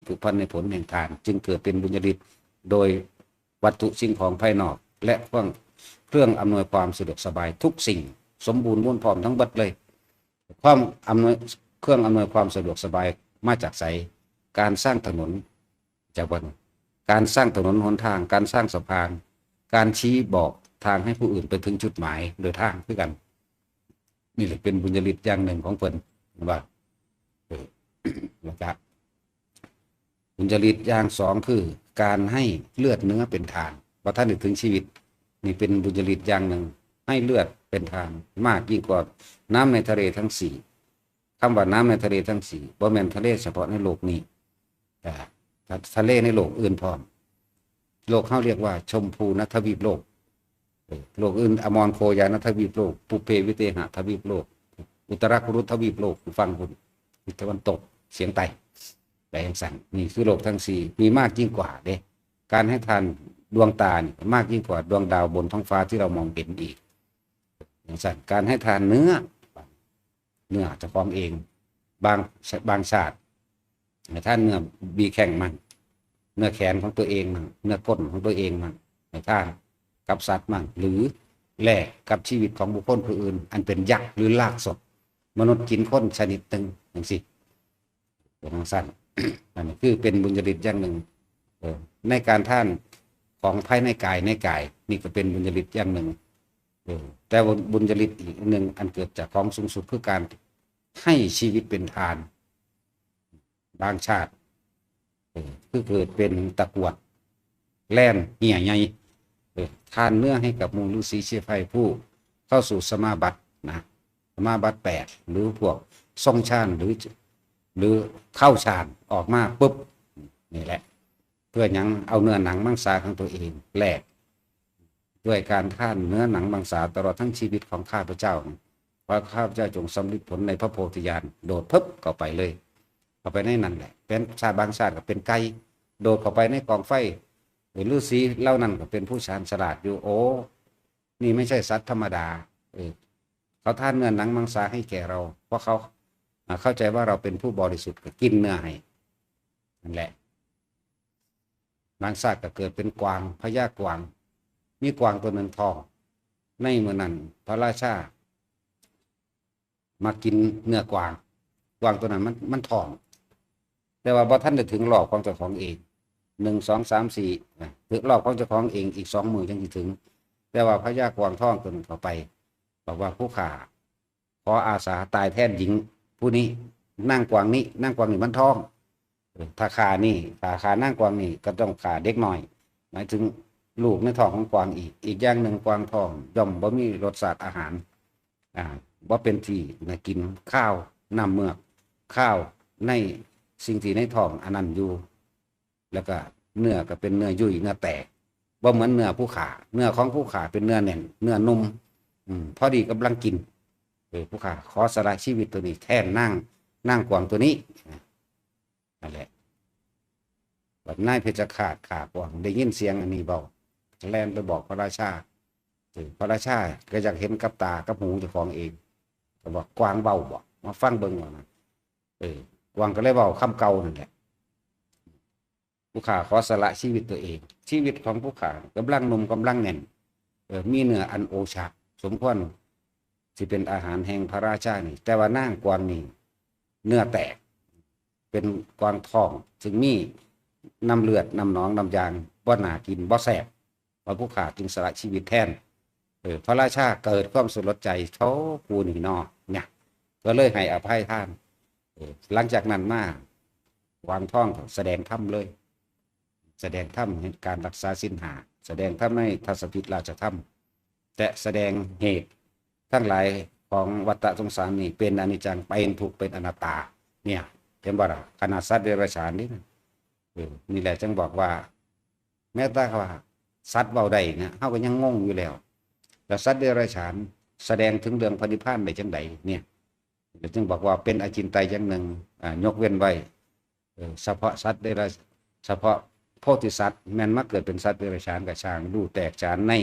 ຜຸພັນໃນຜົນແຫ່ງທານ ຈຶ່ງເກີດເປັນບຸນຍະລິດໂດຍວັດຖຸສິ່ງຂອງພາຍນອກ ແລະ ເຄື່ອງ ເຄື່ອງອຳນວຍຄວາມສະດວກສະບາຍທຸກສິ່ງ ສົມບູນມູນພ້ອມທັງເບິດເລີຍ. ຄວາມອຳນວຍ ເຄື່ອງອຳນວຍຄວາມສະດວກສະບາຍມາຈາກໃສ? ການສ້າງຖະໜົນ ຈາກເບິ່ງ ການສ້າງຖະໜົນຫົນທາງ, ການສ້າງສະພານ, ການຊີ້ບອກທາງໃຫ້ຜູ້ອື່ນໄປເຖິງຈຸດໝາຍໂດຍທາງຄືກັນ. ນີ້ແຫຼະເປັນບຸນຍະລິດຢ່າງໜຶ່ງຂອງເພິ່ນ ເຫັນບໍ່? ເອີ ແລ້ວກະບຸນຍະລິດຢ່າງສອງ ຄືການໃຫ້ເລືອດເນື້ອເປັນທານ ບໍ່ທັນໄດ້ເຖິງຊີວິດ. ນີ້ເປັນບຸນຍະລິດຢ່າງໜຶ່ງ ໃຫ້ເລືອດເປັນທານ ມາກຍິ່ງກວ່ານ້ຳໃນທະເລທັງສີ່. ຄຳວ່ານ້ຳໃນທະເລທັງສີ່ ບໍ່ແມ່ນທະເລສະເພາະໃນໂລກນີ້ ແຕ່ທະ ທະເລໃນໂລກອື່ນພ້ອມ. ໂລກເຮົາລຽກວ່າຊົມພູນະທະວີບໂລກ. ເອີ ໂລກອື່ນ ອະມອນໂຄຍານະທະວີບໂລກ, ປຸບເພວິເຕຫະທະວີບໂລກ, ອຸດຕະຣະຄຸລຸດທະວີບໂລກ ຢູ່ຝັ່ງພຸ້ນ ທິດຕາເວັນຕົກສຽງໃຕ້ ໄປຈັ່ງຊັ້ນ. ນີ້ຄືໂລກທັງສີ່ ມີມາກຍິ່ງກວ່າເດ້. ການໃຫ້ທານດວງຕານີ້ ມາກຍິ່ງກວ່າດວງດາວບົນທ້ອງຟ້າທີ່ເຮົາມອງເຫັນອີກ. ຈັ່ງຊັ້ນ ການໃຫ້ທານເນື້ອ ເນື້ອເຈົ້າຂອງເອງ ບາງ ບາງຊາດ ໃຫ້ທານເນື້ອບີແຂ້ງມັນ ເນື້ອແຂນຂອງຕົວເອງມັນ ເນື້ອກົ້ນຂອງຕົວເອງມັນ ໃຫ້ທານກັບສັດມັນ ຫຼື ແລກກັບຊີວິດຂອງບຸກຄົນຜູ້ອື່ນ ອັນເປັນຍັກ ຫຼື ລາກສົດ ມະນຸດກິນຄົນຊະນິດໜຶ່ງ ຈັ່ງຊີ້ ເປັນຈັ່ງຊັ້ນ. ອັນນີ້ຄືເປັນບຸນຍະລິດຢ່າງໜຶ່ງ ເອີ ໃນການທານຂອງພາຍໃນກາຍ ໃນກາຍ ນີ້ກໍເປັນບຸນຍະລິດຢ່າງໜຶ່ງ. ເອີ ແຕ່ວ່າບຸນຍະລິດອີກອັນໜຶ່ງ ອັນເກີດຈາກຂອງສູງສຸດ ຄືການໃຫ້ຊີວິດເປັນທານ. ບາງຊາດ ເອີ ຄືເກີດເປັນຕະກວດແລ່ນເຫື່ອໃຫຍ່ ເອີ ທານເນື້ອໃຫ້ກັບໝູ່ລືສີເຊໄພຜູ້ເຂົ້າສູ່ສະມາບັດນະ ສະມາບັດແປດ ຫຼື ພວກຊົງຊານ ຫຼື ຫຼື ເຂົ້າຊານ ອອກມາປຶບ ນີ້ແຫຼະ ເພື່ອຫຍັງ? ເອົາເນື້ອໜັງມັງສາຂອງຕົວເອງແລກ ດ້ວຍການທານເນື້ອໜັງມັງສາຕະຫຼອດທັງຊີວິດຂອງຂ້າພະເຈົ້າ. ຂໍຂ້າພະເຈົ້າຈົ່ງສຳລິດຜົນໃນພະໂພທິຍານ. ໂດດເພິບເຂົ້າໄປເລີຍ ເຂົ້າໄປໃນນັ້ນແຫຼະ. ເປັນຊາດ ບາງຊາດກໍເປັນໄກ່ ໂດດເຂົ້າໄປໃນກອງໄຟ. ເອີ ລືສີເຫຼົ່ານັ້ນກໍເປັນຜູ້ຊານສະຫຼາດຢູ່. ໂອ້ ນີ້ໄມ່ໃຊ່ສັດທຳມະດາ. ເອີ ເຂົາທານເນື້ອໜັງມັງສາໃຫ້ແກ່ເຮົາ ເພາະເຂົາ ອາ ເຂົ້າໃຈວ່າເຮົາເປັນຜູ້ບໍລິສຸດ ກໍກິນເນື້ອໃຫ້ ນັ້ນແຫຼະ. ບາງຊາດກໍເກີດເປັນກວາງ ພະຍາກວາງ ມີກວາງຕົວໜຶ່ງທ້ອງ. ໃນມື້ນັ້ນພະລາຊາມາກິນເນື້ອກວາງ ກວາງຕົວນັ້ນມັນ ມັນທ້ອງ ແຕ່ວ່າບໍ່ທັນໄດ້ເຖິງລອບຂອງເຈົ້າຂອງເອງ ໜຶ່ງ ສອງ ສາມ ສີ່ ນະ ເຖິງລອບຂອງເຈົ້າຂອງເອງອີກສອງມື້ຈັ່ງຊິເຖິງ. ແຕ່ວ່າພະຍາກວາງທ້ອງຕົວນັ້ນເຂົ້າໄປ ບອກວ່າ ຜູ້ຂ້າ ຂໍອາສາຕາຍແທນຍິງຜູ້ນີ້ ນາງກວາງນີ້ ນາງກວາງນີ້ມັນທ້ອງ. ເອີ ຖ້າຂ້ານີ້ ຖ້າຂ້ານາງກວາງນີ້ ກໍຕ້ອງຂ້າເດັກນ້ອຍ ໝາຍເຖິງລູກໃນທ້ອງຂອງກວາງອີກ. ອີກຢ່າງໜຶ່ງ ກວາງທ້ອງຍ່ອມບໍ່ມີລົດຊາດອາຫານ ອາ ບໍ່ເປັນທີ່ນາກິນ ຄາວນ້ຳເມືອກ ຄາວໃນສິ່ງທີ່ໃນທ້ອງອັນນັ້ນຢູ່. ແລ້ວກໍເນື້ອກໍເປັນເນື້ອຫຍຸ້ຍ ເນື້ອແຕກ ບໍ່ເໝືອນເນື້ອຜູ້ຂ້າ. ເນື້ອຂອງຜູ້ຂ້າເປັນເນື້ອແໜ້ນ ເນື້ອນຸ່ມ ອືມ ພໍດີກຳລັງກິນ. ເອີ ຜູ້ຂ້າຂໍສະຫຼະຊີວິດຕົວນີ້ແທນນາງ ນາງກວາງຕົວນີ້. ນັ້ນແຫຼະ ບັດນາຍເພັດຊະຄາດຂ້າກວາງໄດ້ຍິນສຽງອັນນີ້ເວົ້າ ແລ່ນໄປບອກພະລາຊາ. ເອີ ພະລາຊາກໍຢາກເຫັນກັບຕາກັບຫູເຈົ້າຂອງເອງ ກໍບອກ ກວາງເວົ້າບໍ? ມາຟັງເບິ່ງ ວ່ານັ້ນ. ເອີ ກວາງກໍເລີຍເວົ້າຄຳເກົ່ານັ້ນແຫຼະ ຜູ້ຂ້າຂໍສະຫຼະຊີວິດຕົວເອງ. ຊີວິດຂອງຜູ້ຂ້າກຳລັງໜຸ່ມກຳລັງແໜ້ນ ເອີ ມີເນື້ອອັນໂອຊະ ສົມຄວນຊິເປັນອາຫານແຫ່ງພະລາຊານີ້. ແຕ່ວ່ານາງກວາງນີ້ເນື້ອແຕກ ເປັນກວາງທ້ອງ ຊຶ່ງມີນ້ຳເລືອດ ນ້ຳໜອງ ນ້ຳຢາງ ບໍ່ໜ້າກິນ ບໍ່ແຊບ. ວ່າຜູ້ຂ້າຈຶ່ງສະຫຼະຊີວິດແທນ. ເອີ ພະລາຊາເກີດຄວາມສະຫຼົດໃຈ ໂທ້ ຜູ້ນີ້ນໍ ຍະ ກໍເລີຍໃຫ້ອະໄພທານ. ເອີ ຫຼັງຈາກນັ້ນມາ ກວາງທອງສະແດງທຳເລີຍ ສະແດງທຳໃນການລັກສາສິນຫ້າ ສະແດງທຳໃນທັດສະພິດລາຊະທຳ ແລະ ສະແດງເຫດທັງຫຼາຍຂອງວັດຕະສົງສານນີ້ເປັນອະນິດຈັງ ເປັນທຸກ ເປັນອະນັດຕາ. ເນຍ ເຫັນບໍ່ລະ? ຂະໜາດສັດເດຍລະສານນີ້ ເອີ ນີ້ແຫຼະຈຶ່ງບອກວ່າ ແມ້ແຕ່ວ່າສັດເວົ້າໄດ້ນະ ເຮົາກໍຍັງງົງຢູ່ແລ້ວ ແລ້ວສັດເດຍລະສານສະແດງເຖິງເລື່ອງພະນິບພານໄດ້ຈັ່ງໃດ? ເນຍ ແລ້ວຈຶ່ງບອກວ່າເປັນອະຈິນໄຕຢ່າງໜຶ່ງ ອາ ຍົກເວັ້ນໄວ້ ເອີ ສະເພາະສັດເດຍລະ ສະເພາະໂພທິສັດແມ່ນມາເກີດເປັນສັດເດຍລະສານກໍຊ່າງ ຮູ້ແຕກສານໃນ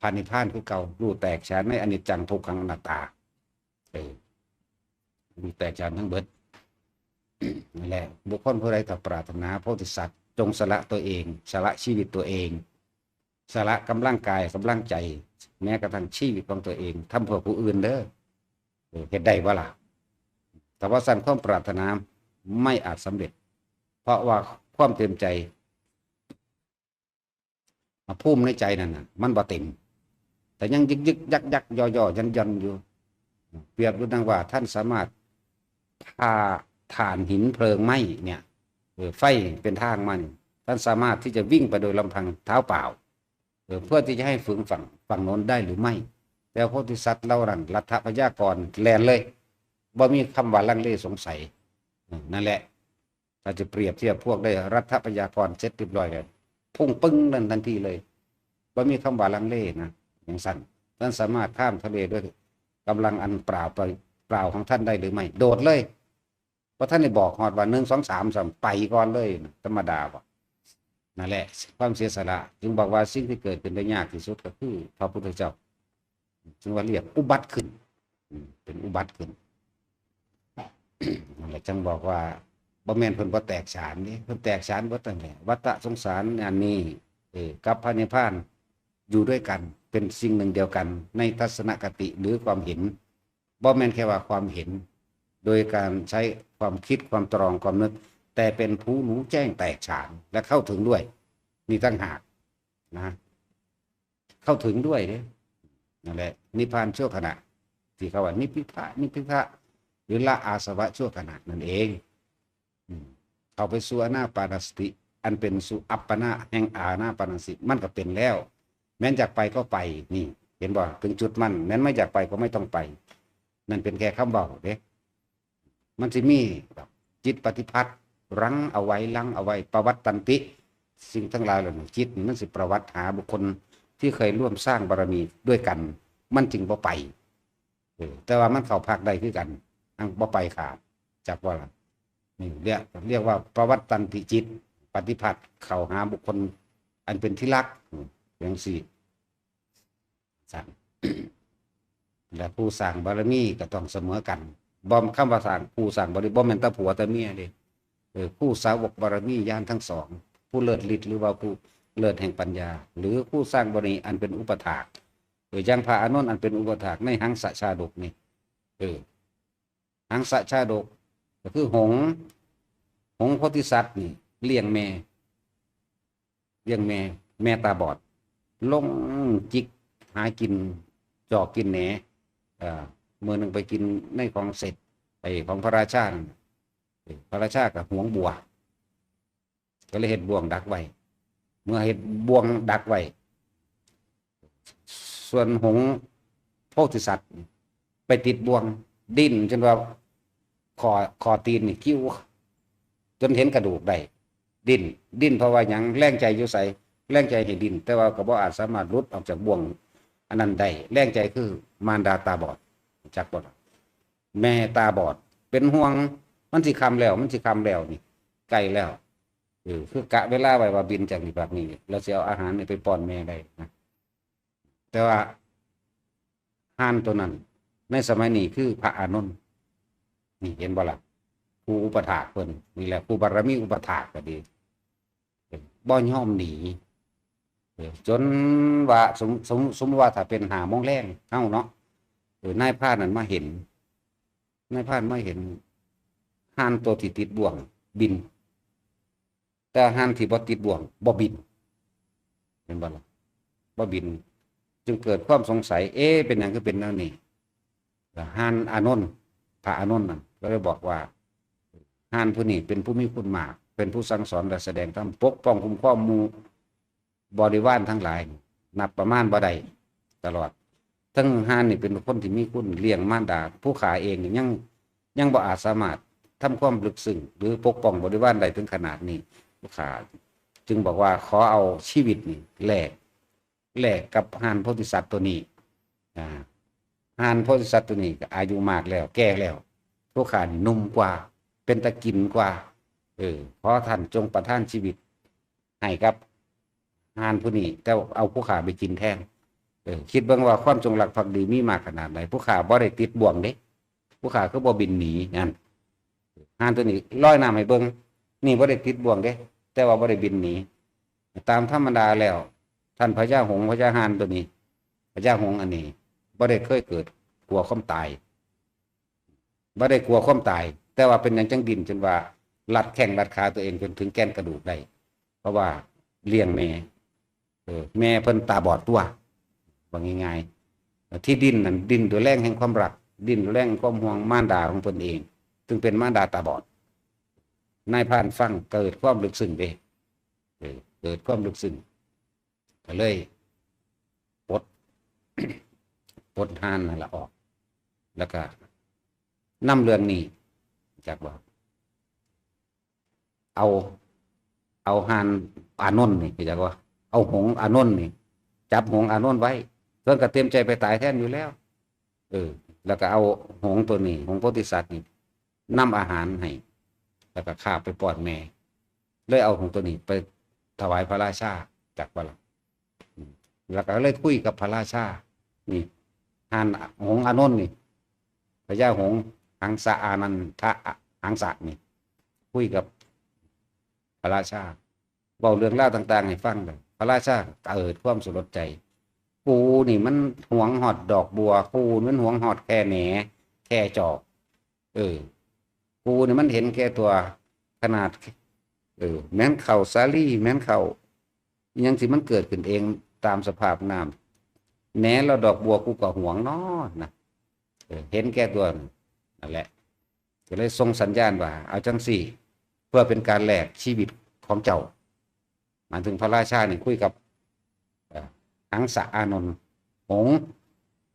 ພະນິບພານຄືເກົ່າ ຮູ້ແຕກສານໃນອະນິດຈັງ ທຸກຂັງ ອະນັດຕາ ເອີ ຮູ້ແຕກສານທັງເບິດ. ເ ນັ້ນແຫຼະ ບຸກຄົນຜູ້ໃດຖ້າປາດຖະໜາໂພທິສັດ ຈົ່ງສະຫຼະຕົວເອງ, ສະຫຼະຊີວິດຕົວເອງ, ສະຫຼະກຳລັງກາຍ, ກຳລັງໃຈ, ແມ້ກະທັ່ງຊີວິດຂອງຕົວເອງ ທຳເພື່ອຜູ້ອື່ນເດີ. ເອີ ເຮັດໄດ້ບໍ່ລະ? ຖ້າບໍ່ຊັ້ນ ຄວາມປາດຖະໜາໄມ່ອາດສຳເລັດ ເພາະວ່າຄວາມເຕັມໃຈ ອາ ພູມໃນໃຈນັ້ນນະ ມັນບໍ່ເຕັມ, ແຕ່ຍັງຍຶກໆ ຍັກໆ ຍໍໆ ຢັນໆ ຢູ່. ປຽບດູດັ່ງວ່າທ່ານສາມາດຜ່າຖ່ານຫີນເພີງໄມ້ເນ່ຍ, ເອີ ໄຟເປັນທາງມານີ້, ທ່ານສາມາດທີ່ຈະວິ່ງໄປໂດຍລຳພັງເທົ້າເປົ່າ ເອີ ເພື່ອທີ່ຈະໃຫ້ເຖິງຝັ່ງ ຝັ່ງໂນ້ນໄດ້ຫຼືໄມ່? ແຕ່ໂພທິສັດເຫຼົ່ານັ້ນ ລັດຖະພະຍາກອນ ແລ່ນເລີຍ ບໍ່ມີຄຳວ່າລັງເລສົງໄສ. ເອີ ນັ້ນແຫຼະ ຖ້າຈະປຽບທຽບພວກໄດ້ລັດຖະພະຍາກອນເສັດຮຽບຮ້ອຍແລ້ວ ພຸ່ງປຶ້ງນັ້ນທັນທີເລີຍ ບໍ່ມີຄຳວ່າລັງເລນະ. ຈັ່ງຊັ້ນ ທ່ານສາມາດຂ້າມທະເລດ້ວຍກຳລັງອັນເປົ່າ ເປົ່າຂອງທ່ານໄດ້ຫຼືໄມ່? ໂດດເລີຍ. ບໍ່ທັນໄດ້ບອກຮອດວ່າ ໜຶ່ງ ສອງ ສາມ ຊ້ຳ ໄປກ່ອນເລີຍນະ ທຳມະດາບໍ່? ນັ້ນແຫຼະ ຄວາມເສຍສະຫຼະ ຈຶ່ງບອກວ່າສິ່ງທີ່ເກີດຂຶ້ນໄດ້ຍາກທີ່ສຸດກໍຄືພະພຸດທະເຈົ້າ. ຈຶ່ງວ່າຮຽກອຸບັດຂຶ້ນ ອືມ ເປັນອຸບັດຂຶ້ນ. ນັ້ນແຫຼະ ຈຶ່ງບອກວ່າ ບໍ່ແມ່ນເພິ່ນບໍ່ແຕກສານເດ້ ເພິ່ນແຕກສານເບິດນັ້ນແຫຼະ. ວັດຕະສົງສານອັນນີ້ ເອີ ກັບພະນິບພານຢູ່ດ້ວຍກັນ ເປັນສິ່ງໜຶ່ງດຽວກັນໃນທັດສະນະຄະຕິ ຫຼື ຄວາມເຫັນ. ບໍ່ແມ່ນແຄ່ວ່າຄວາມເຫັນໂດຍການໃຊ້ຄວາມຄິດ ຄວາມຕຣອງ ຄວາມນຶກ, ແຕ່ເປັນຜູ້ຮູ້ແຈ້ງແຕກສານ ແລະ ເຂົ້າເຖິງດ້ວຍ ນີ້ຕ່າງຫາກນະ. ເຂົ້າເຖິງດ້ວຍເດ້. ນັ້ນແຫຼະ ນິບພານຊົ່ວຂະນະ ທີ່ເຂົາວ່ານິບພິທະ ນິບພິທະ ຫຼື ລະອາສະວະຊົ່ວຂະນະນັ້ນເອງ. ອືມ ເຂົ້າໄປສູ່ອານາປານະສະຕິ ອັນເປັນສຸອັບປະນະແຫ່ງອານາປານະສະຕິ ມັນກໍເປັນແລ້ວ. ແມ່ນຢາກໄປກໍໄປ. ນີ້ ເຫັນບໍ່? ເຖິງຈຸດມັນ ແມ່ນໄມ່ຢາກໄປກໍໄມ່ຕ້ອງໄປ. ນັ້ນເປັນແຄ່ຄຳເວົ້າເດ້. ມັນຊິມີຈິດປະຕິພັດ ລັງເອົາໄວ້ ລັງເອົາໄວ້ ປະວັດຕັນຕິ ສິ່ງທັງຫຼາຍເຫຼົ່ານີ້ ຈິດນີ້ມັນຊິປະຫວັດຫາບຸກຄົນທີ່ເຄີຍຮ່ວມສ້າງບາລະມີດ້ວຍກັນ ມັນຈຶ່ງບໍ່ໄປ. ເອີ ແຕ່ວ່າມັນເຂົ້າພັກໄດ້ຄືກັນ ຍັງບໍ່ໄປຂາດ ຈັກວ່າລະ. ນີ້ ລຽກ ລຽກວ່າປະວັດຕັນຕິຈິດ ປະຕິພັດເຂົ້າຫາບຸກຄົນອັນເປັນທີ່ຮັກ ຈັ່ງຊີ້. ຊັ້ນ ແລະ ຜູ້ສ້າງບາລະມີກໍຕ້ອງສະເໝີກັນ. ບໍ່ ຄຳວ່າສ້າງ ຜູ້ສ້າງບາລະມີ ບໍ່ແມ່ນແຕ່ຜົວແຕ່ເມຍເດ້. ເອີ ຄູ່ສາວົກບາລະມີຍານທັງສອງ ຜູ້ເລີດລິດ ຫຼືວ່າຜູ້ເລີດແຫ່ງປັນຍາ ຫຼື ຄູ່ສ້າງບາລະມີອັນເປັນອຸປະຖາກ ເອີ ຢ່າງພະອານົນອັນເປັນອຸປະຖາກໃນຫັງສະຊາດົກນີ້ ເອີ ຫັງສະຊາດົກ ກໍຄືຫົງ ຫົງໂພທິສັດນີ້ລ້ຽງແມ່ ລ້ຽງແມ່ ແມ່ຕາບອດ ລົງຈິກຫາກິນ ຈອກກິນແໜ. ເອີ ມື້ໜຶ່ງໄປກິນໃນຂອງເສັດ ໄອ້ຂອງພະລາຊານັ້ນ ເອີ ພະລາຊາກໍຫວງບົວ ກໍເລີຍເຮັດບ່ວງດັກໄວ້. ເມື່ອເຮັດບ່ວງດັກໄວ້ ສ່ວນຫົງໂພທິສັດໄປຕິດບ່ວງ ດີ້ນຈົນວ່າ ຂໍ້ ຂໍ້ຕີນນີ້ກິ້ວ ຈົນເຫັນກະດູກໄດ້. ດີ້ນ ດີ້ນເພາະວ່າຫຍັງ? ແຮງໃຈຢູ່ໃສ? ແຮງໃຈໃຫ້ດີ້ນ ແຕ່ວ່າກໍບໍ່ອາດສາມາດຫຼຸດອອກຈາກບ່ວງອັນນັ້ນໄດ້. ແຮງໃຈຄືມານດາຕາບອດ ຈັກບໍ່ລະ? ແມ່ຕາບອດ ເປັນຫ່ວງ ມັນຊິຄ່ຳແລ້ວ ມັນຊິຄ່ຳແລ້ວ ນີ້ໃກ້ແລ້ວ. ເອີ ຄືກະເວລາໄວ້ວ່າບິນຈາກນີ້ບັດນີ້ ແລ້ວຊິເອົາອາຫານນີ້ໄປປ້ອນແມ່ໄດ້ນະ. ແຕ່ວ່າຫ່ານໂຕນັ້ນໃນສະໄໝນີ້ຄືພະອານົນ ນີ້ເຫັນບໍ່ລະ? ຜູ້ອຸປະຖາກເພິ່ນນີ້ແຫຼະ ຜູ້ບາລະມີອຸປະຖາກກໍດີ ບໍ່ຍອມໜີ. ເອີ ຈົນວ່າ ສົມ ສົມ ສົມມຸດວ່າຖ້າເປັນຫ້າໂມງແລງເຮົາເນາະ ເອີ ນາຍພານນັ້ນມາເຫັນ ນາຍພານມາເຫັນຫ່ານໂຕທີ່ຕິດບ່ວງບິນ ແຕ່ຫ່ານທີ່ບໍ່ຕິດບ່ວງບໍ່ບິນ ເຫັນບໍ່ລະ? ບໍ່ບິນ ຈຶ່ງເກີດຄວາມສົງໄສ ເອ ເປັນຫຍັງຄືເປັນແນວນີ້? ແລ້ວຫ່ານອານົນ ພະອານົນນັ້ນກໍເລີຍບອກວ່າ ຫ່ານຜູ້ນີ້ເປັນຜູ້ມີຄຸນມາກ ເປັນຜູ້ສັ່ງສອນ ແລະ ສະແດງທຳ ປົກປ້ອງຄຸ້ມຄອງໝູ່ບໍລິວານທັງຫຼາຍ ນັບປະມານບໍ່ໄດ້ຕະຫຼອດ. ທັງຫ່ານນີ້ເປັນຄົນທີ່ມີຄຸນ ລ້ຽງມານດາ ຜູ້ຂ້າເອງຍັງ ຍັງບໍ່ອາດສາມາດທຳຄວາມລຶກຊຶ້ງ ຫຼື ປົກປ້ອງບໍລິວານໄດ້ເຖິງຂະໜາດນີ້. ຜູ້ຂ້າຈຶ່ງບອກວ່າ ຂໍເອົາຊີວິດນີ້ແລກ ແລກກັບຫ່ານໂພທິສັດໂຕນີ້. ອາ ຫ່ານໂພທິສັດໂຕນີ້ກໍອາຍຸມາກແລ້ວ ແກ່ແລ້ວ ພວກຂ້ານີ້ໜຸ່ມກວ່າ ເປັນຕາກິນກວ່າ. ເອີ ຂໍທ່ານຈົ່ງປະທານຊີວິດໃຫ້ກັບຫ່ານຜູ້ນີ້ ແຕ່ເອົາພວກຂ້າໄປກິນແທນ. ເອີ ຄິດເບິ່ງວ່າຄວາມຈົງລັກພັກດີມີມາກຂະໜາດໃດ. ພວກຂ້າບໍ່ໄດ້ຕິດບ່ວງເດ້ ພວກຂ້າຄືບໍ່ບິນໜີຫັ້ນ. ຫ່ານໂຕນີ້ລອຍນ້ຳໃຫ້ເບິ່ງ. ນີ້ບໍ່ໄດ້ຕິດບ່ວງເດ້ ແຕ່ວ່າບໍ່ໄດ້ບິນໜີ. ຕາມທຳມະດາແລ້ວ ທ່ານພະຍາຫົງ ພະຍາຫ່ານໂຕນີ້ ພະຍາຫົງອັນນີ້ ບໍ່ໄດ້ເຄີຍເກີດກົວຄວາມຕາຍ ບໍ່ໄດ້ກົວຄວາມຕາຍ, ແຕ່ວ່າເປັນຫຍັງຈັ່ງດີ້ນຈົນວ່າລັດແຂ້ງລັດຂາຕົວເອງຈົນເຖິງແກ່ນກະດູກໄດ້? ເພາະວ່າລ້ຽງແມ່ ເອີ ແມ່ເພິ່ນຕາບອດຕົວ ວ່າງ່າຍໆ. ທີ່ດີ້ນນັ້ນ ດີ້ນດ້ວຍແຮງແຫ່ງຄວາມຮັກ, ດີ້ນດ້ວຍແຮງແຫ່ງຄວາມຫ່ວງມານດາຂອງເພິ່ນເອງ, ຊຶ່ງເປັນມານດາຕາບອດ. ນາຍພານຟັງເກີດຄວາມເລິກເຊິ່ງເດ້ ເອີ ເກີດຄວາມເລິກເຊິ່ງ ກໍເລີຍປົດ ປົດຫ່ານນັ້ນລະອອກ ແລ້ວກໍນຳເລື່ອງນີ້ ຈັກວ່າ ເອົາ ເອົາຫ່ານອານົນນີ້ ຮູ້ຈັກບໍ່? ເອົາຫົງອານົນນີ້ ຈັບຫົງອານົນໄວ້ ເພິ່ນກໍເຕັມໃຈໄປຕາຍແທນຢູ່ແລ້ວ. ເອີ ແລ້ວກໍເອົາຫົງໂຕນີ້ ຫົງໂພທິສັດນີ້ ນຳອາຫານໃຫ້ ແລ້ວກໍຄາບໄປປ້ອນແມ່ ເລີຍເອົາຫົງໂຕນີ້ໄປຖວາຍພະລາຊາ ຈັກວ່າລະ ແລ້ວກໍເລີຍຄຸຍກັບພະລາຊາ ນີ້ ທ່ານ ຫົງອານົນນີ້ ພະຍາຫົງ ຫັງສະອານັນທະ ອາ ຫັງສະນີ້ ຄຸຍກັບພະລາຊາ ເວົ້າເລື່ອງລາວຕ່າງໆໃຫ້ຟັງ. ພະລາຊາເກີດຄວາມສະຫຼົດໃຈ ກູນີ້ມັນຫວງຮອດດອກບົວ ກູນີ້ມັນຫວງຮອດແຄ່ແໜ ແຄ່ຈອກ ເອີ ກູນີ້ມັນເຫັນແກ່ຕົວຂະໜາດ ເອີ ແມ່ນເຂົ້າສາລີ ແມ່ນເຂົ້າ ອີ່ຫຍັງທີ່ມັນເກີດຂຶ້ນເອງຕາມສະພາບນ້ຳ ແໜແລ້ວດອກບົວກູກໍຫວງເນາະນະ ເອີ ເຫັນແກ່ຕົວນັ້ນແຫຼະ ກໍເລີຍສົ່ງສັນຍານວ່າ ເອົາຈັ່ງຊີ້ ເພື່ອເປັນການແລກຊີວິດຂອງເຈົ້າ ໝາຍເຖິງພະລາຊານີ້ຄຸຍກັບ ເອີ ຫັງສະອານົນ ຫົງ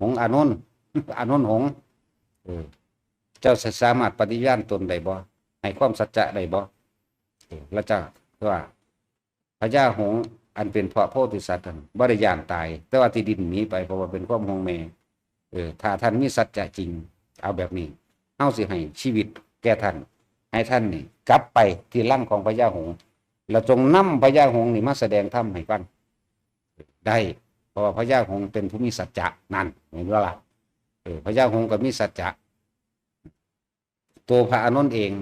ຫົງອານົນ ອານົນຫົງ ເອີ ເຈົ້າສາມາດປະຕິຍານຕົນໄດ້ບໍ່? ໃຫ້ຄວາມສັດຈະໄດ້ບໍ່? ເອີ ລະຈະ ຄືວ່າ ພະຍາຫົງອັນເປັນພະໂພທິສັດນັ້ນບໍ່ໄດ້ຢ້ານຕາຍ ແຕ່ວ່າທີ່ດີ້ນໜີໄປ ເພາະວ່າເປັນຄວາມຫ່ວງແມ່. ເອີ ຖ້າທ່ານມີສັດຈະຈິງ ເອົາແບບນີ້ ເຮົາຊິໃຫ້ຊີວິດແກ່ທ່ານ ໃຫ້ທ່ານນີ້ກັບໄປທີ່ລັງຂອງພະຍາຫົງ ແລ້ວຈົ່ງນຳພະຍາຫົງນີ້ມາສະແດງທຳໃຫ້ຟັງໄດ້ ເພາະວ່າພະຍາຫົງເປັນຜູ້ມີສັດຈະ ນັ້ນ ເຫັນບໍ່ລະ? ເອີ ພະຍາຫົງກໍມີສັດຈະ. ໂຕພະອານົນເອງ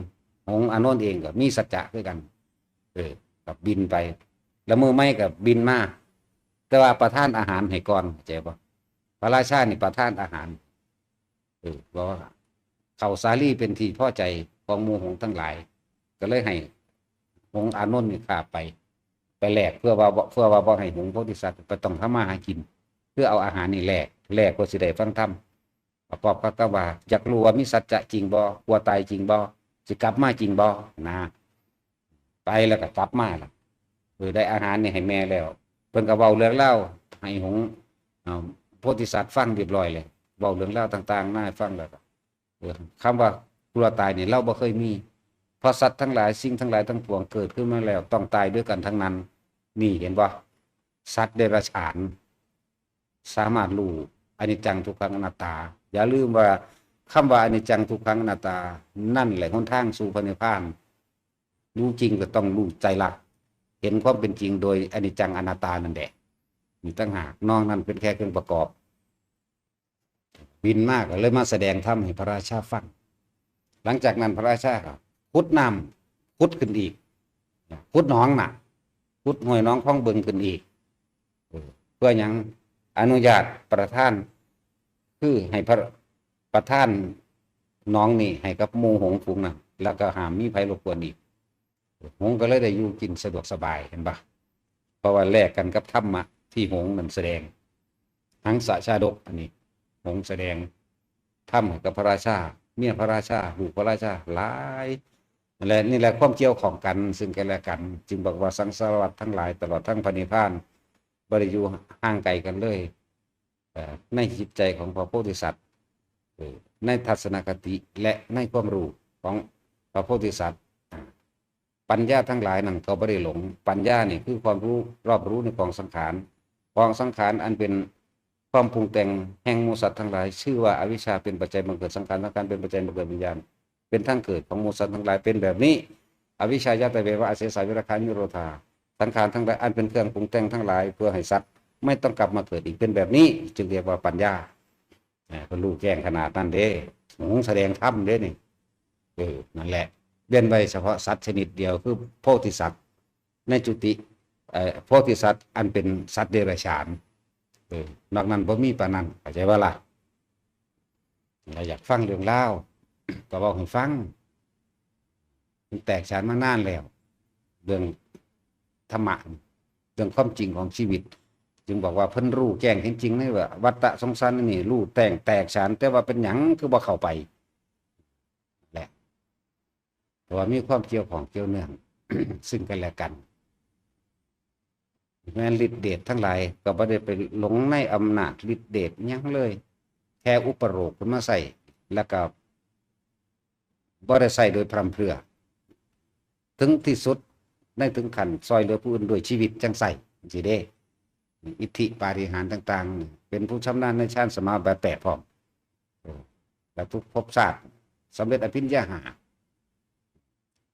ຫົງອານົນເອງກໍມີສັດຈະຄືກັນ ເອີ ກໍບິນໄປ ລະມື້ໃໝ່ກໍບິນມາ ແຕ່ວ່າປະທານອາຫານໃຫ້ກ່ອນ ເຂົ້າໃຈບໍ່? ພະລາຊານີ້ປະທານອາຫານ ເອີ ເພາະວ່າເຂົ້າສາລີເປັນທີ່ພໍໃຈຂອງໝູ່ຫົງທັງຫຼາຍ ກໍເລີຍໃຫ້ຫົງອານົນນີ້ຄາບໄປ ໄປແລກ ເພື່ອວ່າ ເພື່ອວ່າບໍ່ໃຫ້ຫົງໂພທິສັດ ກໍຕ້ອງທຳມາຫາກິນ ເພື່ອເອົາອາຫານນີ້ແລກ ແລກເພື່ອຊິໄດ້ຟັງທຳ. ປະກອບກັບຄຳວ່າ ຢາກຮູ້ວ່າມີສັດຈະຈິງບໍ່? ກົວຕາຍຈິງບໍ່? ຊິກັບມາຈິງບໍ່? ນະ ໄປແລ້ວກໍກັບມາລະ ເອີ ໄດ້ອາຫານນີ້ໃຫ້ແມ່ແລ້ວ ເພິ່ນກໍເວົ້າເລື່ອງລາວໃຫ້ຫົງ ເອີ ໂພທິສັດຟັງຮຽບຮ້ອຍແລ້ວ ເວົ້າເລື່ອງລາວຕ່າງໆນາໃຫ້ຟັງແລ້ວກໍ ເອີ ຄຳວ່າກົວຕາຍນີ້ລາວບໍ່ເຄີຍມີ ເພາະສັດທັງຫຼາຍ ສິ່ງທັງຫຼາຍທັງປວງເກີດຂຶ້ນມາແລ້ວຕ້ອງຕາຍດ້ວຍກັນທັງນັ້ນ ນີ້ເຫັນບໍ່? ສັດເດຍລະສານ ສາມາດຮູ້ອະນິດຈັງ ທຸກຂັງ ອະນັດຕາ. ຢ່າລືມວ່າຄຳວ່າອະນິດຈັງ ທຸກຂັງ ອະນັດຕາ ນັ້ນແຫຼະຫົນທາງສູ່ພະນິບພານ. ຮູ້ຈິງກໍຕ້ອງຮູ້ໄຕລັກ ເຫັນຄວາມເປັນຈິງໂດຍອະນິດຈັງ ອະນັດຕານັ້ນແຫຼະ ມີຕ່າງຫາກ. ນອກນັ້ນເປັນແຄ່ເຄື່ອງປະກອບ. ບິນມາກໍເລີຍມາສະແດງທຳໃຫ້ພະລາຊາຟັງ. ຫຼັງຈາກນັ້ນພະລາຊາກໍຂຸດນ້ຳ ຂຸດຂຶ້ນອີກ ຂຸດໜອງນະ ຂຸດຫ້ວຍໜອງຄອງບຶງຂຶ້ນອີກ. ເອີ ເພື່ອຫຍັງ? ອະນຸຍາດປະທານ ຄືໃຫ້ພະ ປະທານໜອງນີ້ໃຫ້ກັບໝູ່ຫົງຝູງນັ້ນ ແລ້ວກໍຫ້າມມີໃຜລົບກວນອີກ. ຫົງກໍເລີຍໄດ້ຢູ່ກິນສະດວກສະບາຍ ເຫັນບໍ່? ເພາະວ່າແລກກັນກັບທຳມະທີ່ຫົງນັ້ນສະແດງ ຫັງສະຊາດົກ ອັນນີ້ຫົງສະແດງທຳໃຫ້ກັບພະລາຊາ ເມຍພະລາຊາ ລູກພະລາຊາຫຼາຍ ແລະ ນີ້ແຫຼະຄວາມກ່ຽວຂ້ອງກັນຊຶ່ງກັນແລະກັນ ຈຶ່ງບອກວ່າສັງສາລະວັດທັງຫຼາຍ ຕະຫຼອດທັງພະນິບພານ ບໍ່ໄດ້ຢູ່ຫ່າງໄກກັນເລີຍ. ເອີ ໃນຈິດໃຈຂອງພະໂພທິສັດ ເອີ ໃນທັດສະນະຄະຕິ ແລະ ໃນຄວາມຮູ້ຂອງພະໂພທິສັດ ປັນຍາທັງຫຼາຍນັ້ນກໍບໍ່ໄດ້ຫຼົງ. ປັນຍານີ້ຄືຄວາມຮູ້ ຮອບຮູ້ໃນກອງສັງຂານ ກອງສັງຂານອັນເປັນຄວາມປຸງແຕ່ງແຫ່ງໝູ່ສັດທັງຫຼາຍ ຊື່ວ່າອະວິຊຊາເປັນປັດໄຈບັງເກີດສັງຂານ ສັງຂານເປັນປັດໄຈບັງເກີດວິນຍານ ເປັນທາງເກີດຂອງໝູ່ສັດທັງຫຼາຍເປັນແບບນີ້. ອະວິຊຊາ ຢາຕະເວວະ ອາເສສາ ວິຣາຄາ ນິໂຣທາ ສັງຂານທັງຫຼາຍ ອັນເປັນເຄື່ອງປຸງແຕ່ງທັງຫຼາຍ ເພື່ອໃຫ້ສັດໄມ່ຕ້ອງກັບມາເກີດອີກ ເປັນແບບນີ້ ຈຶ່ງຮຽກວ່າປັນຍາ. ເພິ່ນຮູ້ແຈ້ງຂະໜາດນັ້ນເດ້ ຫົງສະແດງທຳເດ້ນີ້. ເອີ ນັ້ນແຫຼະ ເວັ້ນໄວ້ສະເພາະສັດຊະນິດດຽວ ຄືໂພທິສັດໃນຈຸຕິ ເອີ ໂພທິສັດອັນເປັນສັດເດຍລະສານ ເອີ ນອກນັ້ນບໍ່ມີປານນັ້ນ ເຂົ້າໃຈບໍ່ລະ? ລະຢາກຟັງເລື່ອງລາວ ກໍເວົ້າໃຫ້ຟັງ ມັນແຕກສານມານານແລ້ວ ເລື່ອງທຳມະ ເລື່ອງຄວາມຈິງຂອງຊີວິດ ຈຶ່ງບອກວ່າເພິ່ນຮູ້ແຈ້ງເຫັນຈິງໃນວ່າວັດຕະສົງສານນີ້ ຮູ້ແຈ້ງແຕກສານ ແຕ່ວ່າເປັນຫຍັງຄືບໍ່ເຂົ້າໄປແຫຼະ ເພາະວ່າມີຄວາມກ່ຽວຂ້ອງກ່ຽວເນື່ອງ ຊຶ່ງກັນແລະກັນ ແມ່ນລິດເດດທັງຫຼາຍ ກໍບໍ່ໄດ້ໄປຫຼົງໃນອຳນາດລິດເດດຫຍັງເລີຍ ແຄ່ອຸປະໂລກຂຶ້ນມາໃຊ້ ແລ້ວກໍບໍ່ໄດ້ໃຊ້ໂດຍພຣຳເພື່ອ ເຖິງທີ່ສຸດໃນເຖິງຂັ້ນຊ່ອຍເຫຼືອຜູ້ອື່ນດ້ວຍຊີວິດຈັ່ງໃຊ້ ຈັ່ງຊີ້ເດ້ ອິດທິປາລິຫານຕ່າງໆ ເປັນຜູ້ຊຳນານໃນฌານສະມາບັດແປດພ້ອມ ເອີ ແລ້ວທຸກພົບຊາດສຳເລັດອະພິນຍາຫ້າ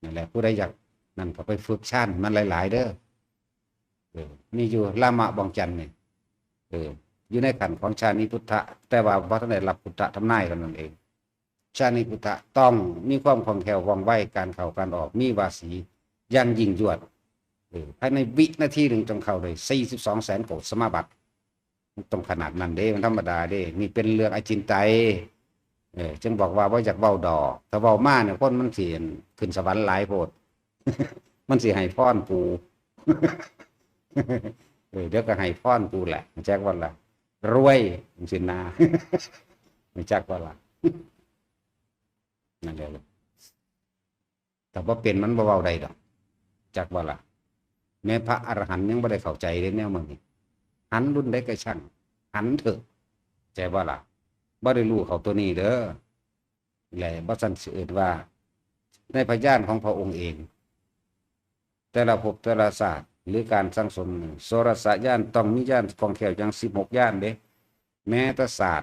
ນັ້ນແຫຼະ ຜູ້ໃດຢາກນັ້ນກໍໄປຝຶກຊານມັນຫຼາຍໆເດີ ເອີ ມີຢູ່ລາມະບວງຈັນນີ້ ເອີ ຢູ່ໃນຂັ້ນຂອງຊານິພຸດທະ ແຕ່ວ່າບໍ່ທັນໄດ້ຮັບພຸດທະທຳນາຍເທົ່ານັ້ນເອງ ຊານິພຸດທະຕ້ອງມີຄວາມຄ່ອງແຄ້ວວ່ອງໄວ ການເຂົ້າການອອກ ມີວາສີຢ່າງຍິ່ງຍວດ ເອີ ພາຍໃນວິນາທີໜຶ່ງຕ້ອງເຂົ້າໄດ້ສີ່ສິບສອງແສນໂກດສະມາບັດ ມັນຕ້ອງຂະໜາດນັ້ນເດ້ ມັນທຳມະດາເດ້ ນີ້ເປັນເລື່ອງອະຈິນໄຕ ເອີ ຈຶ່ງບອກວ່າບໍ່ຢາກເວົ້າດອກ ຖ້າເວົ້າມານີ້ຄົນມັນຊິຂຶ້ນສະຫວັນຫຼາຍໂພດ ມັນຊິໃຫ້ພອນກູ ເອີ ດຽວກໍໃຫ້ພອນກູແຫຼະ ຮູ້ຈັກບໍ່ລະ? ລວຍ ຈັ່ງຊີ້ນາ ຮູ້ຈັກບໍ່ລະ? ນັ້ນແຫຼະ ຖ້າບໍ່ເປັນມັນບໍ່ເວົ້າໄດ້ດອກ ຈັກບໍ່ລະ? ແມ້ພະອະລະຫັນຍັງບໍ່ໄດ້ເຂົ້າໃຈເດ້ແນວໝູ່ນີ້ ຫັນລຸ້ນໃດກໍຊ່າງ ຫັນເຖາະ ເຂົ້າໃຈບໍ່ລະ? ບໍ່ໄດ້ຮູ້ເຂົ້າຕົວນີ້ເດີ ແລະ ບໍ່ຊັ້ນຊິເອີ້ນວ່າໃນພະຍານຂອງພະອົງເອງ ແຕ່ລະພົບແຕ່ລະຊາດ ຫຼື ການສັ່ງສົມ ໂສລະຊະຍານ ຕ້ອງມີຍານຄ່ອງແຄ້ວຢ່າງສິບຫົກຍານເດ້ ແມ້ແຕ່ສາດ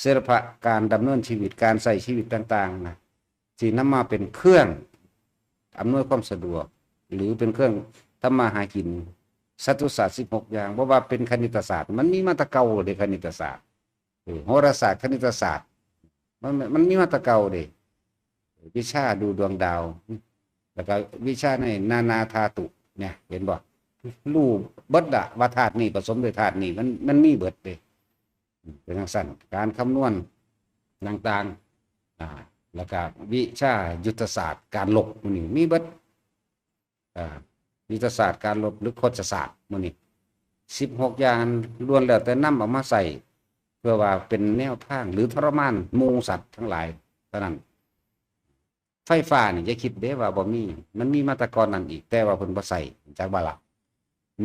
ສິລະປະການດຳເນີນຊີວິດ ການໃຊ້ຊີວິດຕ່າງໆນະ ທີ່ນຳມາເປັນເຄື່ອງອຳນວຍຄວາມສະດວກ ຫຼື ເປັນເຄື່ອງທຳມາຫາກິນ ສັດຕຸສາດສິບຫົກຢ່າງ ບໍ່ວ່າເປັນຄະນິດຕະສາດ ມັນມີມາແຕ່ເກົ່າເດ້ ຄະນິດຕະສາດ ເອີ ໂຫລະສາດ ຄະນິດຕະສາດ ມັນ ມັນມີມາແຕ່ເກົ່າເດ້ ວິຊາດູດວງດາວ ແລ້ວກໍວິຊາໃນນານາທາຕຸ ເຫັນບໍ່? ຮູ້ເບິດລະວ່າທາດນີ້ປະສົມດ້ວຍທາດນີ້ ມັນ ມັນມີເບິດເດ້ ເປັນຈັ່ງຊັ້ນ ການຄຳນວນຕ່າງໆ ອາ ແລ້ວກໍວິຊາຍຸດທະສາດການລົບ ໝູ່ນີ້ມີເບິດ ອາ ຍຸດທະສາດການລົບ ຫຼື ໂຄດຊະສາດ ໝູ່ນີ້ສິບຫົກຢ່າງ ລ້ວນແລ້ວແຕ່ນຳເອົາມາໃຊ້ ເພື່ອວ່າເປັນແນວທາງ ຫຼື ທໍລະມານໝູ່ສັດທັງຫຼາຍເທົ່ານັ້ນ. ໄຟຟ້ານີ້ຢ່າຄິດເດ້ວ່າບໍ່ມີ ມັນມີມາແຕ່ກ່ອນນັ້ນອີກ ແຕ່ວ່າເພິ່ນບໍ່ໃຊ້ ຈັກວ່າລະ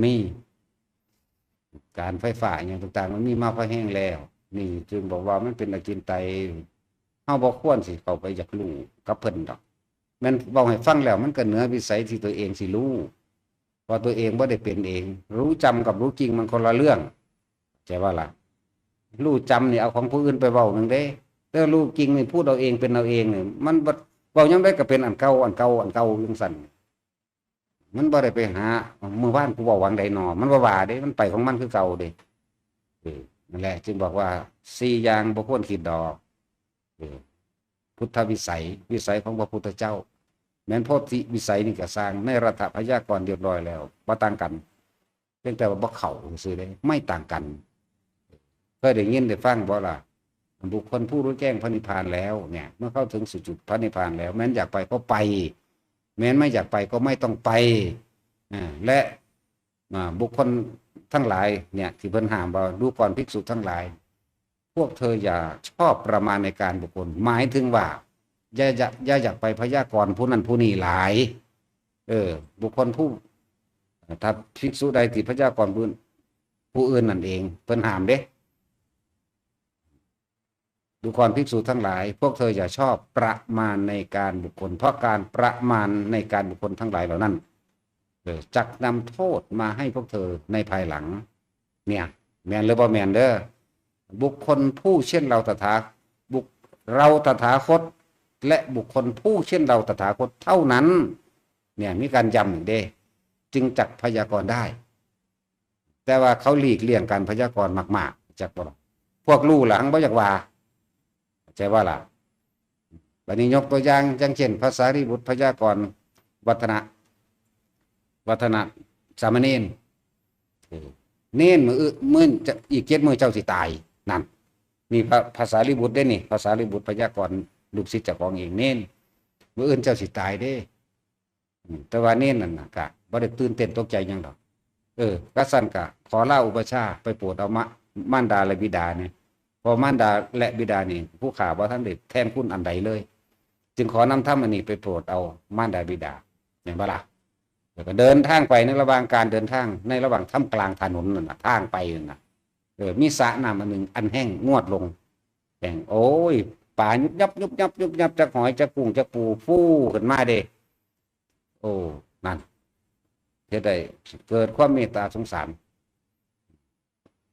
ມີ ການໄຟຟ້າອີ່ຫຍັງຕ່າງໆ ມັນມີມາພໍແຮງແລ້ວ ນີ້ຈຶ່ງບອກວ່າມັນເປັນອະຈິນໄຕ ເຮົາບໍ່ຄວນຊິເຂົ້າໄປຢາກຮູ້ກັບເພິ່ນດອກ ແມ່ນເວົ້າໃຫ້ຟັງແລ້ວ ມັນກໍເໜືອວິໄສທີ່ຕົວເອງຊິຮູ້ ເພາະຕົວເອງບໍ່ໄດ້ເປັນເອງ ຮູ້ຈຳກັບຮູ້ຈິງມັນຄົນລະເລື່ອງ ເຂົ້າໃຈບໍ່ລະ? ຮູ້ຈຳນີ້ເອົາຂອງຜູ້ອື່ນໄປເວົ້າໜຶ່ງເດ້ ແຕ່ຮູ້ຈິງນີ້ພູດເອົາເອງເປັນເອົາເອງນີ້ ມັນບໍ່ ເວົ້າຍາມໃດກໍເປັນອັນເກົ່າ ອັນເກົ່າ ອັນເກົ່າຢູ່ຈັ່ງຊັ້ນ ມັນບໍ່ໄດ້ໄປຫາ ມື້ວານກູເວົ້າຫວ່າງໃດນໍ ມັນບໍ່ວ່າເດ້ ມັນໄປຂອງມັນຄືເກົ່າເດ້. ເອີ ນັ້ນແຫຼະ ຈຶ່ງບອກວ່າສີ່ຢ່າງບໍ່ຄວນຄິດດອກ ເອີ ພຸດທະວິໄສ ວິໄສຂອງພະພຸດທະເຈົ້າ ແມ່ນໂພທິວິໄສນີ້ກໍຊ່າງ ໃນລັດຖະພະຍາກອນຮຽບຮ້ອຍແລ້ວ ບໍ່ຕ່າງກັນ ພຽງແຕ່ວ່າບໍ່ເຂົ້າຊື່ໆເດ້ ໄມ່ຕ່າງກັນ. ເຄີຍໄດ້ຍິນໄດ້ຟັງບໍ່ລະ? ບຸກຄົນຜູ້ຮູ້ແຈ້ງພະນິບພານແລ້ວເນຍ ເມື່ອເຂົ້າເຖິງສູ່ຈຸດພະນິບພານແລ້ວ ແມ່ນຢາກໄປກໍໄປ ແມ່ນໄມ່ຢາກໄປກໍໄມ່ຕ້ອງໄປ. ອາ ແລະ ອາ ບຸກຄົນທັງຫຼາຍເນຍ ທີ່ເພິ່ນຫ້າມວ່າ ດູກ່ອນ ພິກສຸທັງຫຼາຍ ພວກເທີຢ່າຊອບປະມານໃນການບຸກຄົນ ໝາຍເຖິງວ່າ ຢ່າ ຢ່າ ຢ່າຢາກໄປພະຍາກອນຜູ້ນັ້ນຜູ້ນີ້ຫຼາຍ. ເອີ ບຸກຄົນຜູ້ ຖ້າພິກສຸໃດທີ່ພະຍາກອນຜູ້ ຜູ້ອື່ນນັ້ນເອງ ເພິ່ນຫ້າມເດ້ ດູກ່ອນ ພິກສຸທັງຫຼາຍ ພວກເທີຢ່າຊອບປະມານໃນການບຸກຄົນ ເພາະການປະມານໃນການບຸກຄົນທັງຫຼາຍເຫຼົ່ານັ້ນ ເອີ ຈັກນຳໂທດມາໃຫ້ພວກເທີໃນພາຍຫຼັງ. ເນຍ ແມ່ນຫຼືບໍ່ແມ່ນເດີ? ບຸກຄົນຜູ້ເຊັ່ນເຮົາຕະຖາ ບຸກ ເຮົາຕະຖາຄົດ ແລະ ບຸກຄົນຜູ້ເຊັ່ນເຮົາຕະຖາຄົດເທົ່ານັ້ນ ເນຍ ມີການຢ້ຳອີກເດ້ ຈຶ່ງຈັກພະຍາກອນໄດ້. ແຕ່ວ່າເຂົາຫຼີກລ່ຽງການພະຍາກອນມາກໆ ຈັກບໍ່ລະ? ພວກຮູ້ລະຫັງບໍ່ຢາກວ່າ ເຂົ້າໃຈບໍ່ລະ? ບາດນີ້ຍົກຕົວຢ່າງ ຢ່າງເຊັ່ນ ພະສາລີບຸດພະຍາກອນ ວັດທະນະ ວັດທະນະສາມະເນນ ເອີ ເນນ ມື້ອື່ນ ມື້ຈະ ອີກເຈັດມື້ເຈົ້າຊິຕາຍ ນັ້ນ ນີ້ພະ ພະສາລີບຸດເດ້ນີ້ ພະສາລີບຸດພະຍາກອນ ລູກສິດເຈົ້າຂອງເອງ ເນນ ມື້ອື່ນເຈົ້າຊິຕາຍເດ້. ອືມ ແຕ່ວ່າເນນນັ້ນນະ ກະບໍ່ໄດ້ຕື່ນເຕັ້ນຕົກໃຈຫຍັງດອກ. ເອີ ກະຊັ້ນກະຂໍລາອຸປະຊາ ໄປໂປດເອົາມາ ມານດາ ແລະ ບິດານີ້ ເພາະມານດາ ແລະ ບິດານີ້ ຜູ້ຂ້າບໍ່ທັນໄດ້ແທນຄຸນອັນໃດເລີຍ ຈຶ່ງຂໍນຳທຳອັນນີ້ໄປໂປດເອົາມານດາບິດາ ແມ່ນບໍ່ລະ? ແລ້ວກໍເດີນທາງໄປ ໃນລະຫວ່າງການເດີນທາງ ໃນລະຫວ່າງທ່າມກາງຖະໜົນນັ້ນນະ ທາງໄປນັ້ນນະ ເອີ ມີສະນ້ຳອັນໜຶ່ງ ອັນແຫ້ງງວດລົງ ແຫ້ງ ໂອ້ຍ ປາຍຸບຍັບ ຍຸບຍັບ ຍຸບຍັບ ຈັກຫອຍ ຈັກກຸ້ງ ຈັກປູ ຟູຂຶ້ນມາເດ້. ໂອ້ ນັ້ນ ເຮັດໃຫ້ເກີດຄວາມເມດຕາສົງສານ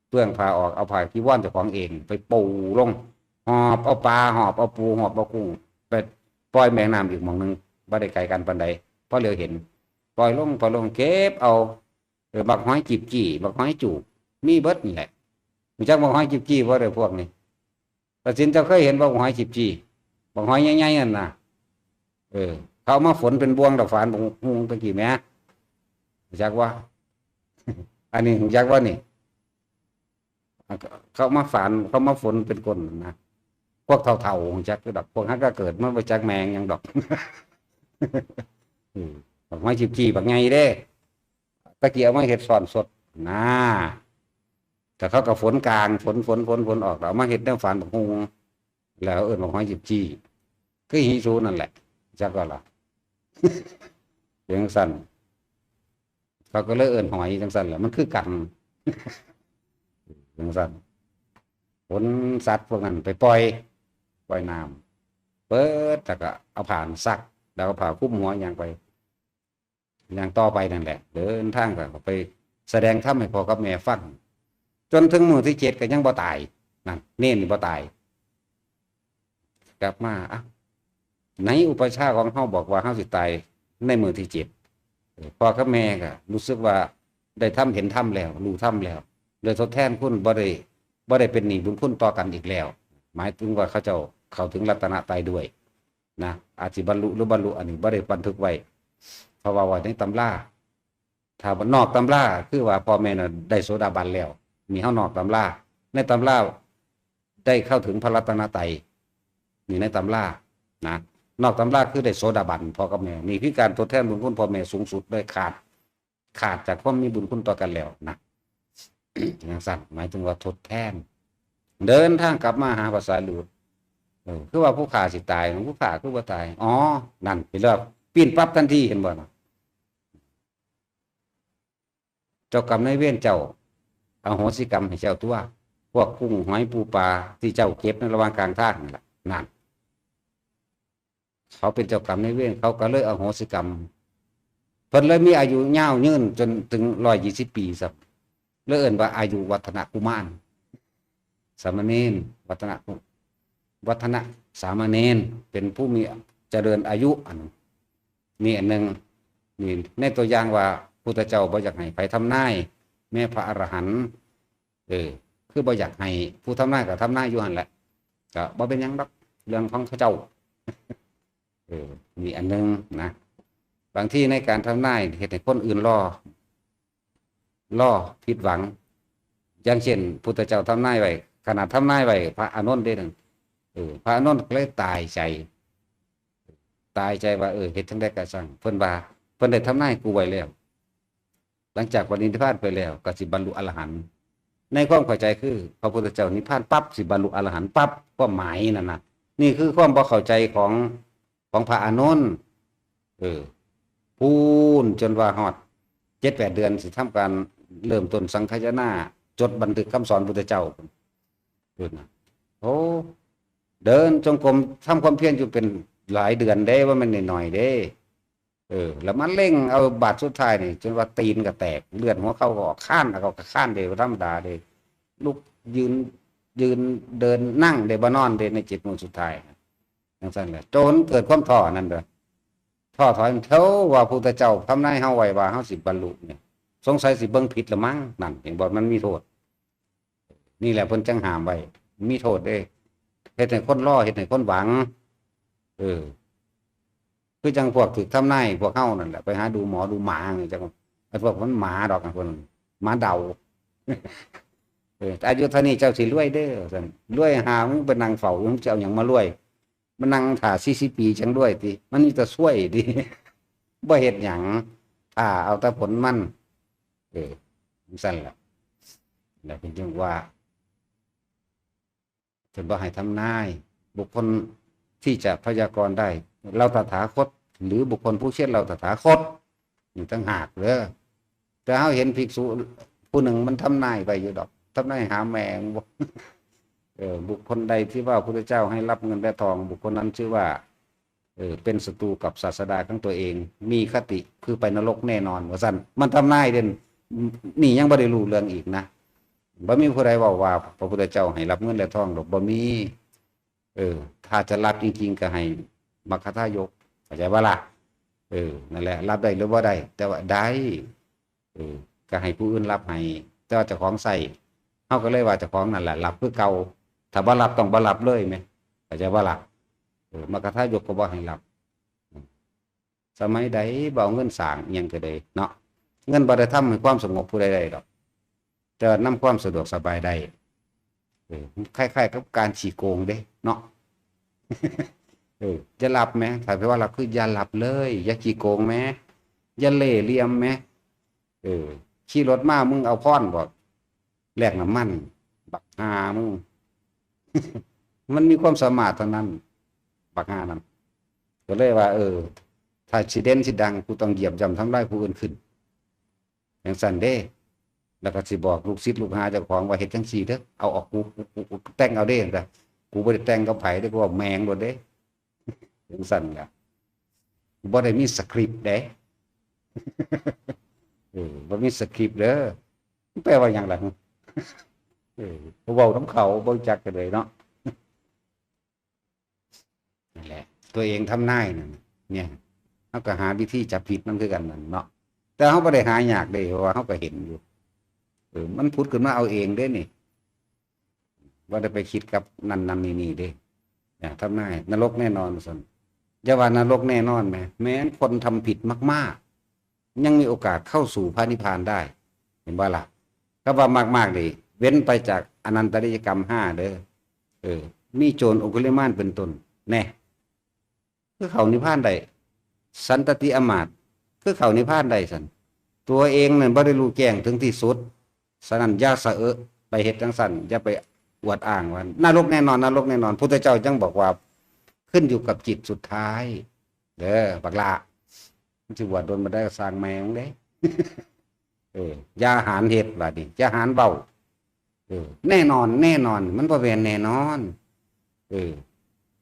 ເປືອງຜ້າອອກ ເອົາຜ້າຈີວອນເຈົ້າຂອງເອງໄປປູລົງ ຫອບເອົາປາ ຫອບເອົາປູ ຫອບເອົາກຸ້ງ ໄປປ່ອຍແມ່ນ້ຳອີກໝ່ອງໜຶ່ງ ບໍ່ໄດ້ໄກກັນປານໃດ ພໍຫຼຽວເຫັນ ປ່ອຍລົງ ປ່ອຍລົງ ເກັບເອົາ ເອີ ບັກຫອຍຈິບຈີ່ ບັກຫອຍຈູບ ມີເບິດນີ້ແຫຼະ. ຮູ້ຈັກບັກຫອຍຈິບຈີ່ບໍ່ເດີພວກນີ້? ປະສິນ ເຈົ້າເຄີຍເຫັນບໍ່ ບັກຫອຍຈິບຈີ່ ບັກຫອຍໃຫຍ່ໆນັ້ນນະ? ເອີ ເຂົາເອົາມາຝົນເປັນບ່ວງດອກ ຝານບັກຮຸ່ງຕະກີ້ແໝ ຮູ້ຈັກບໍ່? ອັນນີ້ຮູ້ຈັກບໍ່ນີ້? ເຂົາເອົາມາຝານ ເຂົາເອົາມາຝົນເປັນກົ້ນນະ ພວກເຖົ້າໆຮູ້ຈັກຢູ່ດອກ ພວກຫາກະເກີດມາບໍ່ຈັກແມ່ງຫຍັງດອກ. ອືມ ບັກຫອຍຈິບຈີ່ບັກໃຫຍ່ເດ້ ຕະກີ້ເອົາມາເຮັດຊ້ອນສົດນະ ແຕ່ເຂົາກໍຝົນກາງ ຝົນ ຝົນ ຝົນ ຝົນອອກ ແລ້ວເອົາມາເຮັດແນວຝານບັກຮຸ່ງ ແລ້ວເອີ້ນວ່າຫອຍຈິບຈີ່ ຄືຫີສູນັ້ນແຫຼະ ຈັກວ່າລະ ເປັນຈັ່ງຊັ້ນ ເຂົາກໍເລີຍເອີ້ນຫອຍຈັ່ງຊັ້ນແຫຼະ ມັນຄືກັນ ຈັ່ງຊັ້ນ ຂົນສັດພວກນັ້ນໄປປ່ອຍ ປ່ອຍນ້ຳ ເປີດ ແລ້ວກໍເອົາຜ້າຊັກ ແລ້ວເອົາຜ້າຄຸມຫົວຍ່າງໄປ ຢ່າງຕໍ່ໄປນັ້ນແຫຼະ ເດີນທາງກໍໄປສະແດງທຳໃຫ້ພໍ່ກັບແມ່ຟັງ ຈົນເຖິງມື້ທີເຈັດກໍຍັງບໍ່ຕາຍ ນັ້ນ ເນນນີ້ບໍ່ຕາຍ ກັບມາ ອາ ໃນອຸປະຊາຂອງເຮົາບອກວ່າເຮົາຊິຕາຍໃນມື້ທີເຈັດ ເອີ ພໍ່ກັບແມ່ກໍຮູ້ສຶກວ່າໄດ້ທຳເຫັນທຳແລ້ວ ຮູ້ທຳແລ້ວ ໄດ້ທົດແທນຄຸນ ບໍ່ໄດ້ ບໍ່ໄດ້ເປັນໜີ້ບຸນຄຸນຕໍ່ກັນອີກແລ້ວ ໝາຍເຖິງວ່າເຂົາເຈົ້າເຂົ້າເຖິງລັດຕະນະໄຕດ້ວຍ ນະ ອາດຊິບັນລຸ ຫຼື ບໍ່ບັນລຸ ອັນນີ້ບໍ່ໄດ້ບັນທຶກໄວ້ ເພາະວ່າໄວ້ໃນຕຳລາ ຖ້າວ່ານອກຕຳລາ ຄືວ່າພໍ່ແມ່ນະໄດ້ໂສດາບັນແລ້ວ ນີ້ເຮົານອກຕຳລາ ໃນຕຳລາໄດ້ເຂົ້າເຖິງພະລັດຕະນະໄຕ ນີ້ໃນຕຳລານະ ນອກຕຳລາຄືໄດ້ໂສດາບັນ ພໍ່ກັບແມ່ ນີ້ຄືການທົດແທນບຸນຄຸນພໍ່ແມ່ສູງສຸດ ໂດຍຂາດ ຂາດຈາກຄວາມມີບຸນຄຸນຕໍ່ກັນແລ້ວນະ ຈັ່ງຊັ້ນ ໝາຍເຖິງວ່າທົດແທນ ເດີນທາງກັບມາຫາພະສາລີບຸດ ເອີ ຄືວ່າຜູ້ຂ້າຊິຕາຍ ຜູ້ຂ້າຄືບໍ່ຕາຍ ອໍ ນັ້ນ ເຫັນແລ້ວ ປີ້ນປັບທັນທີ ເຫັນບໍ່ນະ ເຈົ້າກຳນາຍເວນເຈົ້າ ອະໂຫສິກຳໃຫ້ເຈົ້າຕົວະ ພວກກຸ້ງຫອຍປູປາທີ່ເຈົ້າເກັບໃນລະຫວ່າງກາງທາງນັ້ນລະ ນັ້ນ ເຂົາເປັນເຈົ້າກຳນາຍເວນ ເຂົາກໍເລີຍອະໂຫສິກຳ ເພິ່ນເລີຍມີອາຍຸຍາວຍືນຈົນເຖິງຮ້ອຍຊາວປີຊ້ຳ ເລີຍເອີ້ນວ່າອາຍຸວັດທະນະກຸມານ ສາມະເນນ ວັດທະນະ ວັດທະນະສາມະເນນ ເປັນຜູ້ມີຈະເລີນອາຍຸ ອັນນີ້ອັນໜຶ່ງ ນີ້ໃນຕົວຢ່າງວ່າພຸດທະເຈົ້າບໍ່ຢາກໃຫ້ໃຜທຳນາຍ ແມ້ພະອະລະຫັນ ເອີ ຄືບໍ່ຢາກໃຫ້ຜູ້ທຳນາຍກໍທຳນາຍຢູ່ຫັ້ນແຫຼະ ກໍບໍ່ເປັນຫຍັງດອກ ເລື່ອງຂອງເຂົາເຈົ້າ ເອີ ນີ້ອັນໜຶ່ງນະ ບາງທີໃນການທຳນາຍເຮັດໃຫ້ຄົນອື່ນລໍ ລໍຜິດຫວັງ ຢ່າງເຊັ່ນ ພຸດທະເຈົ້າທຳນາຍໄວ້ ຂະໜາດທຳນາຍໄວ້ພະອານົນເດ້ນັ້ນ ເອີ ພະອານົນກໍເລີຍຕາຍໃຈ ຕາຍໃຈວ່າ ເອີ ເຮັດຈັ່ງໃດກໍຊ່າງ ເພິ່ນວ່າ ເພິ່ນໄດ້ທຳນາຍກູໄວ້ແລ້ວ ຫຼັງຈາກປະລິນິບພານໄປແລ້ວກໍຊິບັນລຸອະລະຫັນ ໃນຄວາມເຂົ້າໃຈຄື ພະພຸດທະເຈົ້ານິບພານປັບ ຊິບັນລຸອະລະຫັນປັບ ຄວາມໝາຍນັ້ນນະ ນີ້ຄືຄວາມບໍ່ເຂົ້າໃຈຂອງ ຂອງພະອານົນ ເອີ ພູນ ຈົນວ່າຮອດເຈັດແປດເດືອນ ຊິທຳການເລີ່ມຕົ້ນສັງຄະຍານາ ຈົດບັນທຶກຄຳສອນພຸດທະເຈົ້າພຸ້ນນະ ໂອ້ ເດີນຈົງກົມ ທຳຄວາມພຽນຢູ່ເປັນຫຼາຍເດືອນເດ້ ບໍ່ແມ່ນໜ້ອຍໆເດ້ ເອີ ແລ້ວມາເລັ່ງເອົາບາດສຸດທ້າຍນີ້ ຈົນວ່າຕີນກໍແຕກ ເລືອດຫົວເຂົ່າກໍອອກ ຄານ ເອົາກໍຄານເດ້ ບໍ່ທຳມະດາເດ້ ລຸກ ຢືນ ຢືນ ເດີນ ນັ່ງເດ້ ບໍ່ນອນເດ້ ໃນເຈັດມື້ສຸດທ້າຍ ຈັ່ງຊັ້ນແຫຼະ ຈົນເກີດຄວາມທໍ້ນັ້ນເດີ ທໍ້ຖອຍ ເທົ່າວ່າພຸດທະເຈົ້າທຳນາຍເຮົາໄວ້ວ່າເຮົາຊິບັນລຸນີ້ ສົງໄສຊິເບິ່ງຜິດລະມັງ ນັ້ນ ເຫັນບໍ່ ມັນມີໂທດ ນີ້ແຫຼະເພິ່ນຈັ່ງຫ້າມໄວ້ ມີໂທດເດ້ ເຮັດໃຫ້ຄົນລໍ ເຮັດໃຫ້ຄົນຫວັງ ເອີ ເອີ ຄືຈັ່ງພວກຖືກທຳນາຍພວກເຮົານັ້ນແຫຼະ ໄປຫາດູໝໍດູໝາຫຍັງຈັ່ງ ໄອ້ພວກມັນໝາດອກ ພວກນັ້ນໝາເດົາ ເອີ ອາຍຸເທົ່ານີ້ເຈົ້າຊິລວຍເດີ ວ່າຊັ້ນ ລວຍຫາ ມຶງໄປນັ່ງເຝົ້າຢູ່ ມຶງຈະເອົາຫຍັງມາລວຍ? ມານັ່ງຖ້າສີ່ສິບປີຈັ່ງລວຍຕິ ມັນມີແຕ່ຊວຍຕິ ບໍ່ເຮັດຫຍັງ ຖ້າເອົາແຕ່ຜົນມັນ ເອີ ຈັ່ງຊັ້ນລະ ແລ້ວເພິ່ນຈຶ່ງວ່າ ເພິ່ນບໍ່ໃຫ້ທຳນາຍ ບຸກຄົນທີ່ຈະພະຍາກອນໄດ້ ເຫຼົ່າຕະຖາຄົດ ຫຼື ບຸກຄົນຜູ້ເຊັ່ນເຫຼົ່າຕະຖາຄົດ ນີ້ຕ່າງຫາກເດີ ແຕ່ເຮົາເຫັນພິກສຸຜູ້ໜຶ່ງມັນທຳນາຍໄວ້ຢູ່ດອກ ທຳນາຍຫາແມ່ງບໍ່ ເອີ ບຸກຄົນໃດທີ່ວ່າພະພຸດທະເຈົ້າໃຫ້ລັບເງິນແລະທອງ ບຸກຄົນນັ້ນຊື່ວ່າ ເອີ ເປັນສັດຕູກັບສາດສະດາຂອງຕົວເອງ ມີຄະຕິຄືໄປນະລົກແນ່ນອນ ວ່າຊັ້ນ ມັນທຳນາຍເດັ່ນ ນີ້ຍັງບໍ່ໄດ້ຮູ້ເລື່ອງອີກນະ ບໍ່ມີຜູ້ໃດເວົ້າວ່າພະພຸດທະເຈົ້າໃຫ້ລັບເງິນແລະທອງດອກ ບໍ່ມີ ເອີ ຖ້າຈະລັບຈິງໆ ກໍໃຫ້ມັກຄະທາຍົກ ເຂົ້າໃຈບໍ່ລະ? ເອີ ນັ້ນແຫຼະ ລັບໄດ້ຫຼືບໍ່ໄດ້? ແຕ່ວ່າໄດ້ ເອີ ກໍໃຫ້ຜູ້ອື່ນລັບໃຫ້ ແຕ່ວ່າເຈົ້າຂອງໃຊ້ ເຮົາກໍເລີຍວ່າເຈົ້າຂອງນັ້ນແຫຼະລັບຄືເກົ່າ ຖ້າບໍ່ລັບຕ້ອງບໍ່ລັບເລີຍແມະ ເຂົ້າໃຈບໍ່ລະ? ເອີ ມັກຄະທາຍົກກໍບໍ່ໃຫ້ລັບ ສະໄໝໃດບໍ່ເອົາເງິນສ້າງອີ່ຫຍັງກໍໄດ້ເນາະ ເງິນບໍ່ໄດ້ທຳໃຫ້ຄວາມສະຫງົບຜູ້ໃດໄດ້ດອກ ແຕ່ວ່ານຳຄວາມສະດວກສະບາຍໄດ້ ເອີ ຄ້າຍໆກັບການຂີ້ໂກງເດ້ເນາະ ເອີ ຢ່າລັບແມະ ຖ້າແປວ່າລັບຄືຢ່າລັບເລີຍ ຢ່າຂີ້ໂກງແມະ ຢ່າເລ່ຫຼ່ຽມແມະ ເອີ ຂີ່ລົດມາ ມຶງເອົາພອນບໍ ແລກນ້ຳມັນ ບັກຫ່າມຶງ ມັນມີຄວາມສາມາດເທົ່ານັ້ນ ບັກຫ່ານັ້ນ ກໍເລີຍວ່າ ເອີ ຖ້າຊິເດັ່ນຊິດັງ ກູຕ້ອງຢຽບຢ່ຳທຳລາຍຜູ້ອື່ນຂຶ້ນ ຈັ່ງຊັ້ນເດ້ ແລ້ວກໍຊິບອກລູກສິດລູກຫາເຈົ້າຂອງວ່າ ເຮັດຈັ່ງຊີ້ເດີ ເອົາອອກ ກູ ກູ ກູ ກູແຕ່ງເອົາເດ້ ແຕ່ກູບໍ່ໄດ້ແຕ່ງກັບໃຜເດ້ ກູເວົ້າແມ່ງໂລດເດ້ ຈັ່ງຊັ້ນລະ ບໍ່ໄດ້ມີສະຄຣິບເດ້ ເອີ ບໍ່ມີສະຄຣິບເດີ ມັນແປວ່າຫຍັງລະ ເອີ ເວົ້ານຳເຂົາບໍ່ຮູ້ຈັກກັນເລີຍເນາະ ນັ້ນແຫຼະ ຕົວເອງທຳນາຍນັ້ນ ເນຍ ເຮົາກໍຫາວິທີຈັບຜິດມັນຄືກັນນັ້ນເນາະ ແຕ່ເຮົາບໍ່ໄດ້ຫາຍາກເດ້ ເພາະວ່າເຮົາກໍເຫັນຢູ່ ເອີ ມັນຜຸດຂຶ້ນມາເອົາເອງເດ້ນີ້ ບໍ່ໄດ້ໄປຄິດກັບນັ້ນນັ້ນນີ້ນີ້ເດ້ ນະ ທຳນາຍນະລົກແນ່ນອນວ່າຊັ້ນ ຢ່າວ່ານະລົກແນ່ນອນແໝ ແມ່ນຄົນທຳຜິດມາກໆ ຍັງມີໂອກາດເຂົ້າສູ່ພະນິບພານໄດ້ ເຫັນບໍ່ລະ? ຄຳວ່າມາກໆນີ້ ເວັ້ນໄປຈາກອະນັນຕະລິຍະກຳຫ້າເດີ ເອີ ມີໂຈນອົງຄຸລິມານເປັນຕົ້ນ ແນ່ ຄືເຂົ້ານິບພານໄດ້ ສັນຕະຕິອາມາດ ຄືເຂົ້ານິບພານໄດ້ຊັ້ນ ຕົວເອງນັ້ນບໍ່ໄດ້ຮູ້ແຈ້ງເຖິງທີ່ສຸດ ສະນັ້ນຢ່າສະເອາະໄປເຮັດຈັ່ງຊັ້ນ ຢ່າໄປອວດອ້າງວ່ານະລົກແນ່ນອນ ນະລົກແນ່ນອນ ພຸດທະເຈົ້າຍັງບອກວ່າ ຂຶ້ນຢູ່ກັບຈິດສຸດທ້າຍ ເດີບັກຫຼ້າ ມັນຊິບວດດົນປານໃດກໍຊ່າງແມ່ງເດ້ ເອີ ຢ່າຫານເຮັດບາດນີ້ ຢ່າຫານເວົ້າ ເອີ ແນ່ນອນ ແນ່ນອນ ມັນບໍ່ແມ່ນແນ່ນອນ ເອີ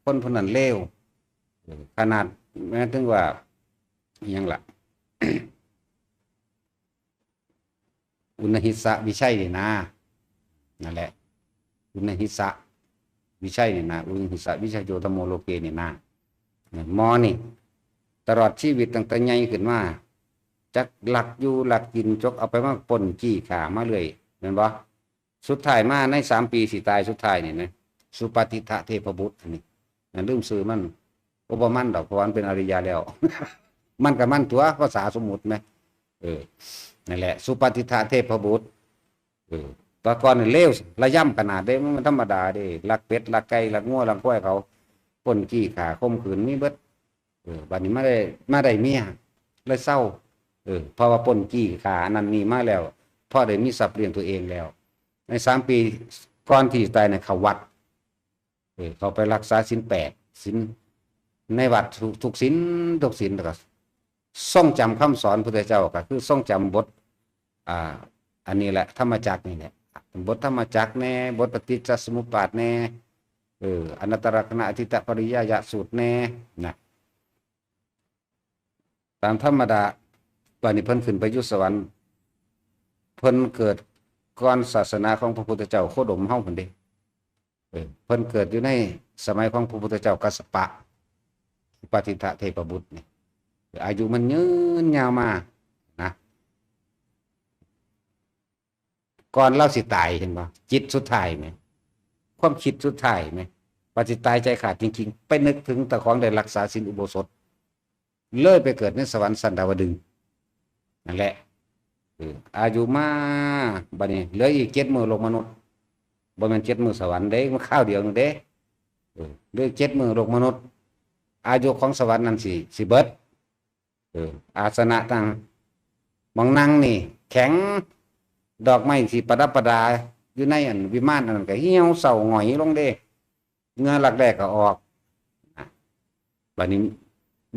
ຄົນຜູ້ນັ້ນເລວ ເອີ ຂະໜາດແມ້ນເຖິງວ່າ ອີ່ຫຍັງລະ ອຸນະຫິສະວິໄຊນີ້ນາ ນັ້ນແຫຼະ ອຸນະຫິສະວິໄຊນີ້ນາ ອຸນະຫິສະວິໄຊໂຈທຳໂມໂລເກນີ້ນາ ໝໍນີ້ ຕະຫຼອດຊີວິດຕັ້ງແຕ່ໃຫຍ່ຂຶ້ນມາ ຈັກລັກຢູ່ລັກກິນ ຈົກເອົາໄປມາປຸ້ນຈີ້ຂ້າມາເລື້ອຍ ແມ່ນບໍ່? ສຸດທ້າຍມາໃນສາມປີຊິຕາຍສຸດທ້າຍນີ້ນະ ສຸປະຕິດຖະເທພະບຸດ ອັນນີ້ ນະ ລືມຊື່ມັນ ໂອ ບໍ່ມັນດອກ ເພາະວ່າມັນເປັນອະລິຍະແລ້ວ ມັນກໍມັນຕົວະ ພາສາສົມມຸດແມ ເອີ ນັ້ນແຫຼະ ສຸປະຕິດຖະເທພະບຸດ ເອີ ແຕ່ກ່ອນນີ້ເລວລະຢຳຂະໜາດເດ້ ມັນບໍ່ທຳມະດາເດ້ ລັກເປັດ ລັກໄກ່ ລັກງົວ ລັກຄວາຍເຂົາ ປຸ້ນຈີ້ຂ້າ ຂົ່ມຂືນ ມີເບິດ ເອີ ບາດນີ້ມາໄດ້ ມາໄດ້ເມຍ ເລີຍເຊົາ ເອີ ເພາະວ່າປຸ້ນຈີ້ຂ້າອັນນັ້ນນີ້ມາແລ້ວ ພໍໄດ້ມີຊັບລ້ຽງຕົວເອງແລ້ວ ໃນສາມປີກ່ອນທີ່ຕາຍນັ້ນເຂົ້າວັດ ເອີ ເຂົ້າໄປຮັກສາສິນແປດ ສິນໃນວັດ ທຸກ ທຸກສິນ ທຸກສິນ ແລ້ວກໍຊົງຈຳຄຳສອນພຸດທະເຈົ້າ ກໍຄືຊົງຈຳບົດ ອ່າ ອັນນີ້ແຫຼະ ທຳມະຈັກນີ້ແຫຼະ ບົດທຳມະຈັກແດ່ ບົດປະຕິດຈະສະມຸບປາດແດ່ ເອີ ອະນັດຕະລັກຂະນະອະທິດຕະປະລິຍາຍະສູດແດ່ນະ ຕາມທຳມະດາ ບາດນີ້ເພິ່ນຂຶ້ນໄປຢູ່ສະຫວັນ ເພິ່ນເກີດກ່ອນສາສະໜາຂອງພະພຸດທະເຈົ້າໂຄດົມເຮົາພຸ້ນເດ້ ເອີ ເພິ່ນເກີດຢູ່ໃນສະໄໝຂອງພະພຸດທະເຈົ້າກັດສະປະ ປະຕິດຖະເທພະບຸດນີ້ ອາຍຸມັນຍືນຍາວມານະ ກ່ອນລາວຊິຕາຍ ເຫັນບໍ່? ຈິດສຸດທ້າຍແມ ຄວາມຄິດສຸດທ້າຍແມ ປະຕິດຕາຍໃຈຂາດຈິງໆ ໄປນຶກເຖິງເຈົ້າຂອງໄດ້ຮັກສາສິນອຸໂບສົດ ເລີຍໄປເກີດໃນສະຫວັນຊັ້ນດາວະດຶງນັ້ນແຫຼະ. ເອີ ອາຍຸມາບັດນີ້ເຫຼືອອີກເຈັດມື້ໂລກມະນຸດ, ບໍ່ແມ່ນເຈັດມື້ສະຫວັນເດ້, ມັນຄາວດຽວໜຶ່ງເດ້. ເອີ ເຫຼືອເຈັດມື້ໂລກມະນຸດ, ອາຍຸຂອງສະຫວັນນັ້ນຊິ ຊິເບິດ. ເອີ ອາສະນະຕ່າງ ໝ່ອງນັ່ງນີ້ແຂງ, ດອກໄມ້ທີ່ປະດັບປະດາຢູ່ໃນອັນວິມານອັນນັ້ນກໍຫ່ຽວເສົ້າຫງອຍລົງເດ້, ເຫື່ອຫຼັກແຫຼກກໍອອກ. ບັດນີ້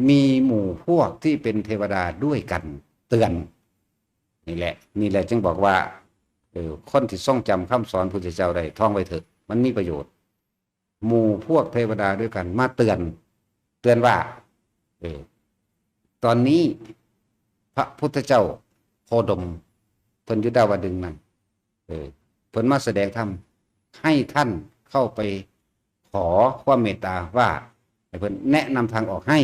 ມີໝູ່ພວກທີ່ເປັນເທວະດາດ້ວຍກັນເຕືອນ. ນີ້ແຫຼະ, ນີ້ແຫຼະຈຶ່ງບອກວ່າ ເອີ ຄົນທີ່ຊົງຈຳຄຳສອນພຸດທະເຈົ້າໄດ້ ທ່ອງໄວ້ເຖາະ, ມັນມີປະໂຫຍດ. ໝູ່ພວກເທວະດາດ້ວຍກັນມາເຕືອນ, ເຕືອນວ່າ ເອີ ຕອນນີ້ພະພຸດທະເຈົ້າໂຄດົມ ເພິ່ນຢູ່ດາວະດຶງນັ້ນ, ເອີ ເພິ່ນມາສະແດງທຳ ໃຫ້ທ່ານເຂົ້າໄປຂໍຄວາມເມດຕາວ່າ ໃຫ້ເພິ່ນແນະນຳທາງອອກໃຫ້.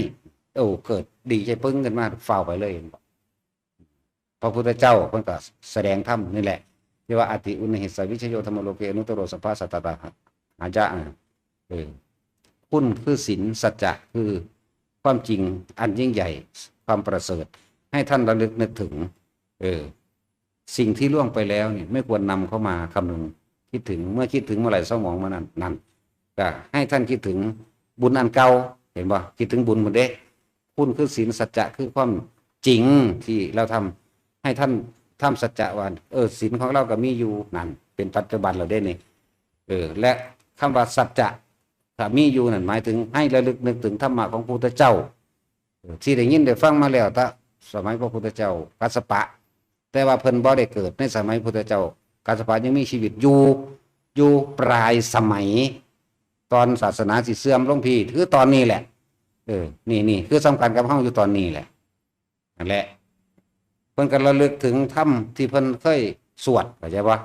ໂອ້ ເກີດດີໃຈປຶ້ງຂຶ້ນມາ ຟ້າວໄປເລີຍ. ພະພຸດທະເຈົ້າເພິ່ນກໍສະແດງທຳນີ້ແຫຼະ ທີ່ວ່າ ອະຕິອຸນນະຫິສາວິຊະໂຍ ທຳໂມ ໂລເກ ອະນຸດຕະໂຣ ສັບພະສັດຕະທາ ອາຈະ ເອີ ຄຸນຄືສິນ, ສັດຈະຄືຄວາມຈິງອັນຍິ່ງໃຫຍ່, ຄວາມປະເສີດ, ໃຫ້ທ່ານລະລຶກນຶກເຖິງ ເອີ ສິ່ງທີ່ລ່ວງໄປແລ້ວນີ້ ໄມ່ຄວນນຳເຂົ້າມາຄຳນຶງຄິດເຖິງ, ເມື່ອຄິດເຖິງເມື່ອໃດ ເສົ້າໝອງເມື່ອນັ້ນ. ນັ້ນ ກໍໃຫ້ທ່ານຄິດເຖິງບຸນອັນເກົ່າ, ເຫັນບໍ່? ຄິດເຖິງບຸນພຸ້ນເດ້. ຄຸນຄືສິນ, ສັດຈະຄືຄວາມຈິງທີ່ລາວທຳ, ໃຫ້ທ່ານທຳສັດຈະວ່າ ເອີ ສິນຂອງລາວກໍມີຢູ່. ນັ້ນ ເປັນປັດຈຸບັນແລ້ວເດ້ນີ້. ເອີ ແລະ ຄຳວ່າສັດຈະກໍມີຢູ່ນັ້ນ ໝາຍເຖິງໃຫ້ລະລຶກນຶກເຖິງທຳມະຂອງພະພຸດທະເຈົ້າ ເອີ ທີ່ໄດ້ຍິນໄດ້ຟັງມາແລ້ວ ແຕ່ສະໄໝພະພຸດທະເຈົ້າກັດສະປະ, ແຕ່ວ່າເພິ່ນບໍ່ໄດ້ເກີດໃນສະໄໝພຸດທະເຈົ້າກັດສະປະ, ຍັງມີຊີວິດຢູ່ ຢູ່ປາຍສະໄໝ ຕອນສາສະໜາຊິເສື່ອມລົງພີ້ ຄືຕອນນີ້ແຫຼະ. ເອີ ນີ້ ນີ້ຄືສຳຄັນກັບເຮົາຢູ່ຕອນນີ້ແຫຼະ. ນັ້ນແຫຼະ ເພິ່ນກໍລະລຶກເຖິງທຳທີ່ເພິ່ນເຄີຍສວດ, ເຂົ້າໃຈບໍ່?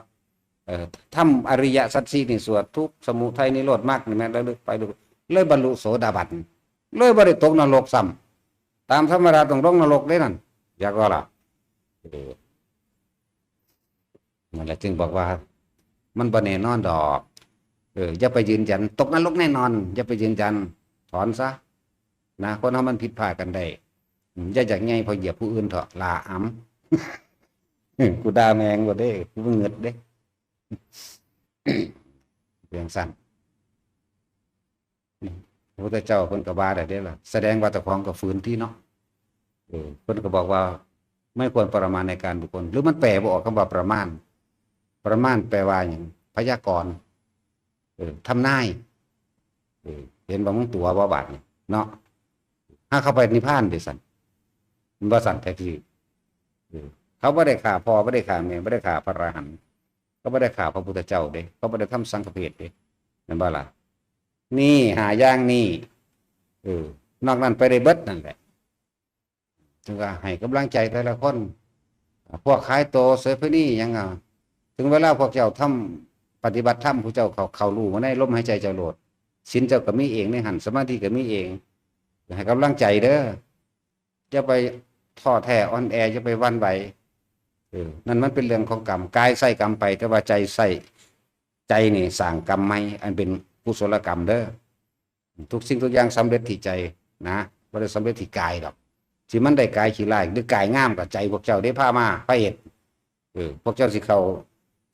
ເອີ ທຳອະລິຍະສັດສີ່ນີ້ ສວດທຸກ, ສະມຸໄທ, ນິໂຣດ, ມັກ ນີ້ແມ່ນລະລຶກໄປ ເລີຍບັນລຸໂສດາບັນ, ເລີຍບໍ່ໄດ້ຕົກນະລົກຊ້ຳ. ຕາມທຳມະດາຕ້ອງລົງນະລົກເດ້ນັ້ນ, ຢາກວ່າລະ. ເອີ ນັ້ນແຫຼະ ຈຶ່ງບອກວ່າມັນບໍ່ແນ່ນອນດອກ. ເອີ ຢ່າໄປຢືນຢັນຕົກນະລົກແນ່ນອນ, ຢ່າໄປຢືນຢັນ, ຖອນຊະນະ. ຄົນເຮົາມັນຜິດພາດກັນໄດ້. ອາ ຢ່າຢາກໃຫຍ່ພໍຢຽບຜູ້ອື່ນເຖາະ ຫຼ້າອຳ. ເອີ ກູດ່າແມ່ງໂລດເດ້, ກູບໍ່ເງິດເດ້. ເປັນຈັ່ງຊັ້ນ. ພະພຸດທະເຈົ້າເພິ່ນກໍວ່າໄດ້ເດ້ລະ, ສະແດງວ່າເຈົ້າຂອງກໍຝືນຕິເນາະ. ເອີ ເພິ່ນກໍບອກວ່າ ໄມ່ຄວນປະມານໃນການບຸກຄົນ, ຫຼືມັນແປບໍ່ອອກຄຳວ່າປະມານ. ປະມານແປວ່າຫຍັງ? ພະຍາກອນ, ເອີ ທຳນາຍ. ເອີ ເຫັນວ່າມຶງຕົວະບໍ່ບາດນີ້ເນາະ? ຫາເຂົ້າໄປນິບພານເດຊັ້ນ, ແມ່ນບໍ່ຊັ້ນແທັກຊີ? ເອີ ເຂົາບໍ່ໄດ້ຂ້າພໍ່, ບໍ່ໄດ້ຂ້າແມ່, ບໍ່ໄດ້ຂ້າພະອະລະຫັນ, ເຂົາບໍ່ໄດ້ຂ້າພະພຸດທະເຈົ້າເດ້, ເຂົາບໍ່ໄດ້ທຳສັງຄະເພດເດ້, ແມ່ນບໍ່ລະ? ນີ້ຫ້າຢ່າງນີ້ ເອີ ນອກນັ້ນໄປໄດ້ເບິດນັ້ນແຫຼະ. ຈຶ່ງວ່າໃຫ້ກຳລັງໃຈແຕ່ລະຄົນ, ພວກຂາຍໂຕ ໂສເພນີຫຍັງ ອາ ເຖິງເວລາພວກເຈົ້າທຳ ປະຕິບັດທຳ ພວກເຈົ້າເຂົ້າ ເຂົ້າຮູ້ມາໃນລົມຫາຍໃຈເຈົ້າໂລດ, ສິນເຈົ້າກໍມີເອງໃນຫັ້ນ, ສະມາທິກໍມີເອງ. ໃຫ້ກຳລັງໃຈເດີ. ຢ່າໄປທໍ້ແທ້ອ່ອນແອ, ຢ່າໄປຫວັ່ນໄຫວ. ເອີ ນັ້ນມັນເປັນເລື່ອງຂອງກຳ, ກາຍໃຊ້ກຳໄປ, ແຕ່ວ່າໃຈໃຊ້, ໃຈນີ້ສ້າງກຳໃໝ່ ອັນເປັນກຸສົລະກຳເດີ. ທຸກສິ່ງທຸກຢ່າງສຳເລັດທີ່ໃຈນະ, ບໍ່ໄດ້ສຳເລັດທີ່ກາຍດອກ. ຊິມັນໄດ້ກາຍຂີ້ຮ້າຍ ຫຼືກາຍງາມ ກໍໃຈພວກເຈົ້າເດ້ພາມາ, ພາເຮັດ. ເອີ ພວກເຈົ້າຊິເຂົ້າ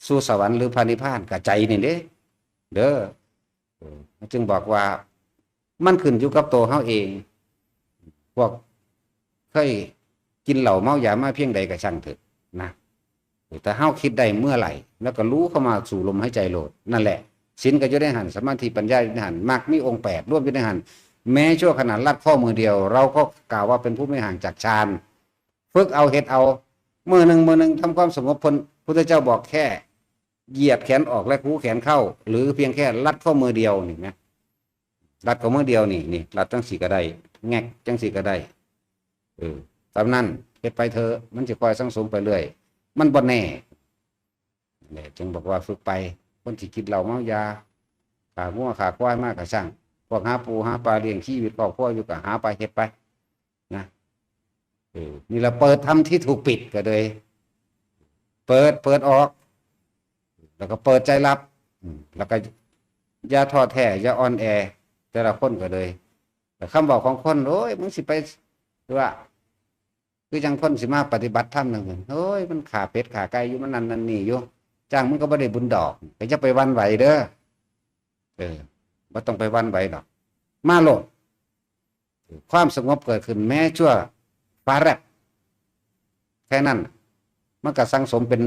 ສູ່ສະຫວັນ ຫຼືພະນິບພານ ກໍໃຈນີ້ເດ້ ເດີ. ເອີ ຈຶ່ງບອກວ່າມັນຂຶ້ນຢູ່ກັບໂຕເຮົາເອງ. ພວກເຄີຍກິນເຫຼົ້າເມົາຢາມາພຽງໃດກໍຊ່າງເຖາະນະ, ເອີ ຖ້າເຮົາຄິດໄດ້ເມື່ອໃດ ແລ້ວກໍຫຼູເຂົ້າມາສູ່ລົມຫາຍໃຈໂລດ. ນັ້ນແຫຼະ, ສິນກໍຢູ່ໃນຫັ້ນ, ສະມາທິປັນຍາຢູ່ໃນຫັ້ນ, ມັກມີອົງແປດລວມຢູ່ໃນຫັ້ນ. ແມ້ຊົ່ວຂະໜາດລັດຂໍ້ມືດຽວ ເຮົາກໍກ່າວວ່າເປັນຜູ້ມີຮ່າງຈາກຊານ. ຝຶກເອົາ, ເຮັດເອົາ, ມື້ໜຶ່ງ, ມື້ໜຶ່ງທຳຄວາມສະຫງົບ, ເພິ່ນ, ພຸດທະເຈົ້າບອກແຄ່ ຢຽບແຂນອອກ ແລະ ຄູແຂນເຂົ້າ ຫຼື ພຽງແຄ່ລັດຂໍ້ມືດຽວນີ້ນະ, ລັດຂໍ້ມືດຽວນີ້, ນີ້ ລັດຈັ່ງຊີ້ກໍໄດ້, ແງກຈັ່ງຊີ້ກໍໄດ້. ເອີ ຕາມນັ້ນ ເຮັດໄປເຖາະ, ມັນຊິຄ່ອຍສັງສົມໄປເລື້ອຍ, ມັນບໍ່ແນ່. ແຫຼະ ຈຶ່ງບອກວ່າຝຶກໄປ, ຄົນທີ່ກິນເຫຼົ້າເມົາຢາ, ຂ້າງົວຂ້າຄວາຍມາກໍຊ່າງ, ພວກຫາປູຫາປາລ້ຽງຊີວິດຄອບຄົວຢູ່ກໍຫາໄປ, ເຮັດໄປ. ນະ. ເອີ ນີ້ລະເປີດທຳທີ່ຖືກປິດ ກໍເລີຍເປີດ, ເປີດອອກ, ແລ້ວກໍເປີດໃຈຮັບ, ອືມ ແລ້ວກໍ ຢ່າທໍ້ແທ້ ຢ່າອ່ອນແອ ແຕ່ລະຄົນກໍເລີຍ ແຕ່ຄຳເວົ້າຂອງຄົນ ໂອ້ຍ ມຶງຊິໄປ ຄືວ່າ ຄືຈັ່ງຄົນຊິມາປະຕິບັດທຳນັ້ນ ໂອ້ຍ ມັນຂ້າເປັດຂ້າໄກ່ຢູ່ ມັນນັ້ນນັ້ນນີ້ຢູ່ ຈ້າງມັນກໍບໍ່ໄດ້ບຸນດອກ ກໍຢ່າໄປຫວັ່ນໄຫວເດີ້ ເອີ ບໍ່ຕ້ອງໄປຫວັ່ນໄຫວດອກ ມາໂລດ ຄວາມສະຫງົບເກີດຂຶ້ນແມ້ຊົ່ວຟ້າແລບ ແຄ່ນັ້ນ ມັນກໍສັງສົມເປັນ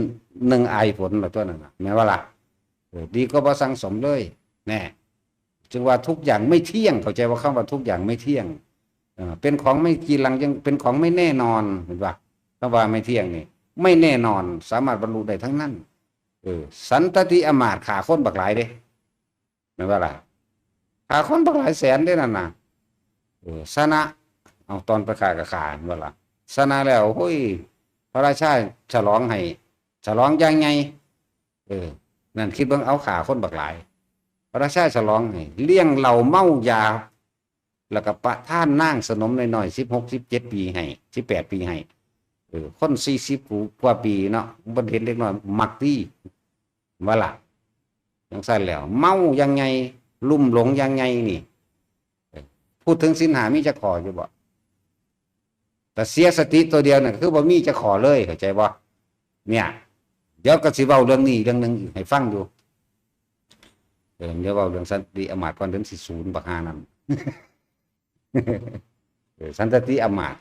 ໜຶ່ງອາຍຝົນລະຕົວນັ້ນນະ ແມ່ນບໍ່ລະ? ເອີ ດີກວ່າບໍ່ສັງສົມເລີຍ ແນ່ ຈຶ່ງວ່າທຸກຢ່າງໄມ່ທ່ຽງ ເຂົ້າໃຈວ່າຄຳວ່າທຸກຢ່າງໄມ່ທ່ຽງ ເອີ ເປັນຂອງໄມ່ຈີລັງ ຍັງເປັນຂອງໄມ່ແນ່ນອນ ເຫັນບໍ່? ຄຳວ່າໄມ່ທ່ຽງນີ້ ໄມ່ແນ່ນອນ ສາມາດບັນລຸໄດ້ທັງນັ້ນ ເອີ ສັນຕະຕິອາມາດຂ້າຄົນບັກຫຼາຍເດ້ ແມ່ນບໍ່ລະ? ຂ້າຄົນບັກຫຼາຍແສນເດ້ນັ້ນນະ ເອີ ຊະນະ ເອົາ ຕອນໄປຂ້າກໍຂ້າ ແມ່ນບໍ່ລະ? ຊະນະແລ້ວ ໂອ້ຍ ພະລາຊາສະຫຼອງໃຫ້ ສະຫຼອງຢ່າງໃຫຍ່ ເອີ ນັ້ນ ຄິດເບິ່ງ ເອົາ ຂ້າຄົນບັກຫຼາຍ ພະລາຊາສະຫຼອງໃຫ້ ລ້ຽງເຫຼົ້າເມົາຢາ ແລ້ວກໍປະທານນາງສະໜົມນ້ອຍໆ ສິບຫົກ ສິບເຈັດປີໃຫ້ ສິບແປດປີໃຫ້ ເອີ ຄົນສີ່ສິບກວ່າປີເນາະ ບໍ່ເຫັນເດັກນ້ອຍມັກຕີ ວ່າລະ ຈັ່ງຊັ້ນແລ້ວ ເມົາຢ່າງໃຫຍ່ ລຸ່ມຫຼົງຢ່າງໃຫຍ່ນີ້ ເອີ ພູດເຖິງສິນຫ້າມີຈັກຂໍ້ຢູ່ບໍ່? ແຕ່ເສຍສະຕິຕົວດຽວນັ້ນ ຄືບໍ່ມີຈັກຂໍ້ເລີຍ ເຂົ້າໃຈບໍ່? ເນຍ ດຽວກໍຊິເວົ້າເລື່ອງນີ້ເລື່ອງໜຶ່ງອີກໃຫ້ຟັງຢູ່ ເອີ ດຽວເວົ້າເລື່ອງສັນຕິອາມາດກ່ອນ ດຽວມັນຊິສູນບັກຫ່ານັ້ນ ເອີ ສັນຕະຕິອາມາດ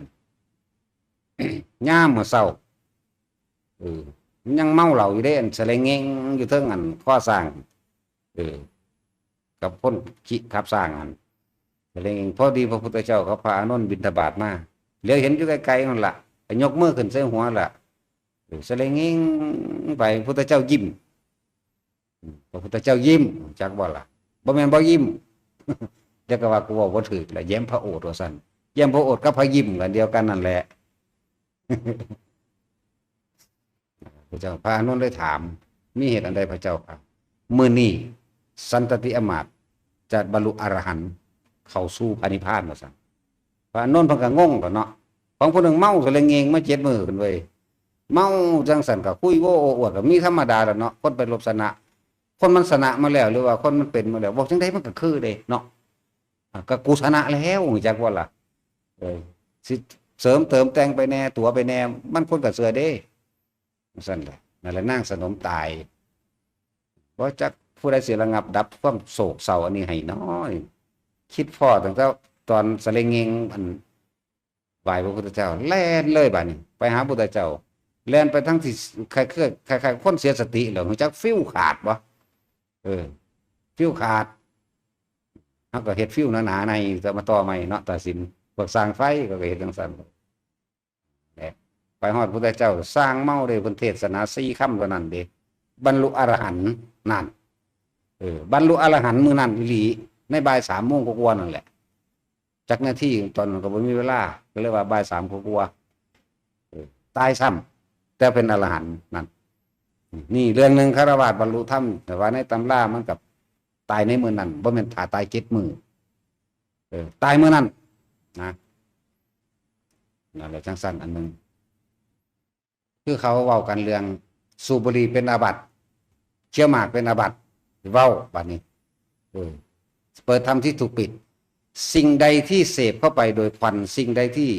ຍາມມື້ເຊົ້າ ເອີ ມັນຍັງເມົາເຫຼົ້າຢູ່ເດ້ ອັນສະເລັງເງງຢູ່ເທິງອັນຄໍຊ້າງ ເອີ ກັບຄົນຂີ່ຂັບຊ້າງຫັ້ນ ສະເລັງເງງ ພໍດີພະພຸດທະເຈົ້າກັບພະອານົນບິນທະບາດມາ ຫຼຽວເຫັນຢູ່ໄກໆນັ້ນລະ ກໍຍົກມືຂຶ້ນໃສ່ຫົວລະ ເອີ ສະເລັງເງງໄປ ພຸດທະເຈົ້າຍິ້ມ ອືມ ພະພຸດທະເຈົ້າຍິ້ມ ຮູ້ຈັກບໍ່ລະ? ບໍ່ແມ່ນບໍ່ຍິ້ມ ແລ້ວກໍວ່າກູເວົ້າບໍ່ຖືກລະ ແຍ້ມພະໂອດວ່າຊັ້ນ ແຍ້ມພະໂອດກັບພະຍິ້ມກໍອັນດຽວກັນນັ້ນແຫຼະ ພະເຈົ້າ ພະອານົນເລີຍຖາມ ມີເຫດອັນໃດພະເຈົ້າຂ້າ? ມື້ນີ້ສັນຕະຕິອາມາດຈະບັນລຸອະລະຫັນ ເຂົ້າສູ່ພະນິບພານວ່າຊັ້ນ ພະອານົນເພິ່ນກໍງົງແລ້ວເນາະ ຂອງຜູ້ໜຶ່ງເມົາສະເລັງເງງມາເຈັດມື້ພຸ້ນເວີຍ ເມົາຈັ່ງຊັ້ນກໍຄຸຍໂອ້ອວດ ກໍມີທຳມະດາແຫຼະເນາະ ຄົນໄປລົບຊະນະ ຄົນມັນຊະນະມາແລ້ວ ຫຼືວ່າຄົນມັນເປັນມາແລ້ວ ເວົ້າຈັ່ງໃດມັນກໍຄືເດ້ເນາະ ອາ ກໍກູຊະນະແລ້ວ ຮູ້ຈັກບໍ່ລະ? ເອີ ຊິເສີມເຕີມແຕ່ງໄປແດ່ ຕົວະໄປແດ່ ມັນຄົນກໍເຊື່ອເດ້ ຈັ່ງຊັ້ນແຫຼະ ນັ້ນແຫຼະ ນາງສະໜົມຕາຍ ບໍ່ຈັກຜູ້ໃດຊິລະງັບດັບຄວາມໂສກເສົ້າອັນນີ້ໃຫ້ນ້ອຍ ຄິດພໍ້ຕັ້ງແຕ່ຕອນສະເລັງເງງ ອັນ ໄຫວ້ພະພຸດທະເຈົ້າ ແລ່ນເລີຍບາດນີ້ ໄປຫາພຸດທະເຈົ້າ ແລ່ນໄປທາງທີ່ ຄ້າຍໆ ຄ້າຍໆ ຄົນເສຍສະຕິແລ້ວ ຮູ້ຈັກຟິວຂາດບໍ່? ເອີ ຟິວຂາດ ເຮົາກໍເຮັດຟິວໜາໆ ໃນ ຈະມາຕໍ່ໃໝ່ເນາະ ຕາສິນ ພວກຊ່າງໄຟເຂົາກໍເຮັດຈັ່ງຊັ້ນ ແຫຼະ ໄປຮອດພຸດທະເຈົ້າ ຊ່າງເມົາເດ້ ເພິ່ນເທດສະໜາສີ່ຄຳເທົ່ານັ້ນເດ້ ບັນລຸອະລະຫັນ ນັ້ນ ເອີ ບັນລຸອະລະຫັນມື້ນັ້ນອີ່ຫຼີ ໃນບ່າຍສາມໂມງກວ່າໆ ນັ້ນແຫຼະ ຈັກນາທີ ຕອນນັ້ນກໍບໍ່ມີເວລາ ກໍເລີຍວ່າບ່າຍສາມກວ່າໆ ເອີ ຕາຍຊ້ຳ ແຕ່ເປັນອະລະຫັນນັ້ນ ນີ້ເລື່ອງໜຶ່ງ ຄາລະວາດບັນລຸທຳ ແຕ່ວ່າໃນຕຳລາມັນກໍຕາຍໃນມື້ນັ້ນ ບໍ່ແມ່ນຖ້າຕາຍເຈັດມື້ ເອີ ຕາຍມື້ນັ້ນນະ ນັ້ນແຫຼະ ຈັ່ງຊັ້ນອັນໜຶ່ງ ຄືເຂົາເວົ້າກັນເລື່ອງສູບບຸຫຼີ່ເປັນອາບັດ ເຄຍວໝາກເປັນອາບັດ ເວົ້າບາດນີ້ ເອີ ເປີດທຳທີ່ຖືກປິດ ສິ່ງໃດທີ່ເສບເຂົ້າໄປໂດຍຄວັນ ສິ່ງໃດທີ່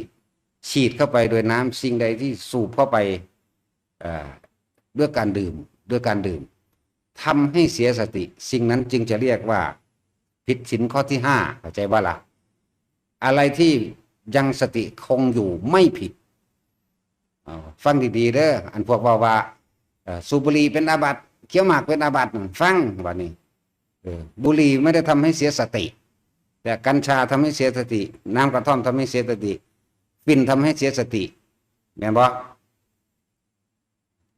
ສີດເຂົ້າໄປໂດຍນ້ຳ ສິ່ງໃດທີ່ສູບເຂົ້າໄປ ເອີ ດ້ວຍການດື່ມ ດ້ວຍການດື່ມ ທຳໃຫ້ເສຍສະຕິ ສິ່ງນັ້ນຈຶ່ງຈະລຽກວ່າຜິດສິນຂໍ້ທີຫ້າ ເຂົ້າໃຈບໍ່ລະ? ອະໄລທີ່ຍັງສະຕິຄົງຢູ່ໄມ່ຜິດ ເອົາ ຟັງດີໆເດີ ອັນພວກເວົ້າວ່າ ເອີ ສູບບຸຫຼີ່ເປັນອາບັດ ຄຽວໝາກເປັນອາບັດ ຟັງບາດນີ້ ເອີ ບຸຫຼີ່ໄມ່ໄດ້ທຳໃຫ້ເສຍສະຕິ ແຕ່ກັນຊາທຳໃຫ້ເສຍສະຕິ ນ້ຳກະທ່ອມທຳໃຫ້ເສຍສະຕິ ຝິ່ນທຳໃຫ້ເສຍສະຕິ ແມ່ນບໍ່?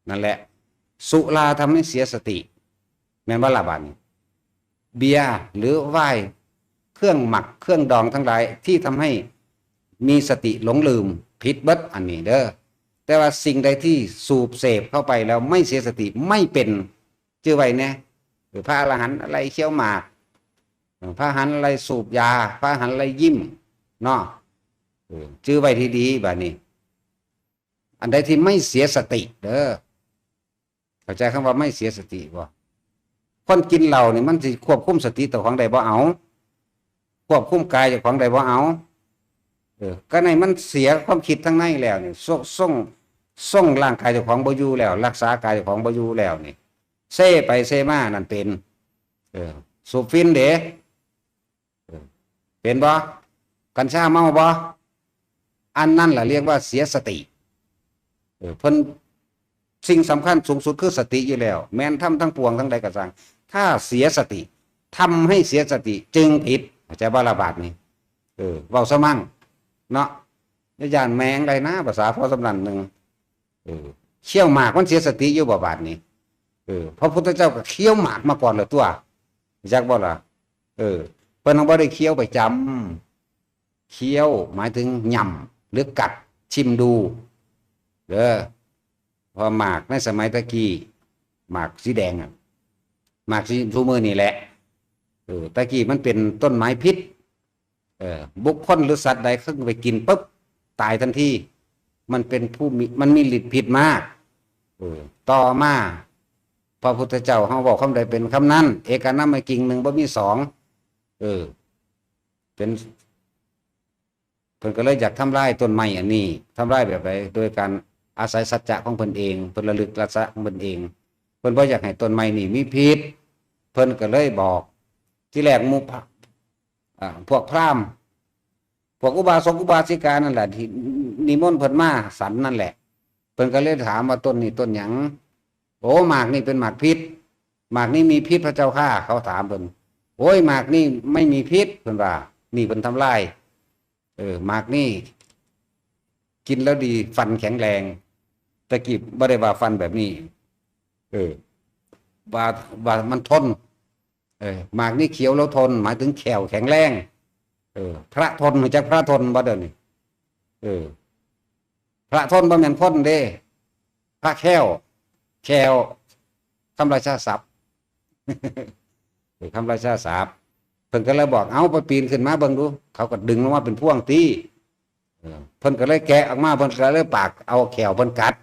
ນັ້ນແຫຼະ ສຸລາທຳໃຫ້ເສຍສະຕິ ແມ່ນບໍ່ລະບາດນີ້? ເບຍ ຫຼື ວາຍ ເຄື່ອງໝັກ ເຄື່ອງດອງທັງຫຼາຍທີ່ທຳໃຫ້ມີສະຕິຫຼົງລືມ ຜິດເບິດອັນນີ້ເດີ ແຕ່ວ່າສິ່ງໃດທີ່ສູບເສບເຂົ້າໄປແລ້ວໄມ່ເສຍສະຕິ ໄມ່ເປັນ ຈື່ໄວ້ແນ່ ເອີ ພະອະລະຫັນໄລ່ຄຽວໝາກ ເອີ ພະອະລະຫັນໄລ່ສູບຢາ ພະອະລະຫັນໄລ່ຍິ້ມເນາະ ເອີ ຈື່ໄວ້ດີໆບາດນີ້ ອັນໃດທີ່ໄມ່ເສຍສະຕິເດີ ເຂົ້າໃຈຄຳວ່າໄມ່ເສຍສະຕິບໍ່? ຄົນກິນເຫຼົ້ານີ້ມັນຊິຄວບຄຸມສະຕິເຈົ້າຂອງໄດ້ບໍ່? ເອົາ ຄວບຄຸມກາຍເຈົ້າຂອງໄດ້ບໍ່? ເອົາ ເອີ ກໍໃນມັນເສຍຄວາມຄິດທາງໃນແລ້ວນີ້ ຊົງ ຊົງ ຊົງຮ່າງກາຍເຈົ້າຂອງບໍ່ຢູ່ແລ້ວ ລັກສາກາຍເຈົ້າຂອງບໍ່ຢູ່ແລ້ວນີ້ ເຊໄປເຊມານັ້ນເປັນ ເອີ ສູບຝິ່ນເດ້ ເອີ ເປັນບໍ່? ກັນຊາເມົາບໍ່? ອັນນັ້ນລະຮຽກວ່າເສຍສະຕິ ເອີ ເພິ່ນ ສິ່ງສຳຄັນສູງສຸດຄືສະຕິຢູ່ແລ້ວ ແມ່ນທຳທັງປວງທັງໃດກໍຊ່າງ ຖ້າເສຍສະຕິ ທຳໃຫ້ເສຍສະຕິຈຶ່ງຜິດ ເຂົ້າໃຈບໍ່ລະບາດນີ້? ເອີ ເວົ້າສະມັງເນາະ ຢ່າຢ້ານແມງໄດ້ນາ ພາສາພໍສຳນັ້ນໜຶ່ງ ເອີ ຂ້ຽວໝາກມັນເສຍສະຕິຢູ່ບໍ່ບາດນີ້? ເອີ ພະພຸດທະເຈົ້າກໍຂ້ຽວໝາກມາກ່ອນແລ້ວຕົວະ ຮູ້ຈັກບໍ່ລະ? ເອີ ເພິ່ນຍັງບໍ່ໄດ້ຂ້ຽວໄປຈຳ ຂ້ຽວໝາຍເຖິງຫຍ້ຳ ຫຼື ກັດ ຊິມດູເດີ ເພາະໝາກໃນສະໄໝຕະກີ້ ໝາກສີແດງອະ ໝາກສີ ຊຸມື້ນີ້ແຫຼະ ເອີ ຕະກີ້ມັນເປັນຕົ້ນໄມ້ພິດ ເອີ ບຸກຄົນ ຫຼື ສັດໃດເຂົາໄປກິນປຶບ ຕາຍທັນທີ ມັນເປັນຜູ້ມີ ມັນມີລິດພິດມາກ ເອີ ຕໍ່ມາ ພະພຸດທະເຈົ້າເຮົາເວົ້າຄຳໃດເປັນຄຳນັ້ນ ເອການາມະກິງໜຶ່ງບໍ່ມີສອງ ເອີ ເປັນ ເພິ່ນກໍເລີຍຢາກທຳລາຍຕົ້ນໄມ້ອັນນີ້ ທຳລາຍແບບໃດ? ໂດຍການອາໄສສັດຈະຂອງເພິ່ນເອງ ເພິ່ນລະລຶກສັດຈະຂອງເພິ່ນເອງ ເພິ່ນບໍ່ຢາກໃຫ້ຕົ້ນໄມ້ນີ້ມີພິດ ເພິ່ນກໍເລີຍບອກ ທີແລກໝູ່ພະ ອ່າ ພວກພຣາມ ພວກອຸບາສົກອຸບາສິການັ້ນແຫຼະ ທີ່ນິມົນເພິ່ນມາສັນນັ້ນແຫຼະ ເພິ່ນກໍເລີຍຖາມວ່າ ຕົ້ນນີ້ຕົ້ນຫຍັງ? ໂອ້ ໝາກນີ້ເປັນໝາກພິດ ໝາກນີ້ມີພິດພະເຈົ້າຂ້າ ເຂົາຖາມເພິ່ນ ໂອ້ຍ ໝາກນີ້ໄມ່ມີພິດ ເພິ່ນວ່າ ນີ້ເພິ່ນທຳລາຍ ເອີ ໝາກນີ້ກິນແລ້ວດີ ຟັນແຂງແຮງ ແຕ່ກີ້ບໍ່ໄດ້ວ່າຟັນແບບນີ້ ເອີ ວ່າ ວ່າມັນທົນ ເອີ ໝາກນີ້ຂຽວແລ້ວທົນ ໝາຍເຖິງແຂ້ວແຂງແຮງ ເອີ ພະທົນ ຮູ້ຈັກພະທົນບໍ່ດຽວນີ້? ເອີ ພະທົນບໍ່ແມ່ນຄົນເດ້ ພະແຂ້ວ ແຂ້ວ ຄຳລາຊາສັບ ເອີ ຄຳລາຊາສັບ ເພິ່ນກໍເລີຍບອກ ເອົາ ໄປປີນຂຶ້ນມາເບິ່ງດູ ເຂົາກໍດຶງລົງມາເປັນພວງຕິ ເອີ ເພິ່ນກໍເລີຍແກະອອກມາ ເພິ່ນກໍເລີຍປາກເອົາແຂ້ວເພິ່ນກັດ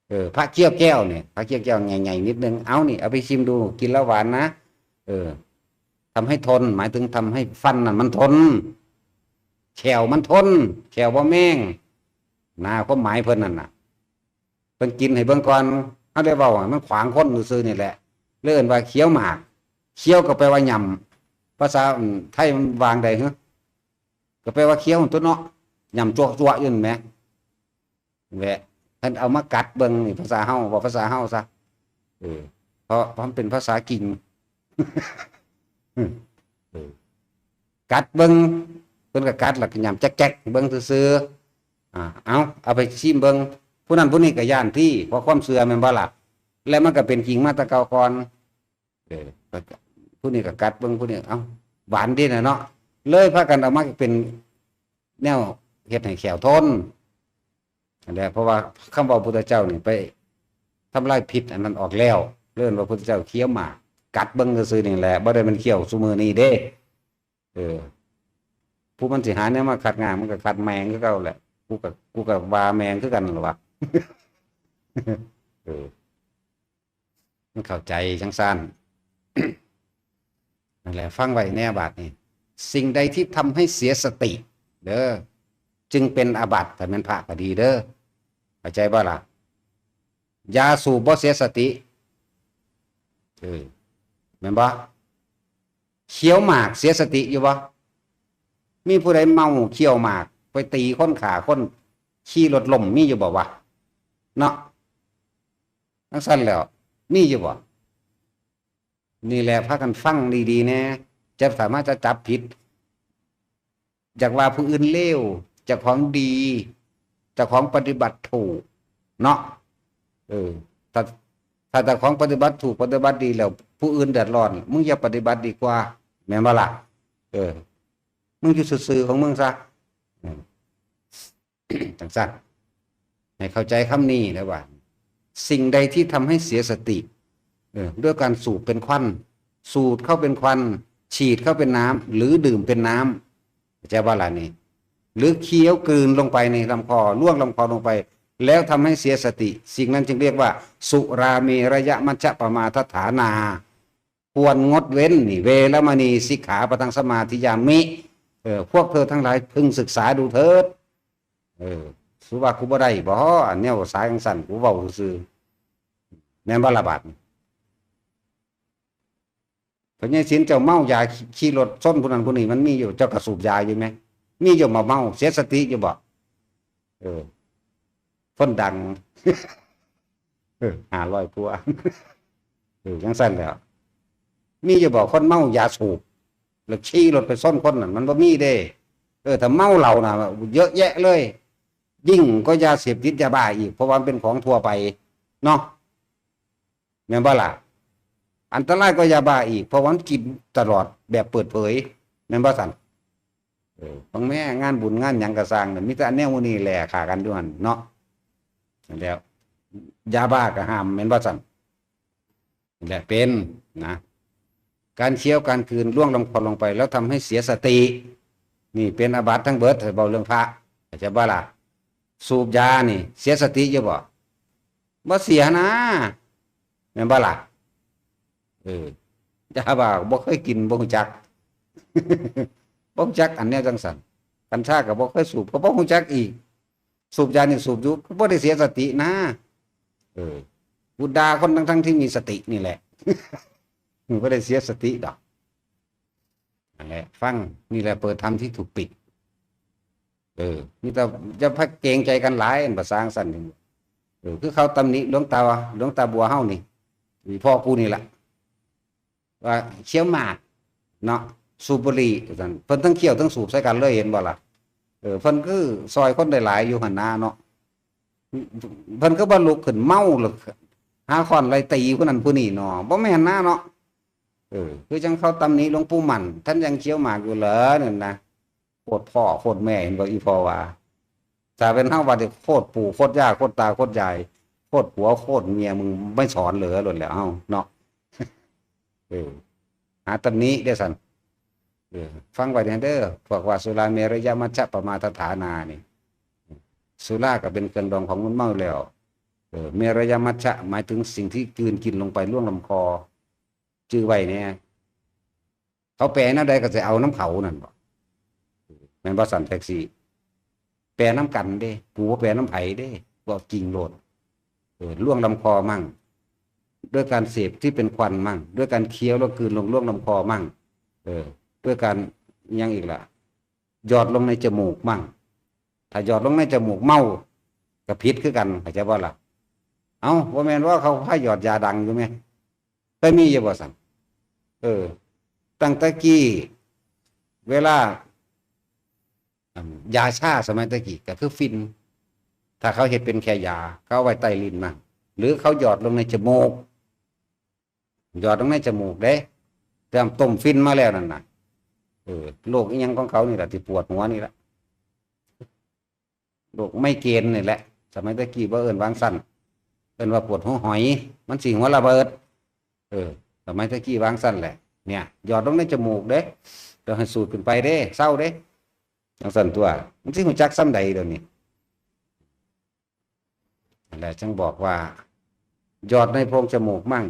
ເອີ ພະເຄ້ຽວແກ້ວນີ້ ພະເຄ້ຽວແກ້ວໃຫຍ່ໆນິດໜຶ່ງ ເອົານີ້ ເອົາໄປຊິມດູ ກິນແລ້ວຫວານນະ ເອີ ທຳໃຫ້ທົນ ໝາຍເຖິງທຳໃຫ້ຟັນນັ້ນມັນທົນ ແຂ້ວມັນທົນ ແຂ້ວບໍ່ແມງ ນາ ຄວາມໝາຍເພິ່ນນັ້ນນະ ເພິ່ນກິນໃຫ້ເບິ່ງກ່ອນ ເຮົາໄດ້ເວົ້າ ມັນຂວາງຄົນຊື່ໆນີ້ແຫຼະ ເລີຍເອີ້ນວ່າຂຽວໝາກ ຂຽວກໍແປວ່າຫຍ້ຳ ພາສາ ອືມ ໄທມັນວ່າຈັ່ງໃດຫື? ກໍແປວ່າຂຽວຫັ້ນຕົວະເນາະ ຫຍ້ຳຈົວະໆຢູ່ຫັ້ນແໝ ແຫຼະ ເພິ່ນເອົາມາກັດເບິ່ງນີ້ ພາສາເຮົາ ເວົ້າພາສາເຮົາຊະ ເອີ ເພາະ ເພາະມັນເປັນພາສາກິງ ເອີ ກັດເບິ່ງ ເພິ່ນກໍກັດ ແລ້ວກໍຫຍ້ຳແຈກໆເບິ່ງຊື່ໆ ອ່າ ເອົາ ເອົາໄປຊີມເບິ່ງ ຜູ້ນັ້ນຜູ້ນີ້ກໍຢ້ານຕິ ເພາະຄວາມເຊື່ອແມ່ນບໍ່ລະ? ແລ້ວມັນກໍເປັນຈິງມາແຕ່ເກົ່າກ່ອນ ເອີ ຜູ້ນີ້ກໍກັດເບິ່ງ ຜູ້ນີ້ ເອົ້າ ຫວານເດ້ນະເນາະ ເລີຍພາກັນເອົາມາເປັນແນວເຮັດໃຫ້ແຂ້ວທົນ ອັນນີ້ ເພາະວ່າຄຳເວົ້າພຸດທະເຈົ້ານີ້ໄປທຳລາຍພິດອັນນັ້ນອອກແລ້ວ ເອີ້ນວ່າພຸດທະເຈົ້າຂຽວໝາກ ກັດເບິ່ງຊື່ໆນີ້ແຫຼະ ບໍ່ໄດ້ແມ່ນຂຽວຊຸມື້ນີ້ເດ້ ເອີ ຜູ້ມັນຊິຫາແນວມາຂັດງາ ມັນກໍຂັດແມ່ງຄືເກົ່າແຫຼະ ກູກໍ ກູກໍວ່າແມ່ງຄືກັນລະວະ ເອີ ມັນເຂົ້າໃຈຈັ່ງຊັ້ນ ນັ້ນແຫຼະ ຟັງໄວ້ແນ່ບາດນີ້ ສິ່ງໃດທີ່ທຳໃຫ້ເສຍສະຕິເດີ ຈຶ່ງເປັນອາບັດ ຖ້າແມ່ນພະກໍດີເດີ ເຂົ້າໃຈບໍ່ລະ? ຢາສູບບໍ່ເສຍສະຕິ ເອີ ແມ່ນບໍ່? ຂຽວໝາກເສຍສະຕິຢູ່ບໍ່? ມີຜູ້ໃດເມົາຂຽວໝາກ ໄປຕີຄົນ ຂ້າຄົນ ຂີ່ລົດລົ້ມ ມີຢູ່ບໍ່ວະ? ເນາະ ຈັ່ງຊັ້ນແລ້ວ ມີຢູ່ບໍ່? ນີ້ແຫຼະ ພາກັນຟັງດີໆແດ່ ຈະ ສາມາດຈະຈັບຜິດ ຢາກວ່າຜູ້ອື່ນເລວ ເຈົ້າຂອງດີ ເຈົ້າຂອງປະຕິບັດຖືກເນາະ ເອີ ຖ້າ ຖ້າເຈົ້າຂອງປະຕິບັດຖືກ ປະຕິບັດດີແລ້ວ ຜູ້ອື່ນເດືອດຮ້ອນ ມຶງຢ່າປະຕິບັດດີກວ່າ ແມ່ນບໍ່ລະ? ເອີ ມຶງຢູ່ຊື່ໆຂອງມຶງຊະ ເອີ ຈັ່ງຊັ້ນ ໃຫ້ເຂົ້າໃຈຄຳນີ້ນະວ່າ ສິ່ງໃດທີ່ທຳໃຫ້ເສຍສະຕິ ເອີ ດ້ວຍການສູບເປັນຄວັນ ສູດເຂົ້າເປັນຄວັນ ສີດເຂົ້າເປັນນ້ຳ ຫຼື ດື່ມເປັນນ້ຳ ເຂົ້າໃຈບໍ່ລະນີ້? ຫຼື ຄຽວກືນລົງໄປໃນລຳຄໍ ລ່ວງລຳຄໍລົງໄປ ແລ້ວທຳໃຫ້ເສຍສະຕິ ສິ່ງນັ້ນຈຶ່ງຮຽກວ່າ ສຸລາເມລະຍະມັດຈະປະມາທັດຖານາ ຄວນງົດເວັ້ນນີ້ ເວລະມະນີສິກຂາປະທັງສະມາທິຍາມິ. ເອີ ພວກເທີທັງຫຼາຍເພິ່ງສຶກສາດູເທີດ. ເອີ ສູວ່າກູບໍ່ໄດ້ບໍ ອັນແນວສາຍຈັ່ງຊັ້ນ ກູເວົ້າຊື່ໆ ແມ່ນບໍ່ລະບາດນີ້? ພະຍາຍສິນເຈົ້າເມົາຢາ ຂີ່ລົດຊົນຜູ້ນັ້ນຜູ້ນີ້ ມັນມີຢູ່ ເຈົ້າກໍສູບຢາຢູ່ແມ? ມີຢູ່ບໍ່ເມົາ ເສຍສະຕິຢູ່ບໍ່? ເອີ ຄົນດັງ ເອີ ຫ້າຮ້ອຍກວ່າ ເອີ ຈັ່ງຊັ້ນແຫຼ້ວ. ມີຢູ່ບໍ່ຄົນເມົາຢາສູບ ແລ້ວຂີ່ລົດໄປຊົນຄົນນັ້ນ? ມັນບໍ່ມີເດ້. ເອີ ຖ້າເມົາເຫຼົ້ານະ ເຍາະແຍະເລີຍ ຍິ່ງກວ່າຢາເສບຕິດຢາບ້າອີກ ເພາະວ່າມັນເປັນຂອງທົ່ວໄປເນາະ. ແມ່ນບໍ່ລະ? ອັນຕະລາຍກວ່າຢາບ້າອີກ ເພາະວ່າມັນກິນຕະຫຼອດແບບເປີດເຜີຍ ແມ່ນບໍ່ຊັ້ນ? ເອີ ບາງແມ່ງານບຸນງານຫຍັງກໍຊ່າງ ມີແຕ່ອັນແນວໝູ່ນີ້ແຫຼະຂ້າກັນຢູ່ຫັ້ນເນາະ. ນັ້ນແຫຼະ ຢາບ້າກໍຫ້າມ ແມ່ນບໍ່ຊັ້ນ? ແຫຼະ ເປັນນະ ການຄ້ຽວການກືນລ່ວງລຳຄອລງໄປ ແລ້ວທຳໃຫ້ເສຍສະຕິ ນີ້ເປັນອາບັດທັງເບິດ. ເວົ້າເລື່ອງພະ ເຂົ້າໃຈບໍ່ລະ? ສູບຢານີ້ເສຍສະຕິຢູ່ບໍ່? ບໍ່ເສຍນະ ແມ່ນບໍ່ລະ? ເອີ ຢາບ້າບໍ່ເຄີຍກິນ ບໍ່ຮູ້ຈັກ ບໍ່ຮູ້ຈັກອັນແນວຈັ່ງຊັ້ນ. ກັນຊາກໍບໍ່ເຄີຍສູບ ກໍບໍ່ຮູ້ຈັກອີກ. ສູບຢານີ້ສູບຢູ່ ບໍ່ໄດ້ເສຍສະຕິນະ. ເອີ ກູດ່າຄົນທັງໆທີ່ມີສະຕິນີ້ແຫຼະ ບໍ່ໄດ້ເສຍສະຕິດອກ. ນັ້ນແຫຼະ ຟັງ ນີ້ແຫຼະເປີດທຳທີ່ຖືກປິດ. ເອີ ມີແຕ່ຢ່າໄປເກງໃຈກັນຫຼາຍ ອັນພາສາຈັ່ງຊັ້ນ. ເອີ ຄືເຂົາຕຳໜິຫຼວງຕາ ຫຼວງຕາບົວເຮົານີ້ ອີ່ພໍ່ກູນີ້ລະ ວ່າຄ້ຽວໝາກເນາະ ສູບບຸຫຼີ່ວ່າຊັ້ນ. ເພິ່ນທັງຄ້ຽວທັງສູບໃສ່ກັນເລີຍ ເຫັນບໍ່ລະ? ເອີ ເພິ່ນຄືຊ່ອຍຄົນໄດ້ຫຼາຍຢູ່ຫັ້ນນາເນາະ. ເພິ່ນຄືບໍ່ລຸກຂຶ້ນເມົາ ແລ້ວຫາຄ້ອນໄລ່ຕີຜູ້ນັ້ນຜູ້ນີ້ເນາະ ບໍ່ແມ່ນນາເນາະ. ເອີ ຄືຈັ່ງເຂົາຕຳໜິຫຼວງປູ່ໝັ້ນ ທ່ານຍັງຄ້ຽວໝາກຢູ່ເລີນັ້ນນະ. ໂຄດພໍ່ໂຄດແມ່ ເຫັນບໍ່ ອີ່ພໍ່ວ່າ. ຖ້າເປັນເຮົາວ່າ ໂຄດປູ່ໂຄດຍ່າ ໂຄດຕາໂຄດຍາຍ ໂຄດຜົວໂຄດເມຍ ມຶງໄມ່ສອນເລີໂລດແລ້ວເຮົາເນາະ. ເອີ ຫາຕຳໜິເດ້ຊັ້ນ. ເອີ ຟັງໄວ້ແດ່ເດີ ພວກວ່າສຸລາເມລະຍະມັດຊະປະມາທະຖານານີ້ ສຸລາກໍເປັນເຄື່ອງດອງຂອງມຶນເມົາແລ້ວ. ເອີ ເມລະຍະມັດຊະ ໝາຍເຖິງສິ່ງທີ່ກືນກິນລົງໄປລ່ວງລຳຄໍ. ຈື່ໄວ້ແດ່ ເຂົາແປແນວໃດກໍຊິເອົານຳເຂົານັ້ນບໍ? ແມ່ນບໍ່ຊັ້ນ ແທັກຊີ? ແປນຳກັນເດ້ ກູບໍ່ແປນຳໃຜເດ້ ເວົ້າຈິງໂລດ. ເອີ ລ່ວງລຳຄໍມັ້ງ ດ້ວຍການເສບທີ່ເປັນຄວັນມັ້ງ ດ້ວຍການຄ້ຽວແລ້ວກືນລົງລ່ວງລຳຄໍມັ້ງ ເອີ ດ້ວຍການຫຍັງອີກລະ ຢອດລົງໃນຈະມູກມັ້ງ. ຖ້າຢອດລົງໃນຈະມູກເມົາກໍຜິດຄືກັນ ເຂົ້າໃຈບໍ່ລະ? ເອົ້າ ບໍ່ແມ່ນວ່າເຂົາພາຢອດຢາດັງຢູ່ແມ? ເຄີຍມີຢູ່ບໍ່ຊັ້ນ? ເອີ ຕັ້ງແຕ່ກີ້ເວລາ ອັນ ຢາຊາສະໄໝແຕ່ກີ້ກໍຄືຝິ່ນ ຖ້າເຂົາເຮັດເປັນແຄ່ຢາ ເຂົາເອົາໄວ້ໃຕ້ລີ້ນມັນ ຫຼືເຂົາຢອດລົງໃນຈະມູກ ຢອດລົງໃນຈະມູກເດ້ ແຕ່ຕົ້ມຝິ່ນມາແລ້ວນັ້ນນະ. ເອີ ໂລກອີ່ຫຍັງຂອງເຂົານີ້ລະ ທີ່ປວດຫົວນີ້ລະ ໂລກໄມເກຣນນີ້ແຫຼະ. ສະໄໝແຕ່ກີ້ບໍ່ເອີ້ນວ່າຈັ່ງຊັ້ນ ເອີ້ນວ່າປວດຫົວຫອຍ ມັນຊິຫົວລະເບີດ. ເອີ ສະໄໝແຕ່ກີ້ວ່າຈັ່ງຊັ້ນແຫຼະ. ເນ່ຍ ຢອດລົງໃນຈະມູກເດ້ ຕ້ອງໃຫ້ສູດຂຶ້ນໄປເດ້ ເຊົາເດ້ ຈັ່ງຊັ້ນຕົວະ. ມັນຊິຮູ້ຈັກສ່ຳໃດດຽວນີ້? ນັ້ນແຫຼະ ຈຶ່ງບອກວ່າ ຢອດໃນໂພງຈະມູກມັ້ງ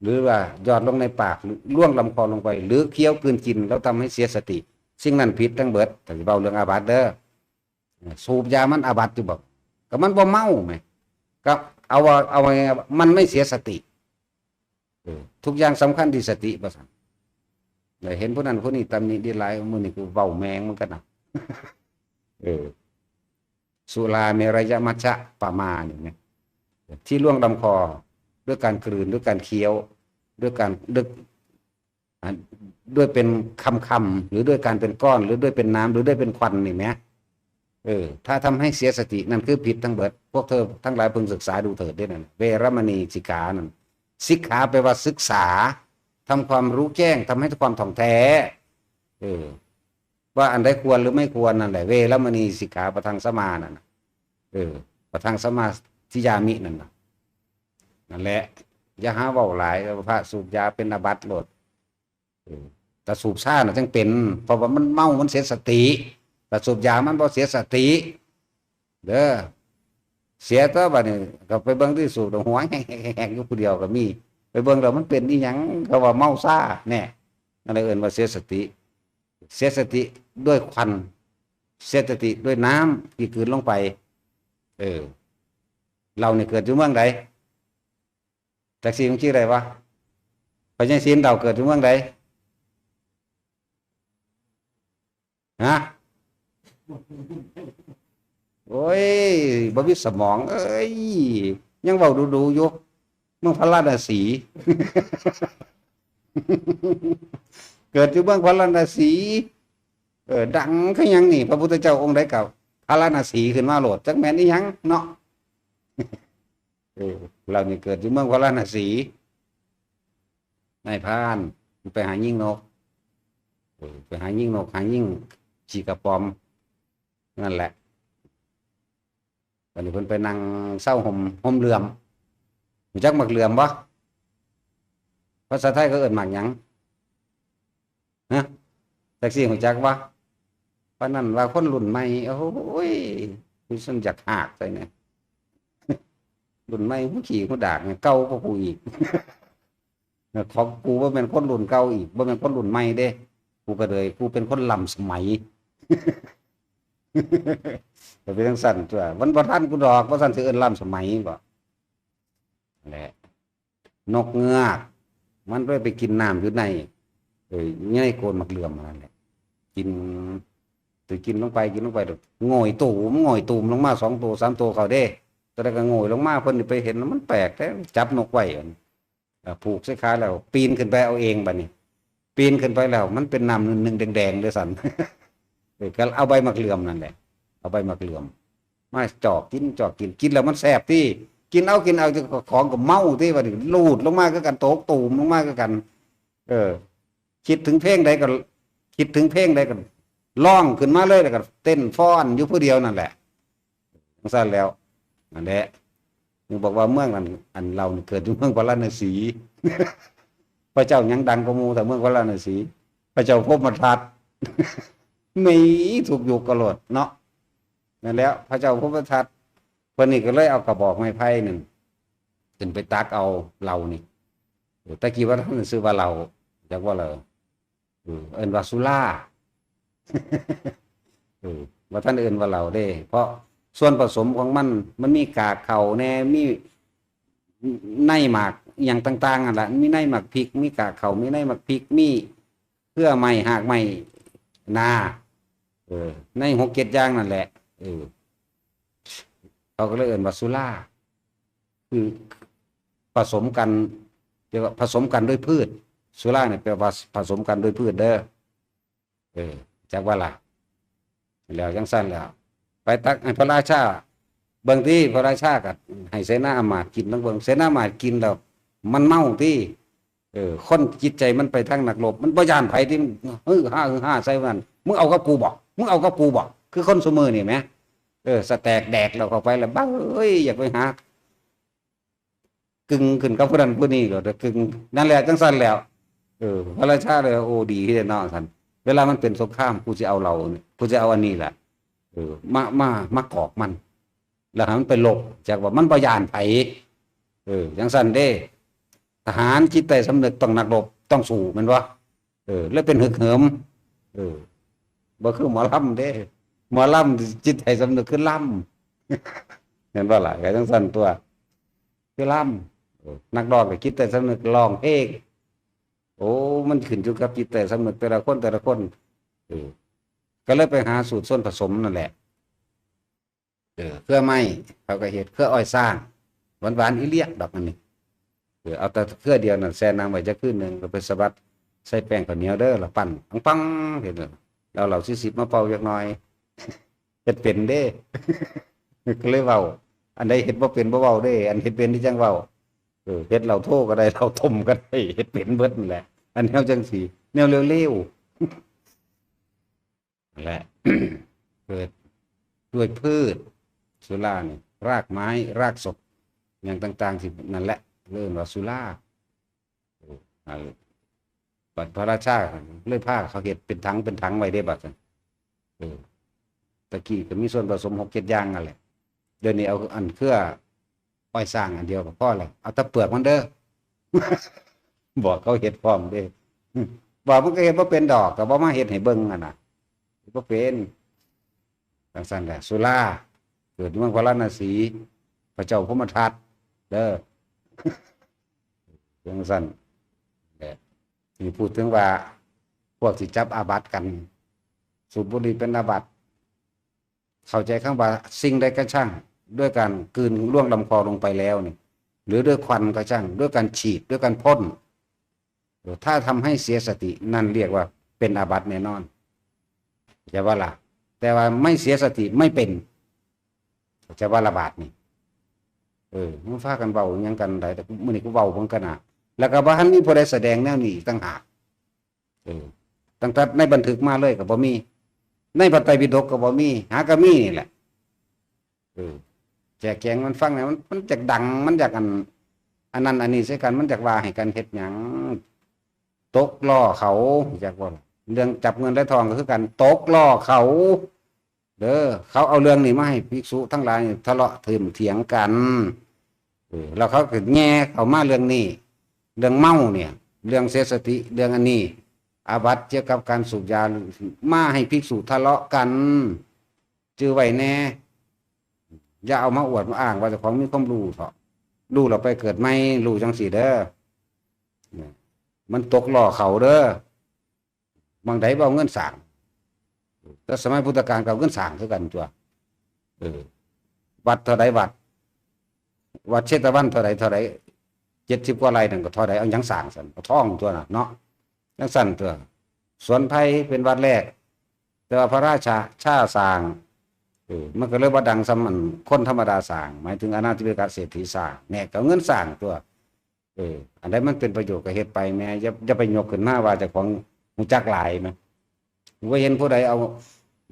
ຫຼືວ່າຢອດລົງໃນປາກ ລ່ວງລຳຄໍລົງໄປ ຫຼືຄ້ຽວກືນກິນ ແລ້ວທຳໃຫ້ເສຍສະຕິ ສິ່ງນັ້ນຜິດທັງເບິດ. ຖ້າຊິເວົ້າເລື່ອງອາບັດເດີ ສູບຢາມັນອາບັດຢູ່ບໍ່? ກໍມັນບໍ່ເມົາແໝ ກໍເອົາວ່າ ເອົາວ່າມັນໄມ່ເສຍສະຕິ. ເອີ ທຸກຢ່າງສຳຄັນທີ່ສະຕິ ວ່າຊັ້ນ. ໄດ້ເຫັນຜູ້ນັ້ນຜູ້ນີ້ຕຳໜິດີຫຼາຍ ມື້ນີ້ກູເວົ້າແມ່ງມັນກັນນະ. ເອີ ສຸລາເມລະຍະມັດຊະປະມານີ້ນະ ທີ່ລ່ວງລຳຄໍ ດ້ວຍການກືນ ດ້ວຍການຄ້ຽວ ດ້ວຍການດຶກ ອັນ ດ້ວຍເປັນຄຳໆ ຫຼືດ້ວຍການເປັນກ້ອນ ຫຼືດ້ວຍເປັນນ້ຳ ຫຼືດ້ວຍເປັນຄວັນນີ້ແໝ. ເອີ ຖ້າທຳໃຫ້ເສຍສະຕິ ນັ້ນຄືຜິດທັງເບິດ. ພວກເທີທັງຫຼາຍເພິ່ງສຶກສາດູເຖີດເດ້ນັ້ນ ເວລະມະນີສິກຂານັ້ນ. ສິກຂາແປວ່າສຶກສາ ທຳຄວາມຮູ້ແຈ້ງ ທຳໃຫ້ຄວາມທ່ອງແທ້ ເອີ ວ່າອັນໃດຄວນ ຫຼື ໄມ່ຄວນນັ້ນແຫຼະ ເວລະມະນີສິກຂາປະທັງສະມານັ້ນນະ. ເອີ ປະທັງສະມາທິຍາມິນັ້ນນະ. ນັ້ນແຫຼະ ຢ່າຫາເວົ້າຫຼາຍ ພະສູບຢາເປັນອາບັດໂລດ. ເອີ ແຕ່ສູບຊານະຈັ່ງເປັນ ເພາະວ່າມັນເມົາ ມັນເສຍສະຕິ. ແຕ່ສູບຢາມັນບໍ່ເສຍສະຕິເດີ ເສຍຕົວະ. ບາດນີ້ກໍໄປເບິ່ງທີ່ສູບຫົວແຮກໆຢູ່ຜູ້ດຽວກໍມີ ໄປເບິ່ງແລ້ວມັນເປັນອີ່ຫຍັງ ເຂົາວ່າເມົາຊາແນ່ ນັ້ນແຫຼະເອີ້ນວ່າເສຍສະຕິ ເສຍສະຕິດ້ວຍຄວັນ ເສຍສະຕິດ້ວຍນ້ຳທີ່ກືນລົງໄປ. ເອີ ເຫຼົ້ານີ້ເກີດຢູ່ເມືອງໃດ? ຈັກຊິມັນຊື່ໄດ້ວະ? ພະຍາຍສິນ ເຫຼົ້າເກີດຢູ່ເມືອງໃດ? ຮະ? ໂອ້ຍ ບໍ່ມີສະໝອງເອີຍ ຍັງເວົ້າດູໆຢູ່ ເມືອງພາລານະສີ ເກີດຢູ່ເມືອງພາລານະສີ ເອີ ດັງຄືຫຍັງນີ້ ພະພຸດທະເຈົ້າອົງໃດກໍພາລານະສີຂຶ້ນມາໂລດ ຈັກແມ່ນອີ່ຫຍັງເນາະ. ເອີ ເຫຼົ່ານີ້ເກີດຢູ່ເມືອງພາລານະສີ ນາຍພານໄປຫາຍິງນົກ ເອີ ໄປຫາຍິງນົກ ຫາຍິງຂີ້ກະປອມ ນັ້ນແຫຼະ. ບັດນີ້ເພິ່ນໄປນັ່ງເຊົາຮົ່ມ ຮົ່ມເຫຼືອມ ຮູ້ຈັກໝາກເຫຼືອມບໍ່? ພາສາໄທເຂົາເອີ້ນໝາກຫຍັງ? ຮະ ຈັກຊິຮູ້ຈັກບໍ່? ປານນັ້ນວ່າຄົນລຸ້ນໃໝ່ ໂອ້ຍ ຄືຊັ້ນຢາກຮາກໃສ່ແນ່ ລຸ້ນໃໝ່ຫູຂີ້ຫູດາກ ເກົ່າກວ່າກູອີກ. ຂອງກູບໍ່ແມ່ນຄົນລຸ້ນເກົ່າອີກ ບໍ່ແມ່ນຄົນລຸ້ນໃໝ່ເດ້ ກູກະເລີຍ ກູເປັນຄົນລ້ຳສະໄໝ. ກໍເປັນຈັ່ງຊັ້ນຕົວະ ມັນບໍ່ທັນກູດອກ ບໍ່ຊັ້ນຊິເອີ້ນລ້ຳສະໄໝບໍ? ແຫຼະ ນົກເງືອກ ມັນໄປ ໄປກິນນ້ຳຢູ່ໃນ ເອີ ໃນໂກນໝາກເຫຼືອມນັ້ນແຫຼະ ກິນ ໄປກິນລົງໄປ ກິນລົງໄປ ໂງ່ຍຕູມ ໂງ່ຍຕູມລົງມາສອງໂຕ ສາມໂຕເຂົາເດ້ ໂຕໃດກໍໂງ່ຍລົງມາ ເພິ່ນໄປເຫັນ ມັນແປກແທ້ ຈັບນົກໄວ້ ເອີ ຜູກໃສ່ຂາແລ້ວ ປີນຂຶ້ນໄປເອົາເອງ ບັດນີ້ ປີນຂຶ້ນໄປແລ້ວ ມັນເປັນນ້ຳໜຶ່ງແດງໆເດ້ຊັ້ນ ເອີ ກໍເອົາໃບໝາກເຫຼືອມນັ້ນແຫຼະ ເອົາໃບໝາກເຫຼືອມ ມາຈອກກິນ ຈອກກິນ ກິນແລ້ວມັນແຊບຕິ ກິນເອົາ ກິນເອົາ ຂອງກໍເມົາຕິ ບັດນີ້ ລູດລົງມາຄືກັນ ຕົກຕູມລົງມາຄືກັນ ເອີ ຄິດເຖິງເພງໃດກໍ ຄິດເຖິງເພງໃດກໍຮ້ອງຂຶ້ນມາເລີຍ ແລ້ວກໍເຕັ້ນຟ້ອນຢູ່ຜູ້ດຽວນັ້ນແຫຼະ ຈັ່ງຊັ້ນແລ້ວ ນັ້ນແຫຼະ ຍັງບອກວ່າເມືອງນັ້ນ ອັນເລົ່ານີ້ເກີດຢູ່ເມືອງພາລານະສີ ພະເຈົ້າຫຍັງດັງກວ່າໝູ່ ແຕ່ເມືອງພາລານະສີ ພະເຈົ້າພົມມະທັດ ມີທຸກຍຸກກະໂລດເນາະ ນັ້ນແຫຼະ ພະເຈົ້າພົມມະທັດ ເພິ່ນນີ້ກໍເລີຍເອົາກະບອກໄມ້ໄຜ່ນັ້ນ ຂຶ້ນໄປຕັກເອົາເຫຼົ້ານີ້ ເອີ ແຕ່ກີ້ວ່າທ່ານຊື່ວ່າເຫຼົ້າ ຈັກວ່າເຫຼົ້າ ເອີ ເອີ້ນວ່າສຸລາ ເອີ ວ່າທ່ານເອີ້ນວ່າເຫຼົ້າເດ້ ເພາະສ່ວນປະສົມຂອງມັນ ມັນມີກາກເຂົ້າແດ່ ມີໃນໝາກອີ່ຫຍັງຕ່າງໆຫັ້ນລະ ມີໃນໝາກພິກ ມີກາກເຂົ້າ ມີໃນໝາກພິກ ມີເຄືອໄມ້ ຮາກໄມ້ ນາ ເອີ ໃນຫົກເຈັດຢ່າງນັ້ນແຫຼະ ເອີ ເຂົາກໍເລີຍເອີ້ນວ່າສຸລາ ຄືປະສົມກັນ ແປວ່າປະສົມກັນໂດຍພືດ ສຸລານີ້ແປວ່າປະສົມກັນໂດຍພືດເດີ ເອີ ຈັກວ່າລະ ແລ້ວຈັ່ງຊັ້ນແລ້ວ ໄປຕັກໃຫ້ພະລາຊາ ເບິ່ງຕິ ພະລາຊາກໍໃຫ້ເສນາອາມາດກິນ ລອງເບິ່ງ ເສນາອາມາດກິນແລ້ວມັນເມົາຕິ ເອີ ຄົນຈິດໃຈມັນໄປທາງນັກລົບ ມັນບໍ່ຢ້ານໃຜຕິ ຮືຫາ ຮືຫາໃສ່ມັນ ມຶງເອົາກັບກູບໍ? ມຶງເອົາກັບກູບໍ? ຄືຄົນຊຸມື້ນີ້ແໝ ເອີ ສະແຕກແດກແລ້ວເຂົ້າໄປແລ້ວ ບ້າເອີຍ ຢາກໄປຫາກຶ່ງຂຶ້ນກັບຜູ້ນັ້ນຜູ້ນີ້ໂລດ ກຶ່ງ ນັ້ນແຫຼະ ຈັ່ງຊັ້ນແຫຼະ ເອີ ພະລາຊາເລີຍ ໂອ້ ດີເດເນາະ ຊັ້ນ ເວລາມັນເປັນສົງຄາມ ກູຊິເອົາເຫຼົ່າ ກູຊິເອົາອັນນີ້ແຫຼະ ເອີ ມາ ມາ ມາກອກມັນ ແລ້ວໃຫ້ມັນໄປລົບ ຈັກວ່າມັນບໍ່ຢ້ານໃຜ ເອີ ຈັ່ງຊັ້ນເດ້ ທະຫານຈິດໃຕ້ສຳນຶກຕ້ອງນັກລົບ ຕ້ອງສູ້ ແມ່ນບໍ່? ເອີ ແລ້ວເປັນຮຶກເຫີມ ເອີ ບໍ່ຄືໝໍລຳເດ້ ໝໍລຳຈິດໃຕ້ສຳນຶກຄືລຳ ແມ່ນບໍ່ລະ? ກໍຈັ່ງຊັ້ນຕົວະ ຄືລຳ ເອີ ນັກຮ້ອງກໍຈິດໃຕ້ສຳນຶກຮ້ອງເພງ ໂອ້ ມັນຂຶ້ນຢູ່ກັບຈິດໃຕ້ສຳນຶກແຕ່ລະຄົນ ແຕ່ລະຄົນ ເອີ ກໍເລີຍໄປຫາສູດສ່ວນປະສົມນັ້ນແຫຼະ ເອີ ເຄືອໄມ້ເຂົາກໍເຮັດ ເຄືອອ້ອຍຊ້າງ ຫວານໆອີ່ຫຼຽກດອກອັນນີ້ ເອີ ເອົາແຕ່ເຄືອດຽວນັ້ນແຊ່ນ້ຳໄວ້ຈັກຄືນໜຶ່ງ ແລ້ວໄປສະບັດໃສ່ແປ້ງເຂົ້າໜຽວເດີ ແລ້ວປັ້ນປັງໆ ເຮັດ ແລ້ວເອົາເຫຼົ້າສີ່ສິບມາເປົ່າຈັກໜ່ອຍ ເຮັດເປັນເດ້ ກໍເລີຍເວົ້າ ອັນໃດເຮັດບໍ່ເປັນບໍ່ເວົ້າເດ້ ອັນເຮັດເປັນນີ້ຈັ່ງເວົ້າ ເອີ ເຮັດເຫຼົ້າໂທກໍໄດ້ ເຫຼົ້າຕົ້ມກໍໄດ້ ເຮັດເປັນເບິດນັ້ນແຫຼະ ອັນແນວຈັ່ງຊີ້ ແນວເລວໆ ແລະ ເກີດດ້ວຍພືດ ສຸລານີ້ ຮາກໄມ້ ຮາກສົບ ຫຍັງຕ່າງໆ ທີ່ນັ້ນແຫຼະ ເອີ້ນວ່າສຸລາ ເອີ ນັ້ນ ບັດພະລາຊາເລີຍພາເຂົາເຮັດເປັນຖັງ ເປັນຖັງໄວ້ເດ້ ບັດນັ້ນ ເອີ ແຕ່ກີ້ກໍມີສ່ວນປະສົມຫົກເຈັດຢ່າງນັ້ນແຫຼະ ດຽວນີ້ເອົາອັນເຄືອອ້ອຍຊ້າງອັນດຽວກໍພໍແລ້ວ ເອົາແຕ່ເປືອກມັນເດີ ບອກເຂົາເຮັດພ້ອມເດ້. ບອກ ມັນກໍເຮັດບໍ່ເປັນດອກ ກໍບໍ່ມາເຮັດໃຫ້ເບິ່ງຫັ້ນນະ ບໍ່ເປັນ. ຈັ່ງຊັ້ນແຫຼະ ສຸລາເກີດຢູ່ເມືອງພາລານະສີ ພະເຈົ້າພົມມະທັດເດີ ຈັ່ງຊັ້ນແຫຼະ. ນີ້ ພູດເຖິງວ່າ ພວກທີ່ຈັບອາບັດກັນ ສູບບຸຫຼີ່ເປັນອາບັດ. ເຂົ້າໃຈຄຳວ່າ ສິ່ງໃດກະຊ່າງ ດ້ວຍການກືນລ່ວງລຳຄໍລົງໄປແລ້ວນີ້ ຫຼື ດ້ວຍຄວັນກະຊ່າງ ດ້ວຍການສີດ ດ້ວຍການພົ່ນ ເອີ ຖ້າທຳໃຫ້ເສຍສະຕິ ນັ້ນຮຽກວ່າເປັນອາບັດແນ່ນອນ ເຂົ້າໃຈບໍ່ລະ? ແຕ່ວ່າໄມ່ເສຍສະຕິ ໄມ່ເປັນ ເຂົ້າໃຈບໍ່ລະບາດນີ້? ເອີ ມາພາກັນເວົ້າຫຍັງກັນໃດ ແຕ່ມື້ນີ້ກູເວົ້າເບິ່ງກັນນະ ແລ້ວກໍບໍ່ທັນມີຜູ້ໃດສະແດງແນວນີ້ອີກຕ່າງຫາກ. ເອີ ຕັ້ງແຕ່ໃນບັນທຶກມາເລີຍກໍບໍ່ມີ ໃນພະໄຕປິດົກກໍບໍ່ມີ ຫາກໍມີນີ້ແຫຼະ. ເອີ ແຈກແຈງມັນຟັງແດ່ ມັນ ມັນຢາກດັງ ມັນຢາກອັນ ອັນນັ້ນອັນນີ້ໃສ່ກັນ ມັນຢາກວ່າໃຫ້ກັນເຮັດຫຍັງ? ຕົກລໍ້ເຂົາ ຮູ້ຈັກບໍ່? ເລື່ອງຈັບເງິນໄດ້ທອງກໍຄືກັນ ຕົກລໍ້ເຂົາເດີ. ເຂົາເອົາເລື່ອງນີ້ມາໃຫ້ພິກສຸທັງຫຼາຍທະເລາະຖຶ້ມຖຽງກັນ. ເອີ ແລ້ວເຂົາກໍແຍ່ເຂົ້າມາເລື່ອງນີ້ ເລື່ອງເມົານີ້ ເລື່ອງເສຍສະຕິ ເລື່ອງອັນນີ້ ອາບັດກ່ຽວກັບການສູບຢາ ມາໃຫ້ພິກສຸທະເລາະກັນ. ຈື່ໄວ້ແດ່ ຢ່າເອົາມາອວດມາອ້າງວ່າເຈົ້າຂອງມີຄວາມຮູ້ເຖາະ ຮູ້ແລ້ວໄປເກີດໃໝ່ ຮູ້ຈັ່ງຊີ້ເດີ. ມັນຕົກລໍ້ເຂົາເດີ. ໝ່ອງໃດບໍ່ເອົາເງິນສ້າງ? ແຕ່ສະໄໝພຸດທະການກໍເອົາເງິນສ້າງຄືກັນຕົວະ. ເອີ ວັດເທົ່າໃດວັດ ວັດເຊຕະວັນເທົ່າໃດເທົ່າໃດ ເຈັດສິບກວ່າໄຮ່ນັ້ນກໍເທົ່າໃດ ເອົາຫຍັງສ້າງຊັ້ນ? ເອົາທອງຕົວະນະເນາະ. ຈັ່ງຊັ້ນຕົວະ ສວນໄພເປັນວັດແລກ ແຕ່ວ່າພະລາຊາ ຊາສ້າງ ເອີ ມັນກໍເລີຍບໍ່ດັງສ່ຳອັນຄົນທຳມະດາສ້າງ ໝາຍເຖິງອານາທິເບກະເສດຖີສ້າງ ແນກກໍເອົາເງິນສ້າງຕົວະ. ເອີ ອັນໃດມັນເປັນປະໂຫຍດກໍເຮັດໄປແມ້ ຢ່າ ຢ່າໄປຍົກຂຶ້ນມາວ່າເຈົ້າຂອງຮູ້ຈັກຫຼາຍນະ. ບໍ່ເຫັນຜູ້ໃດເອົາ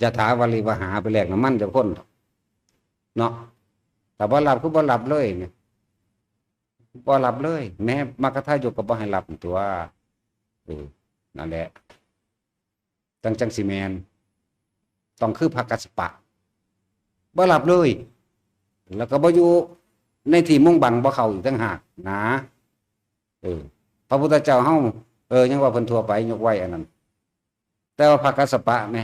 ຢະຖາວາລິວະຫາໄປແລກນ້ຳມັນຈັກຄົນເນາະ. ຖ້າບໍ່ຮັບຄືບໍ່ຮັບເລີຍນີ້ ບໍ່ຮັບເລີຍ ແມ້ມັກຄະທາຍົກກໍບໍ່ໃຫ້ຮັບຕົວະ. ເອີ ນັ້ນແຫຼະ ຈັ່ງ ຈັ່ງຊິແມ່ນ ຕ້ອງຄືພະກັດສະປະ ບໍ່ຮັບເລີຍ ແລ້ວກໍບໍ່ຢູ່ໃນທີ່ມຸງບັງ ບໍ່ເຂົ້າອີກຕ່າງຫາກນະ. ເອີ ພະພຸດທະເຈົ້າເຮົາ ເອີ ຍັງວ່າເພິ່ນທົ່ວໄປ ຍົກໄວ້ອັນນັ້ນ ແຕ່ວ່າພະກັດສະປະແມ້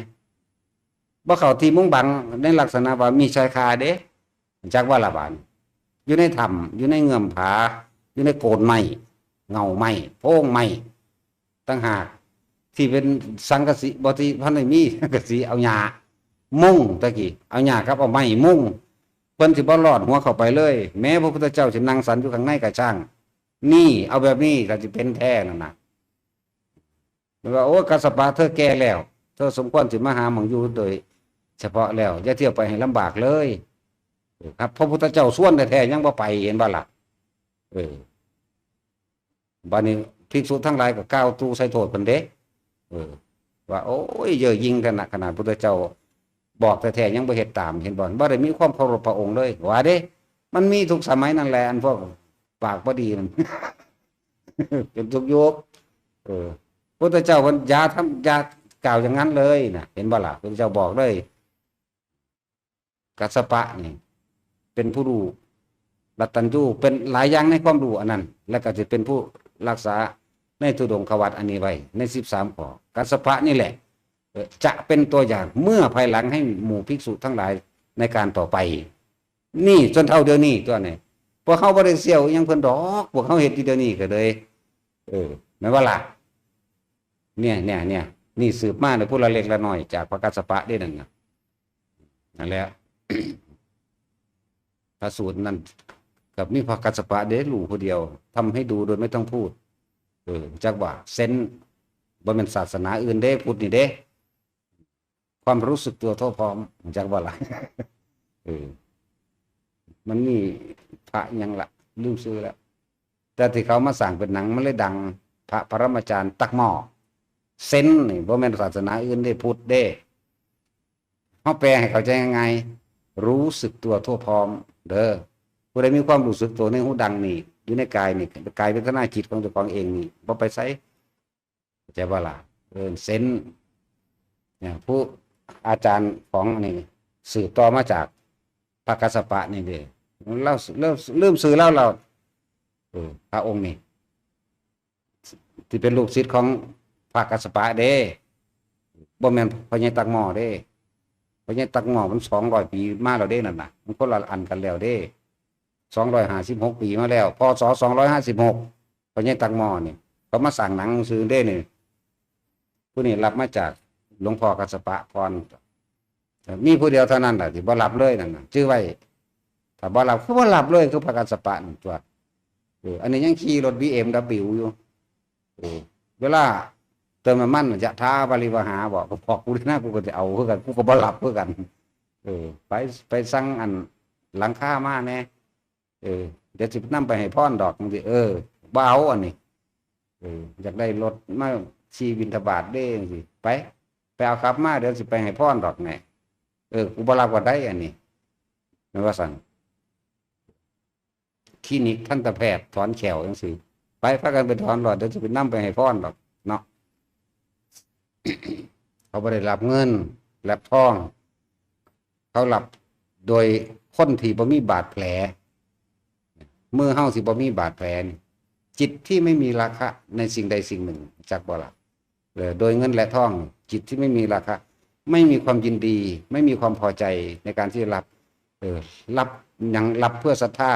ບໍ່ເຂົ້າທີ່ມຸງບັງ ໃນລັກສະນະວ່າມີຊາຍຄາເດ້ ຈັກວ່າລະບາດ ຢູ່ໃນຖ້ຳ ຢູ່ໃນເງື່ອມຜາ ຢູ່ໃນໂກນໄມ້ ເຫງົ້າໄມ້ ໂພງໄມ້ ຕ່າງຫາກ ທີ່ເປັນສັງກະສີ ບໍ່ ທີ່ພັນໄດ້ມີສັງກະສີ ເອົາຫຍ້າມຸງ ຕະກີ້ເອົາຫຍ້າກັບເອົາໄມ້ມຸງ ເພິ່ນຊິບໍ່ລອດຫົວເຂົ້າໄປເລີຍ. ແມ້ພະພຸດທະເຈົ້າຊິນັ່ງສັນຢູ່ຂ້າງໃນກໍຊ່າງ ນີ້ ເອົາແບບນີ້ ຖ້າຊິເປັນແທ້ນັ້ນນະ. ແມ່ນວ່າ ໂອ້ ກັດສະປະ ເທີແກ່ແລ້ວ ເທີສົມຄວນຊິມາຫາໝ່ອງຢູ່ໂດຍສະເພາະແລ້ວ ຢ່າທຽວໄປໃຫ້ລຳບາກເລີຍ. ເອີ ຄັບ ພະພຸດທະເຈົ້າຊວນແທ້ໆ ຍັງບໍ່ໄປ ເຫັນບໍ່ລະ? ເອີ ບາດນີ້ພິກສຸທັງຫຼາຍກໍກ່າວຕູ່ໃສ່ໂທດເພິ່ນເດ້ ເອີ ວ່າ ໂອ້ຍ ເຍີະຍິງແທ້ນະ ຂະໜາດພຸດທະເຈົ້າບອກແທ້ໆ ຍັງບໍ່ເຮັດຕາມ ເຫັນບໍ່? ບໍ່ໄດ້ມີຄວາມເຄົາລົບພະອົງເລີຍ ວ່າເດ້. ມັນມີທຸກສະໄໝນັ້ນແຫຼະ ອັນພວກປາກບໍ່ດີນັ້ນ ເປັນທຸກຍຸກ. ເອີ ພຸດທະເຈົ້າເພິ່ນຢ່າທຳ ຢ່າກ່າວຢ່າງນັ້ນເລີຍນະ ເຫັນບໍ່ລະ? ພຸດທະເຈົ້າບອກເລີຍ ກັດສະປະນີ້ເປັນຜູ້ຮູ້ ກະຕັນຍູ ເປັນຫຼາຍຢ່າງໃນຄວາມຮູ້ອັນນັ້ນ ແລະກໍຊິເປັນຜູ້ຮັກສາໃນທຸດົງຄະວັດອັນນີ້ໄວ້ໃນສິບສາມຂໍ້. ກັດສະປະນີ້ແຫຼະ ເອີ ຈະເປັນຕົວຢ່າງເມື່ອພາຍຫຼັງໃຫ້ໝູ່ພິກສຸທັງຫຼາຍໃນການຕໍ່ໄປ. ນີ້ ຊົນເຜົ່າດຽວນີ້ຕົວະນີ້ ພວກເຮົາບໍ່ໄດ້ສ່ຽວອີ່ຫຍັງເພິ່ນດອກ ພວກເຮົາເຮັດຢູ່ດຽວນີ້ກໍເລີຍ ເອີ ແມ່ນບໍ່ລະ? ເນຍ ເນຍ ເນຍ ນີ້ສືບມາເນຍ ຜູ້ລະເລັກລະນ້ອຍຈາກພະກັດສະປະເດ້ນັ້ນນະ. ນັ້ນແຫຼະ ພະສູດນັ້ນກໍມີພະກັດສະປະເດ້ ຮູ້ຜູ້ດຽວ ທຳໃຫ້ດູໂດຍໄມ່ຕ້ອງພູດ. ເອີ ຈັກວ່າເຊັນ ບໍ່ແມ່ນສາສະໜາອື່ນເດ້ ພຸດນີ້ເດ້ ຄວາມຮູ້ສຶກຕົວທົ່ວພ້ອມ ຮູ້ຈັກບໍ່ລະ? ເອີ ມັນມີພະຫຍັງລະ ລືມຊື່ລະ ແຕ່ທີ່ເຂົາມາສ້າງເປັນໜັງ ມັນເລີຍດັງ ພະປະຣະມາຈານຕັກໝໍ້. ເຊັນນີ້ບໍ່ແມ່ນສາສະໜາອື່ນເດ້ ພຸດເດ້. ເຮົາແປໃຫ້ເຂົ້າໃຈງ່າຍໆ ຮູ້ສຶກຕົວທົ່ວພ້ອມເດີ. ຜູ້ໃດມີຄວາມຮູ້ສຶກຕົວໃນຫູດັງນີ້ ຢູ່ໃນກາຍນີ້ ກາຍເວທະນາຈິດຂອງເຈົ້າຂອງເອງນີ້ ບໍ່ໄປໃສ ເຂົ້າໃຈບໍ່ລະ? ເອີ້ນເຊັນ ເອີ ຜູ້ອາຈານຂອງອັນນີ້ ສືບຕໍ່ມາຈາກພະກັດສະປະນີ້ເດ້ ລາວ ລາວ ລືມຊື່ລາວ ລາວ ເອີ ພະອົງນີ້ ທີ່ເປັນລູກສິດຂອງພະກັດສະປະເດ້ ບໍ່ແມ່ນພໍ່ໃຫຍ່ຕັກໝໍ້ເດ້. ພໍ່ໃຫຍ່ຕັກໝໍ້ມັນສອງຮ້ອຍປີມາແລ້ວເດ້ນັ້ນນະ ມັນຄົນລະອັນກັນແລ້ວເດ້. ສອງຮ້ອຍຫ້າສິບຫົກປີມາແລ້ວ ພ.ສ. ສອງຮ້ອຍຫ້າສິບຫົກ ພໍ່ໃຫຍ່ຕັກໝໍ້ນີ້ ເຂົາມາສ້າງໜັງຊື່ເດ້ນີ້. ຜູ້ນີ້ຮັບມາຈາກຫຼວງພໍ່ກັດສະປະກ່ອນ. ເອີ ມີຜູ້ດຽວເທົ່ານັ້ນລະທີ່ບໍ່ຮັບເລີຍນັ້ນນະ ຈື່ໄວ້. ຖ້າບໍ່ຮັບ ຄືບໍ່ຮັບເລີຍ ຄືພະກັດສະປະນັ້ນຕົວະ. ເອີ ອັນນີ້ຍັງຂີ່ລົດ ບີເອັມດັບເບິນຢູ ຢູ່. ເອີ ເວລາເຕີມນ້ຳມັນ ຍະຖາວາລິວະຫາ ບອກ ບອກກູເດ້ນະ ກູກໍຊິເອົາຄືກັນ ກູກໍບໍ່ຮັບຄືກັນ. ເອີ ໄປ ໄປສັ່ງອັນຫຼັງຄາມາແດ່ ເອີ ດຽວຊິນຳໄປໃຫ້ພອນດອກ ຈັ່ງຊີ້. ເອີ ບໍ່ເອົາອັນນີ້. ເອີ ຢາກໄດ້ລົດມາຂີ່ບິນທະບາດເດ້ ຈັ່ງຊີ້. ໄປ ໄປເອົາຂັບມາ ດຽວຊິໄປໃຫ້ພອນດອກແນ່. ເອີ ກູບໍ່ຮັບກໍໄດ້ອັນນີ້ ແມ່ນວ່າຊັ້ນ. ຄລີນິກທັນຕະແພດຖອນແຂ້ວ ຈັ່ງຊີ້. ໄປ ພາກັນໄປຖອນໂລດ ດຽວຊິໄປນຳໄປໃຫ້ພອນດອກເນາະ. ເຂົາບໍ່ໄດ້ຮັບເງິນ ຮັບທອງ. ເຂົາຮັບໂດຍຄົນທີ່ບໍ່ມີບາດແຜ. ມືເຮົາຊິບໍ່ມີບາດແຜນີ້ ຈິດທີ່ໄມ່ມີລາຄະໃນສິ່ງໃດສິ່ງໜຶ່ງ ຈັກບໍ່ລະ? ເອີ ໂດຍເງິນແລະທອງ ຈິດທີ່ໄມ່ມີລາຄະ ໄມ່ມີຄວາມຍິນດີ ໄມ່ມີຄວາມພໍໃຈໃນການທີ່ຈະຮັບ. ເອີ ຮັບຫຍັງ? ຮັບເພື່ອສັດທາ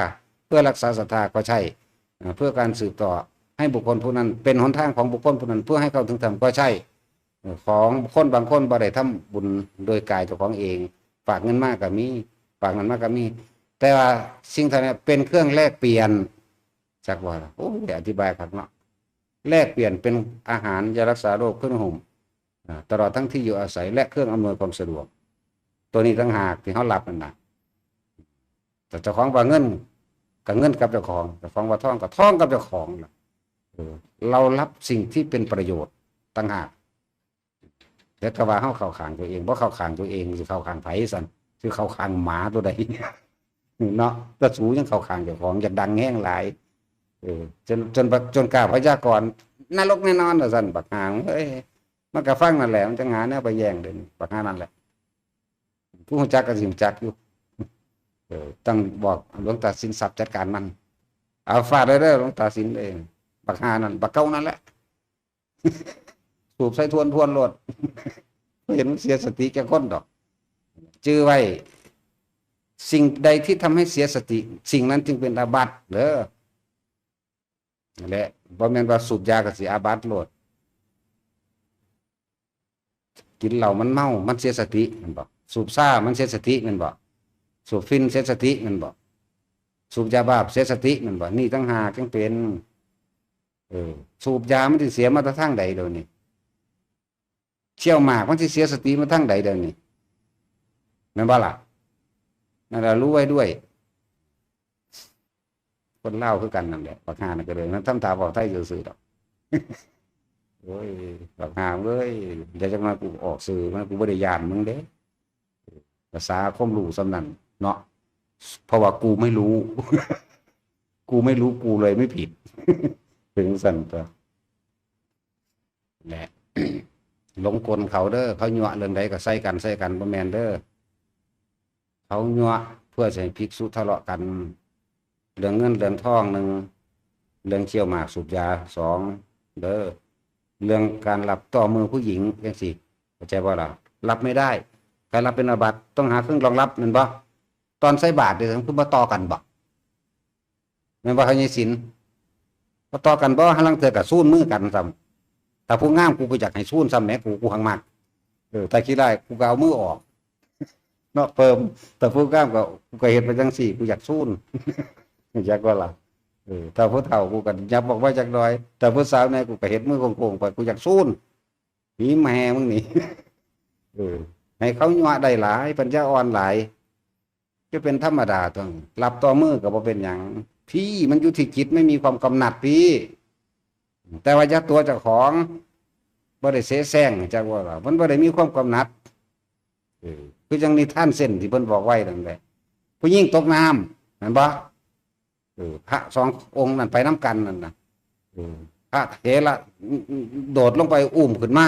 ເພື່ອຮັກສາສັດທາກໍໃຊ້ ເອີ ເພື່ອການສືບຕໍ່ໃຫ້ບຸກຄົນຜູ້ນັ້ນ ເປັນຫົນທາງຂອງບຸກຄົນຜູ້ນັ້ນ ເພື່ອໃຫ້ເຂົ້າເຖິງທຳກໍໃຊ້. ເອີ ຂອງຄົນບາງຄົນບໍ່ໄດ້ທຳບຸນໂດຍກາຍເຈົ້າຂອງເອງ ຝາກເງິນມາກໍມີ ຝາກນັ້ນມາກໍມີ ແຕ່ວ່າສິ່ງເຫຼົ່ານັ້ນເປັນເຄື່ອງແລກປ່ຽນ ຈັກວ່າລະ. ໂອ້ຍ ອະທິບາຍຄັກເນາະ. ແລກປ່ຽນເປັນອາຫານ, ຢາຮັກສາໂລກ, ເຄື່ອງນຸ່ງຫົ່ມ, ອາ, ຕະຫຼອດທັງທີ່ຢູ່ອາໄສ ແລະ ເຄື່ອງອຳນວຍຄວາມສະດວກ. ໂຕນີ້ຕ່າງຫາກທີ່ເຮົາຮັບນັ້ນນະ. ແຕ່ເຈົ້າຂອງວ່າເງິນ ກໍເງິນກັບເຈົ້າຂອງ, ເຈົ້າຂອງວ່າທອງ ກໍທອງກັບເຈົ້າຂອງນະ. ເອີ ເຮົາຮັບສິ່ງທີ່ເປັນປະໂຫຍດຕ່າງຫາກ. ແລ້ວກໍວ່າເຮົາເຂົ້າຂ້າງຕົວເອງ, ບໍ່ເຂົ້າຂ້າງຕົວເອງ ຊິເຂົ້າຂ້າງໃຜຊັ້ນ? ຊິເຂົ້າຂ້າງໝາຕົວໃດເນາະ? ແຕ່ສູຍັງເຂົ້າຂ້າງເຈົ້າຂອງ, ຢາກດັງແຮງຫຼາຍ. ເອີ ຈົນ ຈົນ ຈົນກ້າພະຍາກອນນະລົກແນ່ນອນວ່າຊັ້ນ. ບັກຫ່າເອີຍ, ມັນກໍຟັງນັ້ນແຫຼະ, ມັນຈັ່ງຫາແນວໄປແຍ່ງເດ້ ບັກຫ່ານັ້ນແຫຼະ. ຜູ້ຮູ້ຈັກກໍຊິຮູ້ຈັກຢູ່. ເອີ ຕ້ອງບອກຫຼວງຕາສິນຊັບຈັດການມັນ. ເອົາ ຟາດເລີຍເດີ ຫຼວງຕາສິນເອີຍ, ບັກຫ່ານັ້ນ ບັກເກົ່ານັ້ນແຫຼະ. ສູບໃສ່ທວນໆໂລດ. ບໍ່ເຫັນມັນເສຍສະຕິຈັກຄົນດອກ. ຈື່ໄວ້, ສິ່ງໃດທີ່ທຳໃຫ້ເສຍສະຕິ ສິ່ງນັ້ນຈຶ່ງເປັນອາບັດເດີ. ແລະ ບໍ່ແມ່ນວ່າສູບຢາກໍຊິອາບັດໂລດ. ກິນເຫຼົ້າມັນເມົາ ມັນເສຍສະຕິແມ່ນບໍ່? ສູບຊາມັນເສຍສະຕິແມ່ນບໍ່? ສູບຝິ່ນເສຍສະຕິແມ່ນບໍ່? ສູບຢາບ້າເສຍສະຕິແມ່ນບໍ່? ນີ້ຕ່າງຫາກຈັ່ງເປັນ. ເອີ ສູບຢາມັນຊິເສຍມາແຕ່ທາງໃດດຽວນີ້? ສ່ຽວໝາກມັນຊິເສຍສະຕິມາທາງໃດດຽວນີ້? ແມ່ນບໍ່ລະ? ນັ້ນລະ ຮູ້ໄວ້ດ້ວຍ. ຄົນລາວຄືກັນນັ້ນແຫຼະ ບັກຫ່ານັ້ນກໍເລີຍ ມັນທຳທ່າເວົ້າໄທຊື່ໆດອກ. ໂອ້ຍ ບັກຫ່າເອີຍ, ດຽວຈັກໜ້ອຍກູອອກຊື່ມາ, ກູບໍ່ໄດ້ຢ້ານມຶງເດ້. ພາສາຄວາມຮູ້ສ່ຳນັ້ນເນາະ, ເພາະວ່າກູໄມ່ຮູ້ ກູໄມ່ຮູ້ ກູເລີຍໄມ່ຜິດ. ເປັນຈັ່ງຊັ້ນຕົວະ. ແລະ ຫຼົງກົນເຂົາເດີ, ເຂົາຍົວະເລື່ອງໃດກໍໃສ່ກັນ ໃສ່ກັນ, ບໍ່ແມ່ນເດີ. ເຂົາຍົວະເພື່ອຊິໃຫ້ພິກສຸທະເລາະກັນ ເລື່ອງເງິນເລື່ອງທອງໜຶ່ງ, ເລື່ອງສ່ຽວໝາກສູບຢາສອງເດີ, ເລື່ອງການລັບຕໍ່ມືຜູ້ຍິງຈັ່ງຊີ້ ເຂົ້າໃຈບໍ່ລະ? ຮັບໄມ່ໄດ້, ການຮັບເປັນອາບັດ, ຕ້ອງຫາເຄື່ອງລອງຮັບແມ່ນບໍ່? ຕອນໃສ່ບາດເດ ຄືບໍ່ຕໍ່ກັນບໍ່? ແມ່ນບໍ່ ເຮົາໃຫຍ່ສິນ? ບໍ່ຕໍ່ກັນບໍ່? ຫາລາງເທື່ອກໍຊູນມືກັນຊ້ຳ. ຖ້າຜູ້ງາມ ກູກໍຢາກໃຫ້ຊູນຊ້ຳແໝ, ກູ ກູຫັ້ງມັກ. ເອີ ຖ້າຂີ້ຮ້າຍ ກູກໍເອົາມືອອກເນາະ ເພີ່ມ. ຖ້າຜູ້ງາມ ກໍ ກູກໍເຮັດໄປຈັ່ງຊີ້ ກູຢາກຊູນ. ຢາກບໍ່ລະ? ເອີ ຖ້າຜູ້ເຖົ້າ ກູກໍຫຍັບອອກໄວ້ຈັກໜ່ອຍ, ຖ້າຜູ້ສາວແດ່ ກູກໍເຮັດມືໂຄ້ງໆໄປ ກູຢາກຊູນ. ອີ່ແມ່ມຶງນີ້. ເອີ ໃຫ້ເຂົາຍົວະໄດ້ຫຼາຍ, ປັນຍາອ່ອນຫຼາຍ. ຈະເປັນທຳມະດາຕົວະ, ຮັບຕໍ່ມືກໍບໍ່ເປັນຫຍັງ. ພີ້ ມັນຢູ່ທີ່ຈິດ, ໄມ່ມີຄວາມກຳໜັດພີ້. ແຕ່ວ່າຢ່າຕົວະເຈົ້າຂອງ, ບໍ່ໄດ້ເສແສ້ງ, ຈັກວ່າລະ, ມັນບໍ່ໄດ້ມີຄວາມກຳໜັດ. ເອີ ຄືຈັ່ງນິທານເຊັນທີ່ເພິ່ນບອກໄວ້ນັ້ນແຫຼະ, ຜູ້ຍິງຕົກນ້ຳ ແມ່ນບໍ່? ເອີ ພະສອງອົງນັ້ນໄປນຳກັນນັ້ນນະ, ເອີ ພະເຖລະໂດດລົງໄປອຸ້ມຂຶ້ນມາ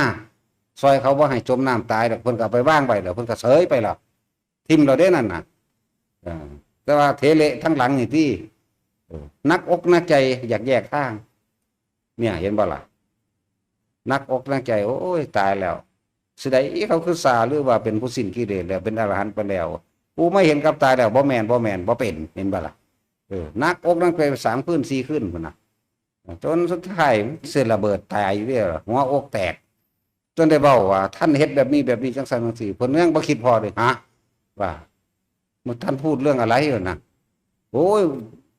ຊ່ອຍເຂົາບໍ່ໃຫ້ຈົມນ້ຳຕາຍດອກ, ເພິ່ນກໍເອົາໄປວາງໄວ້ແລ້ວ, ເພິ່ນກໍເສີຍໄປແລ້ວ, ຖິ້ມແລ້ວເດ້ນັ້ນນະ. ເອີ ແຕ່ວ່າເຖເລະທາງຫຼັງນີ້ຕິ, ເອີ ໜັກອົກໜັກໃຈ ຢາກແຍກທາງ. ເນຍ ເຫັນບໍ່ລະ? ໜັກອົກໜັກໃຈ ໂອ້ຍ ຕາຍແລ້ວ ຊິໄດ້ອີກ ເຂົາຄືຊາ ຫຼືວ່າເປັນຜູ້ສິ້ນກິເລດແລ້ວ ເປັນອະລະຫັນໄປແລ້ວ ກູມາເຫັນກັບຕາແລ້ວ ບໍ່ແມ່ນ ບໍ່ແມ່ນ ບໍ່ເປັນ ເຫັນບໍ່ລະ? ເອີ ໜັກອົກໜັກໃຈສາມຄືນສີ່ຄືນພຸ້ນນະ ຈົນສຸດທ້າຍຊິລະເບີດຕາຍຢູ່ເດ້ ຫົວອົກແຕກ ຈົນໄດ້ເວົ້າວ່າ ທ່ານເຮັດແບບນີ້ແບບນີ້ ຈັ່ງຊັ້ນຈັ່ງຊີ້ ເພິ່ນຍັງບໍ່ຄິດພໍເດ້ ຮະ ວ່າ "ท่านพูดเรื่องอะไร" ຫັ້ນນະ "โอ๊ย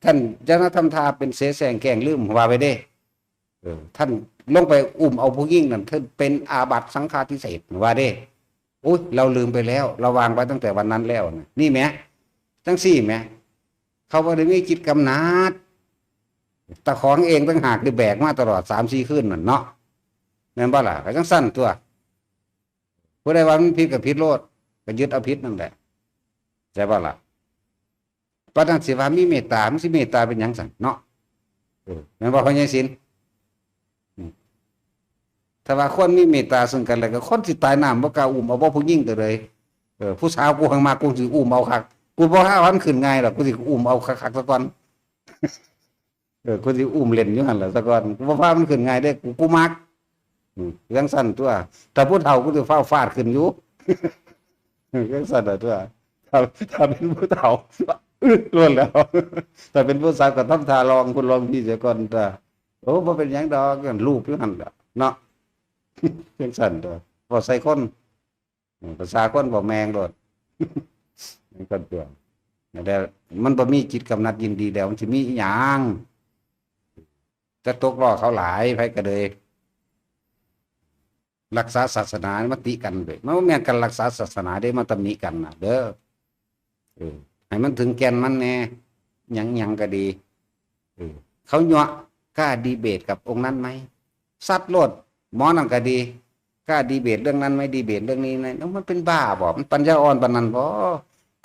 ท่าน อย่ามาทำท่าเป็นเสแสร้งแกล้งลืม" ວ່າໄປເດ້ ເອີ "ท่านลงไปอุ้มเอาผู้หญิงนั่น ท่านเป็นอาบัติสังฆาทิเศษ" ว่าเด้ "โอ๊ย เราลืมไปแล้ว เราวางไว้ตั้งแต่วันนั้นแล้ว" นะ นี่แหม จั่งซี้แหม เขาบ่ได้มีจิตกำหนัด เจ้าของเองต่างหากที่แบกมาตลอดสามสี่คืนนั่นเนาะ แม่นบ่ล่ะ ก็จั่งซั่นตั่ว ผู้ใดว่ามันผิดก็ผิดโลด ก็ยึดเอาผิดนั่นแหละ ใช่บ่ล่ะ ปานนั้นสิว่ามีเมตตา มันสิเมตตาเป็นหยังซั่นเนาะ เออ แม่นบ่พ่อใหญ่ศิลป์ อืม ถ้าว่าคนมีเมตตาซึ่งกันและกัน คนสิตายน้ำบ่กล้าอุ้มเอาบ่ผู้หญิงก็เลย เออ ผู้สาวกูหังมาก กูสิอุ้มเอาคัก กูบ่หาวันขึ้นง่ายดอก กูสิอุ้มเอาคักๆซะก่อน เออ กูสิอุ้มเล่นอยู่หั่นล่ะซะก่อน กูบ่พามันขึ้นง่ายเด้ กู กูมัก อืม จั่งซั่นตั่ว ถ้าผู้เฒ่ากูสิฟ้าวฟาดขึ้นอยู่ จั่งซั่นน่ะตั่ว ถ้า ถ้าเป็นผู้เฒ่า อึดล้วนแล้ว ถ้าเป็นผู้สาวก็ทำท่าลองพุ้นลองพี้เสียก่อนตั่ว โอ้ บ่เป็นหยังดอก ลูบอยู่หั่นล่ะเนาะ จั่งซั่นตั่ว เว้าใส่คน อืม ภาษาคนเว้าแม่งโลด จั่งซั่นตั่ว แต่มันบ่มีจิตกำหนัดยินดีแล้ว มันสิมีอีหยัง จะตกล้อเขาหลาย ไผก็เลย รักษาศาสนามาติกันเด้ มันบ่แม่นการรักษาศาสนาเด้ มาตำหนิกันน่ะเด้อ เออ ให้มันถึงแก่นมันแน่ หยังๆก็ดี เออ เขายั่ว กล้าดีเบตกับองค์นั้นไหม ซัดโลด หมอนั่นก็ดี กล้าดีเบตเรื่องนั้นไหม ดีเบตเรื่องนี้ไหม มันเป็นบ้าบ่ มันปัญญาอ่อนปานนั้นบ่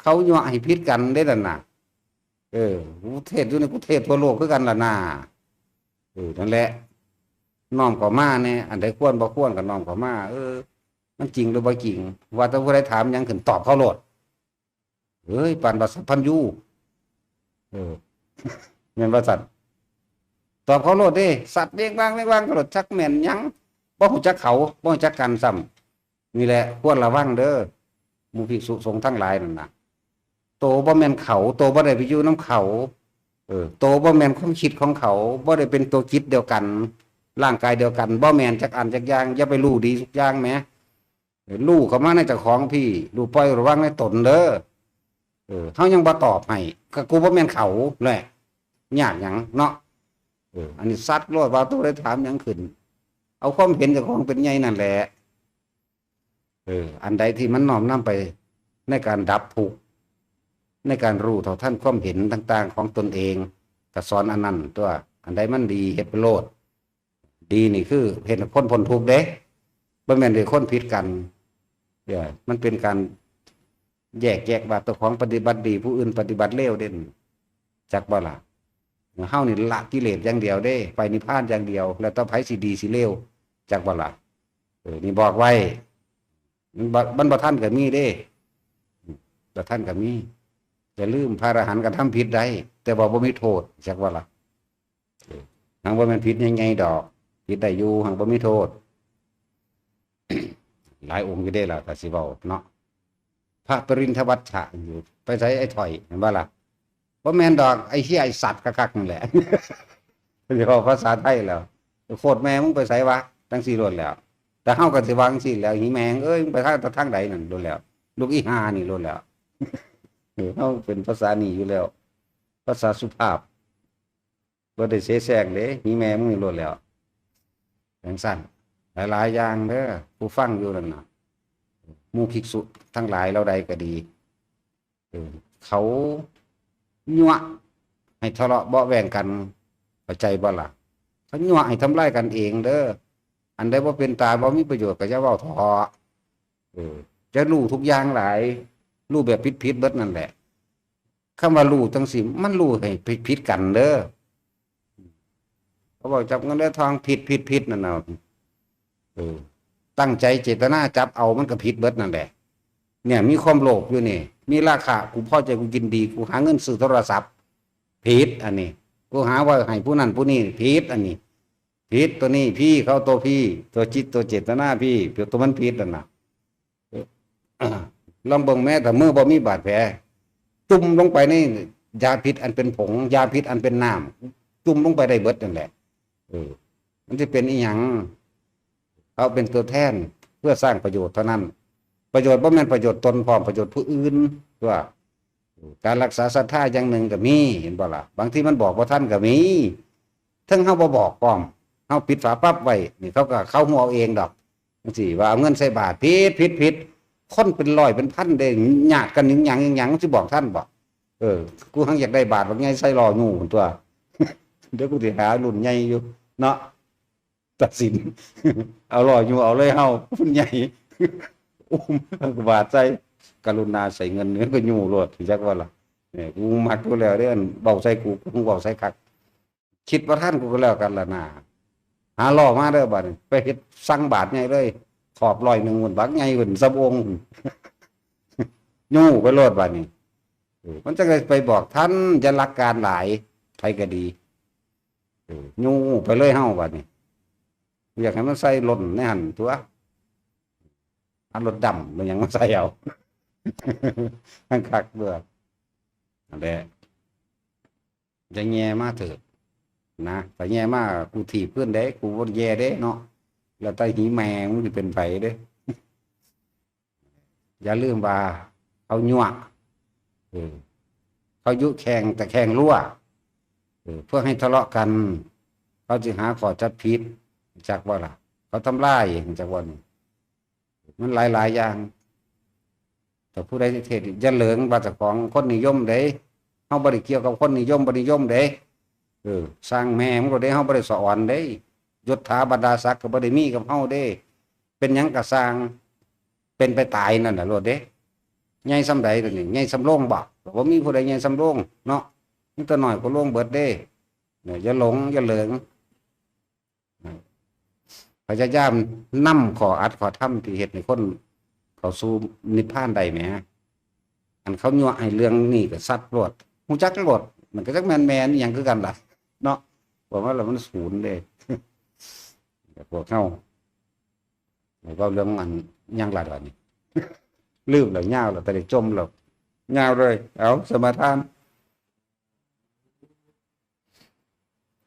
เขายั่วให้ผิดกันเด้นั่นน่ะ เออ กูเทศอยู่นี่ กูเทศทั่วโลกคือกันล่ะนา เออ นั่นแหละ น้อมเข้ามาแหน่ อันใดควรบ่ควรก็น้อมเข้ามา เออ มันจริงหรือบ่จริง ว่าแต่ผู้ใดถามหยังขึ้น ตอบเขาโลด เอ้ย ปานว่าสัพพัญญู เออ แม่นว่าซั่น ตอบเขาโลดเด้ สัตว์เว้งว้าง เว้งว้างเขาโลด จักแม่นหยัง บ่ฮู้จักเขา บ่ฮู้จักกันซ้ำ นี่แหละ ควรระวังเด้อ หมู่ภิกษุสงฆ์ทั้งหลายนั่นน่ะ โตบ่แม่นเขา โตบ่ได้ไปอยู่นำเขา เออ โตบ่แม่นความคิดของเขา บ่ได้เป็นตัวจิตเดียวกัน ร่างกายเดียวกัน บ่แม่นจักอันจักอย่าง อย่าไปรู้ดีทุกอย่างแหม เออ รู้เข้ามาในเจ้าของพี้ รู้ปล่อยรู้วางในตนเด้อ เออ เฮายังบ่ตอบให้ ก็กูบ่แม่นเขาแหละ ยากหยังเนาะ เออ อันนี้ซัดโลด ว่าโตได้ถามหยังขึ้น เอาความเห็นเจ้าของเป็นใหญ่นั่นแหละ เออ อันใดที่มันน้อมนำไปในการดับทุกข์ ในการรู้เท่าทันความเห็นต่างๆของตนเอง ก็สอนอันนั้นตั่ว อันใดมันดีเฮ็ดไปโลด ดีนี่คือเฮ็ดให้คนพ้นทุกข์เด้ บ่แม่นให้คนผิดกัน เออ มันเป็นการแยกแยะว่าเจ้าของปฏิบัติดี ผู้อื่นปฏิบัติเลวเด้ จักบ่ล่ะ เฮานี่ละกิเลสอย่างเดียวเด้ ไปนิพพานอย่างเดียว แล้วต่อไปสิดีสิเลว จักบ่ล่ะ เออ นี่บอกไว้ มันบ่ มันบ่ทันก็มีเด้ บ่ทันก็มี อย่าลืมพระอรหันต์ก็ทำผิดได้ แต่ว่าบ่มีโทษ จักบ่ล่ะ เออ หั้งบ่แม่นผิดใหญ่ๆดอก ผิดได้อยู่ หั้งบ่มีโทษ หลายองค์อยู่เด้ล่ะ ถ้าสิเว้าเนาะ พระปริณฑวัชชะอยู่ ไปไสไอ้ถ่อย เห็นบ่ล่ะ บ่แม่นดอก ไอ้เหี้ย ไอ้สัตว์คักๆนั่นแหละ สิเว้าภาษาไทยแล้ว โคตรแม่มึงไปไสวะ จั่งซี้โลดแล้ว แต่เฮาก็สิว่าจั่งซี้แหล้ว อีแม่งเอ้ย มึงไปทาง ทางใดนั่นโลดแล้ว ลูกอีห่านี่โลดแล้ว เออ เฮาเป็นภาษานี้อยู่แล้ว ภาษาสุภาพ บ่ได้เสแสร้งเด้ อีแม่มึงนี่โลดแล้ว จั่งซั่น หลายๆอย่างเด้อ ผู้ฟังอยู่นั่นน่ะ หมู่ภิกษุทั้งหลายเหล่าใดก็ดี เออ เขายั่วให้ทะเลาะเบาะแว้งกัน เข้าใจบ่ล่ะ เขายั่วให้ทำลายกันเองเด้อ อันใดบ่เป็นตาบ่มีประโยชน์ก็อย่าเว้าเถาะ เออ จะรู้ทุกอย่างหลาย รู้แบบผิดๆเบิดนั่นแหละ คำว่ารู้จั่งซี้ มันรู้ให้ผิดๆกันเด้อ เขาบอกจับเงินได้ทองผิดๆๆนั่นน่ะ เออ ตั้งใจเจตนาจับเอามันก็ผิดเบิดนั่นแหละ เนี่ย มีความโลภอยู่นี่ มีราคะ กูพอใจ กูยินดี กูหาเงินซื้อโทรศัพท์ ผิดอันนี้ กูหาไว้ให้ผู้นั้นผู้นี้ ผิดอันนี้ ຜິດຕົວນີ້ ຜີເຂົ້າຕົວຜີ ຕົວຈິດ ຕົວເຈດຕະນາຜີ ຕົວມັນຜິດນັ້ນນະ. ລອງເບິ່ງແມ້ ຖ້າມືບໍ່ມີບາດແຜ ຈຸ່ມລົງໄປໃນຢາພິດອັນເປັນຜົງ ຢາພິດອັນເປັນນ້ຳ ຈຸ່ມລົງໄປໄດ້ເບິດນັ້ນແຫຼະ. ເອີ ມັນຊິເປັນອີ່ຫຍັງ? ເຮົາເປັນຕົວແທນເພື່ອສ້າງປະໂຫຍດເທົ່ານັ້ນ. ປະໂຫຍດບໍ່ແມ່ນປະໂຫຍດຕົນພ້ອມ ປະໂຫຍດຜູ້ອື່ນຕົວະ. ການລັກສາສັດທາຢ່າງໜຶ່ງກໍມີ ເຫັນບໍ່ລະ? ບາງທີມັນບອກບໍ່ທັນກໍມີ. ເຖິງເຮົາບໍ່ບອກພ້ອມ ເຮົາປິດຝາປັບໄວ້ ນີ້ເຂົາກໍເຂົາຮູ້ເອົາເອງດອກ. ຈັ່ງຊີ້ວ່າເອົາເງິນໃສ່ບາດ ຜິດ ຜິດ ຜິດ ຄົນເປັນຮ້ອຍເປັນພັນເດ້ ຍາດກັນຫຍັງຫຍັງຫຍັງ ມັນຊິບອກທັນບໍ່? ເອີ ກູຫັ້ງຢາກໄດ້ບາດບັກໃຫຍ່ໃສ່ລໍ້ຍູ້ພຸ້ນຕົວະ. ດຽວກູຊິຫາລຸ້ນໃຫຍ່ຢູ່ເນາະ ຕັດສິນ ເອົາລໍ້ຍູ້ເອົາເລີຍເຮົາ ລຸ້ນໃຫຍ່ ອຸ້ມ ເອົາບາດໃສ່ ກະລຸນາໃສ່ເງິນ ກໍຍູ້ໂລດ ຮູ້ຈັກບໍ່ລະ? ເອີ ກູມັກຢູ່ແລ້ວເດ້ ເວົ້າໃສ່ກູ ກູເວົ້າໃສ່ຄັກ. ຄິດບໍ່ທັນ ກູກໍແລ້ວກັນລະນາ ຫາລໍ້ມາເດີບາດນີ້ ໄປເຮັດສັງບາດໃຫຍ່ເລີຍ ຂອບຮ້ອຍໜຶ່ງພຸ້ນ ບັກໃຫຍ່ພຸ້ນ ສ່ຳອົ່ງພຸ້ນ ຍູ້ໄປໂລດບາດນີ້. ເອີ ມັນຈັ່ງໄດ້ໄປບອກທັນ ຢ່າຫຼັກການຫຼາຍ ໃຜກໍດີ. ເອີ ຍູ້ໄປເລີຍເຮົາບາດນີ້ ຢາກໃຫ້ມັນໃສ່ຫຼົ່ນໃນຫັ້ນຕົວະ ອັນລົດດຳ ມັນຫຍັງມາໃສ່ເອົາ ມັນຄັກເບິ່ງ ຫັ້ນແຫຼະ. ຢ່າແຍ່ມາເຖີດນະ ຖ້າແຍ່ມາ ກູຖີບຄືນເດ້ ກູບໍ່ແຍ່ເດ້ເນາະ ແລ້ວແຕ່ຫີແມ່ມຶງຊິເປັນໃຜເດ້. ຢ່າລືມວ່າເຂົາຍົວະ ເອີ ເຂົາຍຸແຂ່ງ ຕະແຄງລົວ ເອີ ເພື່ອໃຫ້ທະເລາະກັນ ເຂົາຈຶ່ງຫາຂໍ້ຈັບຜິດ ຮູ້ຈັກບໍ່ລະ? ເຂົາທຳລາຍ ຮູ້ຈັກບໍ່ນີ້? ມັນຫຼາຍໆຢ່າງ. ຖ້າຜູ້ໃດເທດ ຢ່າເຫຼີງວ່າເຈົ້າຂອງຄົນນິຍົມເດ້ ເຮົາບໍ່ໄດ້ກ່ຽວກັບຄົນນິຍົມບໍ່ນິຍົມເດ້. ເອີ ຊ່າງແມ່ມັນໂລດເດ້ ເຮົາບໍ່ໄດ້ສະອອນເດ້. ຍົດຖາບັນດາສັກກໍບໍ່ໄດ້ມີກັບເຮົາເດ້. ເປັນຫຍັງກໍຊ່າງ ເປັນໄປຕາຍນັ້ນນະໂລດເດ້. ໃຫຍ່ສ່ຳໃດດຽວນີ້ ໃຫຍ່ສ່ຳໂລງບໍ? ກໍບໍ່ມີຜູ້ໃດໃຫຍ່ສ່ຳໂລງເນາະ ມີແຕ່ນ້ອຍກວ່າໂລງເບິດເດ້. ຢ່າຫຼົງ ຢ່າເຫຼີງ. ພະຍາຍາມນຳຂໍ້ອັດຂໍ້ທຳທີ່ເຮັດໃຫ້ຄົນເຂົ້າສູ່ນິບພານໄດ້ແໝ. ອັນເຂົາຍົວະໃຫ້ເລື່ອງນີ້ກໍຊັດໂລດ ຮູ້ຈັກໂລດ ມັນກໍຈັກແມ່ນແມ່ນອີ່ຫຍັງຄືກັນລະເນາະ. ບອກມາແລ້ວມັນສູນເດ້. ແຕ່ພວກເຮົາ ເວົ້າເລື່ອງອັນຫຍັງລະບາດນີ້ ລືມແລ້ວ ຍາວແລ້ວ ແຕ່ໄດ້ຈົ່ມແລ້ວ ຍາວເລີຍ. ເອົາ ສະມາທານ